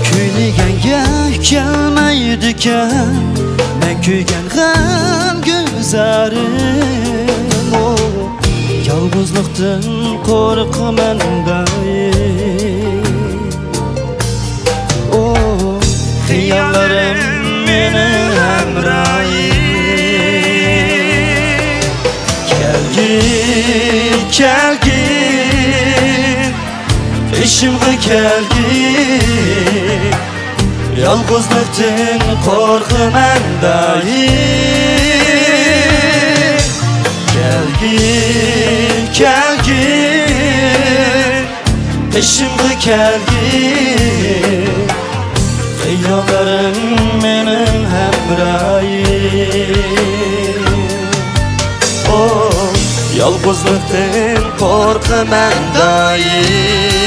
كۆيمىگەن كەلمەيدىكەن مەن كۆيگەن غەمگۈزارىم، ئو، يالغۇزلۇقتىن قورقىمەن دائىم. ئو، خىياللىرىم مېنىڭ ھەمراھىم. كەلگىن، كەلگىن، بېشىمغا كەلگىن. يالغۇزلۇقتىن قورقىمەن دائىم. كەلگىن، كەلگىن، قېشىمغا كەلگىن، خىياللىرىڭ مېنىڭ ھەمراھىم. ئو، يالغۇزلۇقتىن قورقىمەن دائىم.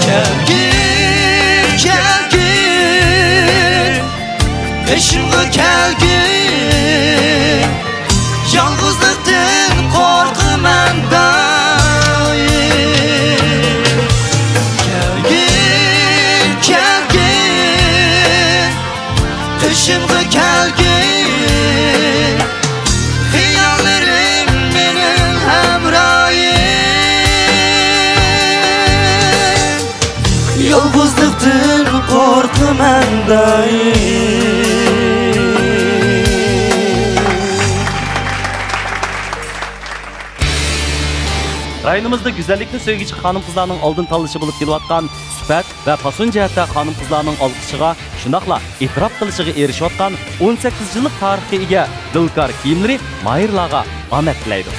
كەلگىن، كەلگىن، بېشىمغا كەلگىن. يالغۇزلۇقتىن قورقىمەن دائىم. كەلگىن، كەلگىن، قېشىمغا كەلگىن. خىياللىرىم مېنىڭ ھەمراھىم. يالغۇزلۇقتىن قورقىمەن دائىم. رايونىمىزدا گۈزەللىكنى سۆيگۈچى خانىم-قىزلارنىڭ ئالدىن تاللىشى بولۇپ كېلىۋاتقان سۈپەت ۋە پاسون جەھەتتە خانىم-قىزلارنىڭ ئالقىشىغا، شۇنداقلا ئېتىراپ قىلىشىغا ئېرىشىۋاتقان ئون سەككىز يىللىق تارىخقا ئىگە دىلكار كىيىملىرى ماھىرلارغا ئامەت تىلەيدۇ.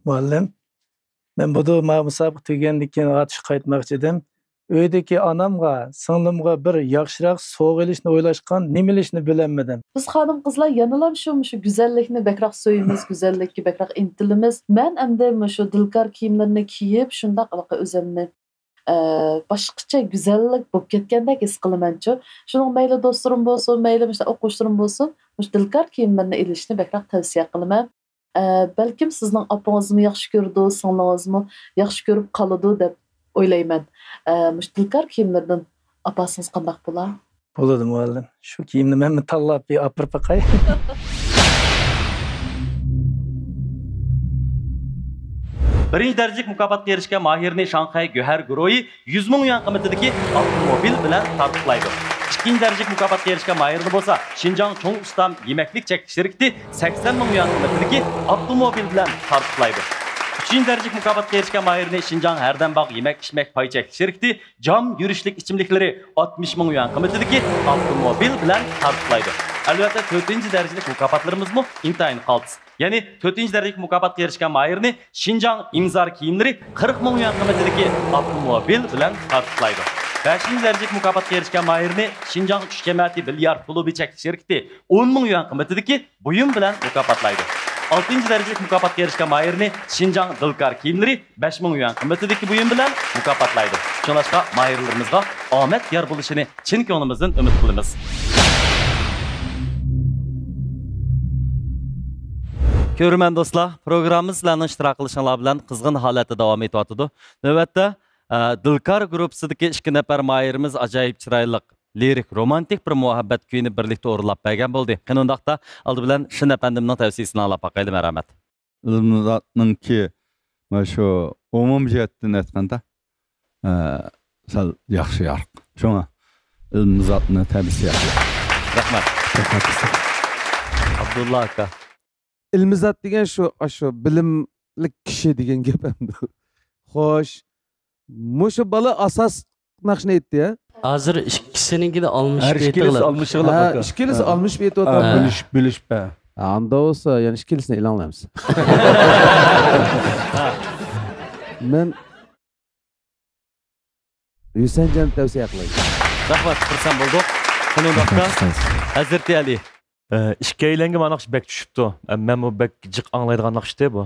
مۇئەللىم، مەن بۇدۇ ما مۇسابىقە تۈگىگەندىن كېيىن ئاتۇشقا قايتماقچى ئىدىم. ئۆيدىكى ئانامغا، سىڭلىمغا بىر ياخشىراق سوۋغا ئېلىشنى ئويلاشقان، نېمە ئېلىشنى بىلەلمىدىم. بىز خانىم-قىزلار يەنىلا شۇ، مۇشۇ گۈزەللىكنى بەكرەك سۆيىمىز، گۈزەللىككە بەكرەك ئىنتىلىمىز. مەن ئەمدى مۇشۇ دىلكار كىيىملىرىنى كىيىپ، شۇنداق ئۆزۈمنى، ئە، باشقىچە گۈزەللىك بولۇپ كەتكەندەك ھېس قىلىمەنچۇ. شۇنىڭ مەيلى دوستلىرىم بولسۇن، مەيلى مۇشۇ ئوقۇغۇچىلىرىم بولسۇن، مۇشۇ دىلكار كىيىملىرىنى ئېلىشنى بەكرەك تەۋسىيە قىلىمەن. ئە، بەلكىم سىزنىڭ ئاپىڭىزمۇ ياخشى كۆرىدۇ، سىڭلىڭىزمۇ ياخشى كۆرۈپ قالىدۇ دەپ ئويلايمەن. ئە، مۇشۇ دىلكار كىيىملىرىدىن ئاپارسىڭىز قانداق بولا؟ بولىدۇ، مۇئەللىم. شۇ كىيىمنى مەنمۇ تاللاپ بىر ئاپىرىپ باقاي. بىرىنچى دەرىجىلىك مۇكاپاتقا ئېرىشكەن ماھىرنى شاڭخەي گۆھەر گۇرۇھى يۈز مىڭ يۈەن قىممىتىدىكى ئاپتوموبىل بىلەن تارتۇقلايدۇ. ئىككىنچى دەرىجىلىك مۇكاپاتقا ئېرىشكەن ماھىرنى بولسا شىنجاڭ چوڭ ئۇستام يېمەكلىك چەكلىك شىركىتى سەكسەن مىڭ يۈەن قىممىتىدىكى ئاپتوموبىل بىلەن تارتۇقلايدۇ. ئۈچىنچى دەرىجىلىك مۇكاپاتقا ئېرىشكەن ماھىرنى شىنجاڭ ھەردەم باغ يېمەك ئىچمەك پاي چەكلىك شىركىتى جام يۈرۈشلۈك ئىچىملىكلىرى ئاتمىش مىڭ يۈەن قىممىتىدىكى ئاپتوموبىل بىلەن تارتۇقلايدۇ. ئەلۋەتتە، تۆتىنچى دەرىجىلىك مۇكاپاتلىرىمىزمۇ ئىنتايىن قالتىس. يەنى تۆتىنچى دەرىجىلىك مۇكاپاتقا ئېرىشكەن ماھىرنى شىنجاڭ ئىمزار كىيىملىرى قىرىق مىڭ يۈەن قىممىتىدىكى ئاپتوموبىل بىلەن تارتۇقلايدۇ. بەشىنچى دەرىجىلىك مۇكاپاتقا ئېرىشكەن ماھىرنى شىنجاڭ چۈش جەمەتى بىليارت كۇلۇبى چەكلىك شىركىتى ئون مىڭ يۈەن قىممىتىدىكى بۇيۇم بىلەن مۇكاپاتلايدۇ. ئالتىنچى دەرىجىلىك مۇكاپاتقا ئېرىشكەن ماھىرنى شىنجاڭ دىلكار كىيىملىرى بەش مىڭ يۈەن قىممىتىدىكى بۇيۇم بىلەن مۇكاپاتلايدۇ. شۇڭلاشقا ماھىرلىرىمىزغا ئامەت يار بولۇشىنى چىن كۆڭلىمىزدىن ئۈمىد قىلىمىز. كۆرۈرمەن دوستلار، پروگراممىمىز سىلەرنىڭ ئىشتىراك قىلىشىڭلار بىلەن قىزغىن ھالەتتە داۋام ئېتىۋاتىدۇ. نۆۋەتتە، ئە، دىلكار گۇرۇپپىسىدىكى ئىككى نەپەر ماھىرىمىز ئاجايىپ چىرايلىق لىرىك رومانتىك بىر مۇھەببەت كۈيىنى بىرلىكتە ئورۇنلاپ بەرگەن بولدى. قېنى ئۇنداقتا، ئالدى بىلەن شىن ئەپەندىمنىڭ تەۋسىيىسىنى ئاڭلاپ باقايلى، مەرھەمەت. ئىلمىزاتنىڭكى مانا شۇ ئومۇمىي جەھەتتىن ئېيتقاندا، ئە، سەل ياخشىراق. شۇڭا ئىلمىزاتنى تەۋسىيە قىلىمەن. رەھمەت. رەھمەت. ئابدۇللا ئاكا. ئىلمىزات دېگەن شۇ، ئاشۇ بىلىملىك كىشى دېگەن گەپ ئەمدى. خوش. مۇشۇ بالا ئاساس ناخشىنى ئېيتتى، ھە؟ ھازىر ئىككىسىنىڭكىدە ئالمىشىپ ھەر ئىككىلىسى ئېيتىۋاتىدۇ. ئالمىشىۋالا ھە، ئاكا. ئىككىلىسى ھە. ئالمىشىپ ئېيتىۋاتىدۇ. ھە. بۆلۈشۈپ، بۆلۈشۈپ، ھە. ھە، ئاندا بولسا، يەنە ئىككىلىسىنى ئېلىڭلار. مەن ھۈسەنجاننى تەۋسىيە قىلاي. رەھمەت، خۇرسەن بولدۇق. شۇنداقتا، رەھمەت، ئۇستاز. ھەزرىتى ئەلى. ئە، ئىككىيلەنگە مانا ناخشا بەك چۈشۈپتۇ. ئە، مەنمۇ بەك جىق ئاڭلايدىغان ناخشا بۇ.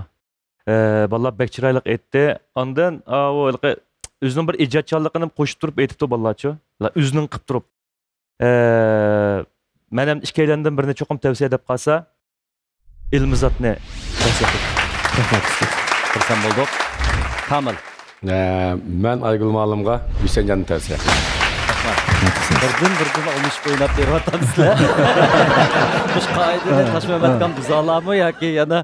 ئە، بالىلار بەك چىرايلىق ئېيتتى. ئاندىن، ئاۋۇ ھېلىقى ئۆزىنىڭ بىر ئىجادچانلىقىنى قوشۇپ تۇرۇپ ئېيتىپتۇ بالىلارچۇ. ئۆزىنىڭ قىلىپ تۇرۇپ. ئە، مەن ئەمدى ئىككىيلەندىن بىرنى چوقۇم تەۋسىيە دەپ قالسا، ئىلمىزاتنى تەۋسىيە قىلدىم. رەھمەت، ئۇستاز. خۇرسەن بولدۇق. كامىل. ئە، مەن ئايگۈل مۇئەللىمغا ھۈسەنجاننى تەۋسىيە قىلدىم. رەھمەت. بىردىن، بىردىن ئالمىشىپ ئويناپ بېرىۋاتامسىلەر. مۇشۇ قائىدىنى ھە، تاشمەمەتخان ھە. بۇزالامۇ ياكى يەنە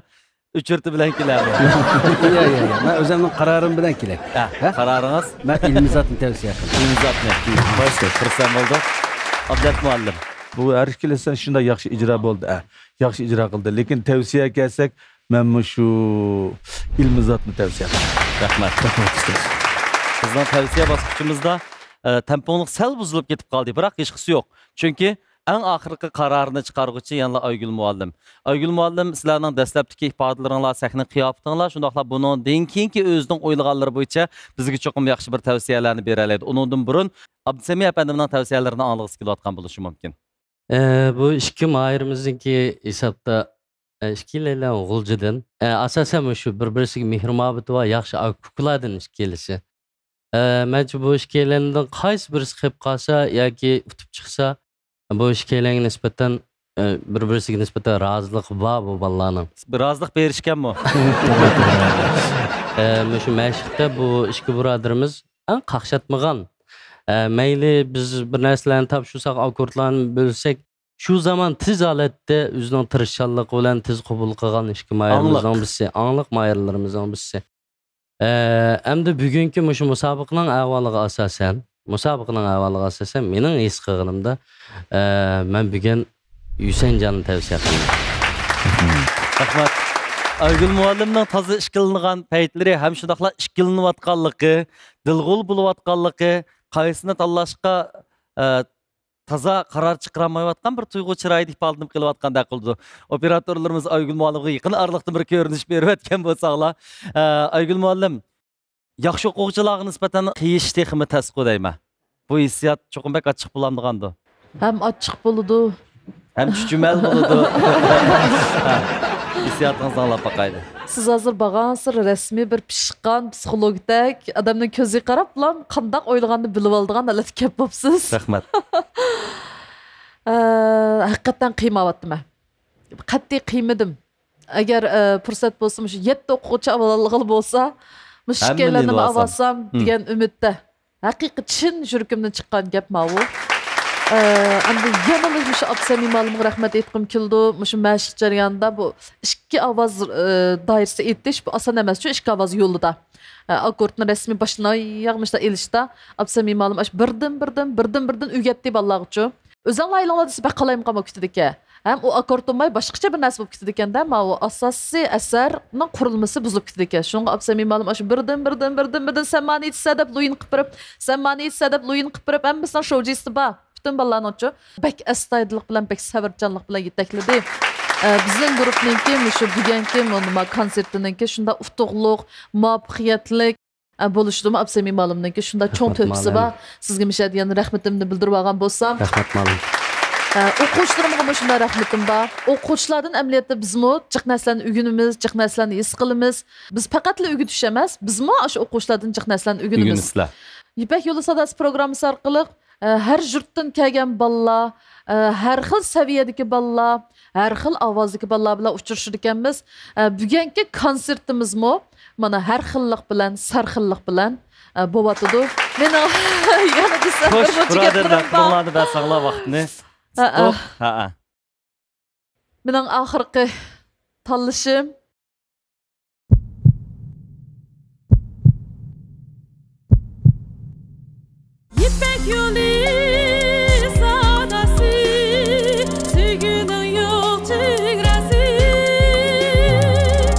ئۆچۈرتە بىلەن كېلەمۇ؟ ياق، ياق، ياق. مەن ئۆزۈمنىڭ قارارىم بىلەن كېلەي. ھە، ھە؟ قارارىڭىز؟ مەن ئىلمىزاتنى تەۋسىيە قىلدىم. ئىلمىزاتنى. خۇرسەن بولدۇق. ئابلەت مۇئەللىم. بۇ ھەر ئىككىلىسىدىن شۇنداق ياخشى ئىجرا بولدى. ھە، ياخشى ئىجرا قىلدى. لېكىن تەۋسىيەگە كەلسەك، مەنمۇ شۇ ئىلمىزاتنى تەۋسىيە قىلدىم. رەھمەت. رەھمەت، ئۇستاز. بىزنىڭ تەۋسىيە باسقۇچىمىزدا، ئە، تەمپۇڭلۇق سەل بۇزۇلۇپ كېتىپ قالدى، بىراق ھېچقىسى يوق. چۈنكى ئەڭ ئاخىرقى قارارنى چىقارغۇچى يەنىلا ئايگۈل مۇئەللىم. ئايگۈل مۇئەللىم، سىلەرنىڭ دەسلەپتىكى ئىپادىلىرىڭلار، سەھنە قىياپىتىڭلار، شۇنداقلا بۇنىڭدىن كېيىنكى ئۆزىنىڭ ئويلىغانلىرى بويىچە بىزگە چوقۇم ياخشى بىر تەۋسىيەلەرنى بېرەلەيدۇ. ئۇنىڭدىن بۇرۇن ئابدۇسەمىي ئەپەندىمنىڭ تەۋسىيەلىرىنى ئاڭلىغۇسى كېلىۋاتقان بولۇشى مۇمكىن. ئە، بۇ ئىككى ماھىرىمىزنىڭكى ھېسابتا، ئە، ئىككىيلەيلەن غۇلجىدىن. ئە، ئاساسەن مۇشۇ بىر-بىرسىگە مېھىر-مۇھەببىتى بار ياخشى ئاكا-ئۇكىلاردىن ئىككىلىسى. ئە، مەنچە بۇ ئىككىيلەندىن قايسى بىرسى قېلىپ قالسا ياكى ئۇتۇپ چىقسا، بۇ ئىككىيلەنگە نىسبەتەن، ئە، بىر-بىرسىگە نىسبەتەن رازىلىقى بار بۇ بالىلارنىڭ. رازىلىق بېرىشكەنمۇ؟ ئە، مۇشۇ مەشىقتە بۇ ئىككى بۇرادىرىمىز ئەڭ قاقشاتمىغان. ئە، مەيلى بىز بىر نەرسىلەرنى تاپشۇرساق، ئاككوردلارنى بۆلسەك، شۇ زامان تېز ھالەتتە ئۆزىنىڭ تىرىشچانلىقى بىلەن تېز قوبۇل قىلغان ئىككى ماھىرىمىزنىڭ بىرسى، ئاڭلىق ماھىرلىرىمىزنىڭ بىرسى. ئە، ئەمدى بۈگۈنكى مۇشۇ مۇسابىقىنىڭ ئەھۋالىغا ئاساسەن، مۇسابىقىنىڭ ئەھۋالىغا ئاساسەن، مېنىڭ ھېس قىلغىنىمدا، ئە، مەن بۈگۈن ھۈسەنجاننى تەۋسىيە قىلىمەن. رەھمەت. ئايگۈل مۇئەللىمنىڭ تازا ئىككىلىنىدىغان پەيتلىرى ھەم شۇنداقلا ئىككىلىنىۋاتقانلىقى، دىلغۇل بولۇۋاتقانلىقى، قايسىنى تاللاشقا، ئە، تازا قارار چىقىرالمايۋاتقان بىر تۇيغۇ چىرايىدا ئىپادىلىنىپ قېلىۋاتقاندەك قىلىدۇ. ئوپېراتورلىرىمىز ئايگۈل مۇئەللىمغا يېقىن ئارىلىقتا بىر كۆرۈنۈش بېرىۋەتكەن بولساڭلار. ئە، ئايگۈل مۇئەللىم، ياخشى ئوقۇغۇچىلارغا نىسبەتەن قىيىش تېخىمۇ تەسقۇ دەيمەن. بۇ ھېسسىيات چوقۇم بەك ئاچچىق بولامدىغاندۇ؟ ھەم ئاچچىق بولىدۇ. ھەم چۈچۈمەل بولىدۇ. ھە، ھېسسىياتىڭىزنى ئاڭلاپ باقايلى. سىز ھازىر بارغانسېرى رەسمىي بىر پىشقان پسىخولوگتەك، ئادەمنىڭ كۆزىگە قاراپلا قانداق ئويلىغاننى بىلىۋالىدىغان ھالەتكە كەپ بوپسىز. رەھمەت. ئە، ھەقىقەتەن قىيماۋاتىمەن. قەتئىي قىيمىدىم. ئەگەر، ئە، پۇرسەت بولسا، مۇشۇ يەتتە ئوقۇغۇچى ئاۋالغىلى بولسا، مۇشۇ ھەممىنى ئىككىيلەننىمۇ ئېلىۋالسام. ئاۋالسام، ھىم. دېگەن ئۈمىدتە. ھەقىقىي چىن يۈرىكىمدىن چىققان گەپ ماۋۇ. ئە، ئەمدى يەنىلا مۇشۇ ئابدۇسەمىم مالىمغا رەھمەت ئېيتقۇم كېلىدۇ. مۇشۇ مەشىق جەريانىدا بۇ ئىككى ئاۋاز، ئە، دائىرىسى ئېيتىش، بۇ ئاسان ئەمەسچۇ، ئىككى ئاۋاز يولىدا. ئە، ئاككوردنى رەسمىي باشتىن ئاياغ مۇشۇنداق ئېلىشتا ئابدۇسەمىم مالىم ئاشۇ بىردىن، بىردىن، بىردىن، بىردىن ئۆگەتتى بالىلارغىچۇ. ئۆزۈڭلار ئېلىڭلار دېسە بەك قالايمىقان بولۇپ كېتىدىكەن. ھەم ئۇ ئاككورد بولماي باشقىچە بىر نەرسە بولۇپ كېتىدىكەندە، ماۋۇ ئاساسىي ئەسەرنىڭ قۇرۇلمىسى بۇزۇلۇپ كېتىدىكەن. شۇڭا ئابدۇسەمىم مالىم ئاشۇ بىردىن، بىردىن، بىردىن، بىردىن، سەن مانا ئېيتىسەن دەپ لۇيىن قىلىپ بېرىپ، سەن مانا ئېيتىسەن دەپ لۇيىن قىلىپ بېرىپ، ھەممىسىنىڭ شوۋجىسى بار. پۈتۈن بالىلارنىڭچۇ بەك ئەستايىدىللىق بىلەن، بەك سەۋرچانلىق بىلەن يېتەكلىدى. ئە، بىزنىڭ گۇرۇپنىڭكى مۇشۇ بۈگۈنكى مۇ-، نېمە، كونسېرتىنىڭكى شۇنداق ئۇتۇقلۇق، مۇۋەپپەقىيەتلىك، ئە، بولۇشىدىمۇ ئابدۇسەمىم مالىمنىڭكى شۇنداق چوڭ رەھمەت، تۆھپىسى مالىم. بار. سىزگە مۇشۇ يەردە يەنە رەھمىتىمنى بىلدۈرۈۋالغان بولسام. رەھمەت، مالىم. ئە، ئوقۇغۇچىلىرىمغىمۇ شۇنداق رەھمىتىم بار. ئوقۇغۇچىلاردىن ئەمەلىيەتتە بىزمۇ جىق نەرسىلەرنى ئۆگىنىمىز، جىق نەرسىلەرنى ھېس قىلىمىز. بىز پەقەتلا ئۆگىتىش ئەمەس، بىزمۇ ئاشۇ ئوقۇغۇچىلاردىن جىق نەرسىلەرنى ئۆگىنىمىز. ئۆگىنىسىلەر. يىپەك يولى ساداسى پروگراممىسى ئارقىلىق، ئە، ھەر يۇرتتىن كەلگەن بالىلار، ئە، ھەر خىل سەۋىيەدىكى بالىلار، ھەر خىل ئاۋازدىكى بالىلار بىلەن ئۇچرىشىدىكەنمىز. ئە، بۈگۈنكى كونسېرتىمىزمۇ مانا ھەر خىللىق بىلەن، سەرخىللىق بىلەن، ئە، بولۇۋاتىدۇ. مېنىڭ يەنە دېسەم، خوش، بىر مۇنچە بۇرادەرلەر، گەپلىرىم بار. پۇلۇڭلارنى بەرسەڭلار ۋاقىتنى. ھەئە. ھە، ھەئە. مېنىڭ ئاخىرقى تاللىشىم. يىپەك يولى ساداسى، سۆيگۈنىڭ يوق چېگراسى.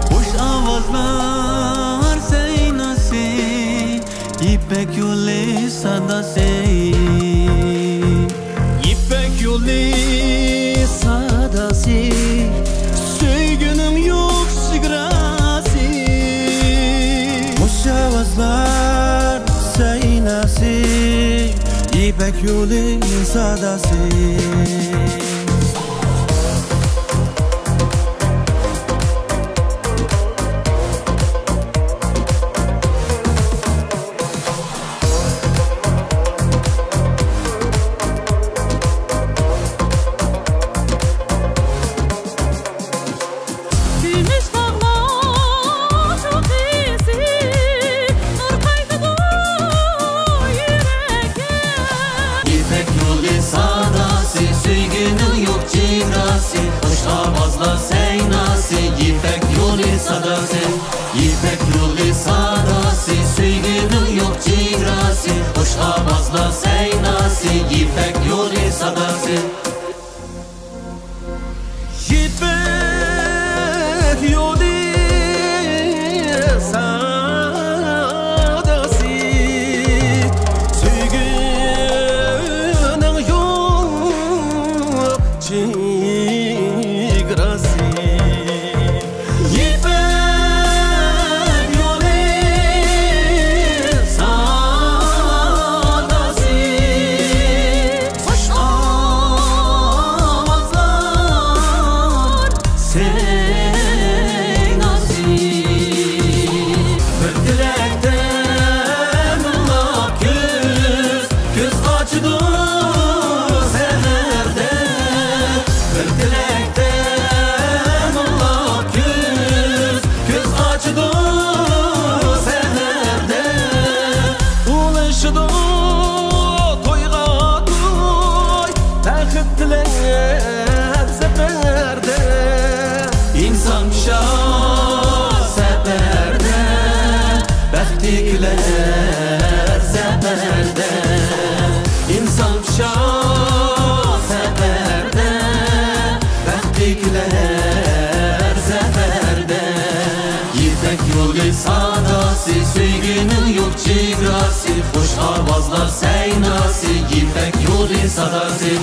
خۇش ئاۋازلار سەيناسى، يىپەك يولى ساداسى. يىپەك يولى ساداسى، سۆيگۈنىڭ يوق چېگراسى. خۇش ئاۋازلار سەيناسى. يىپەك يولى ساداسى. كۈمۈش تاغلار چوققىسى، نۇر قايتىدۇ يۈرەككە. يىپەك يولى ساداسى، سۆيگۈنىڭ يوق چېگراسى، خۇش ئاۋازلار سەيناسى، يىپەك يولى ساداسى. يىپەك يولى ساداسى، سۆيگۈنىڭ يوق چېگراسى، خۇش ئاۋازلار سەيناسى، يىپەك يولى ساداسى. يىپەك يولى ساداسى، سۆيگۈنىڭ يوق چېگراسى. يىپەك يولى ساداسى، خۇش ئاۋازلار سەيناسى. بىر تىلەكتە مىڭلاپ كۈز، كۈز قاچىدۇ سەھەردە. بىر تىلەكتە مىڭلاپ كۈز، كۈز قاچىدۇ سەھەردە. ئۇلىشىدۇ تويغا توي، بەخت تىلەپ سەپەردە. ئىنسان پىشار سەپەردە، بەختى كۈلەر سەپەردە. ئىنسان پىشار سەپەردە، بەختى كۈلەر سەپەردە. يىپەك يولى ساداسى، سۆيگۈنىڭ يوق چېگراسى، خۇش ئاۋازلار سەيناسى، يىپەك يولى ساداسى.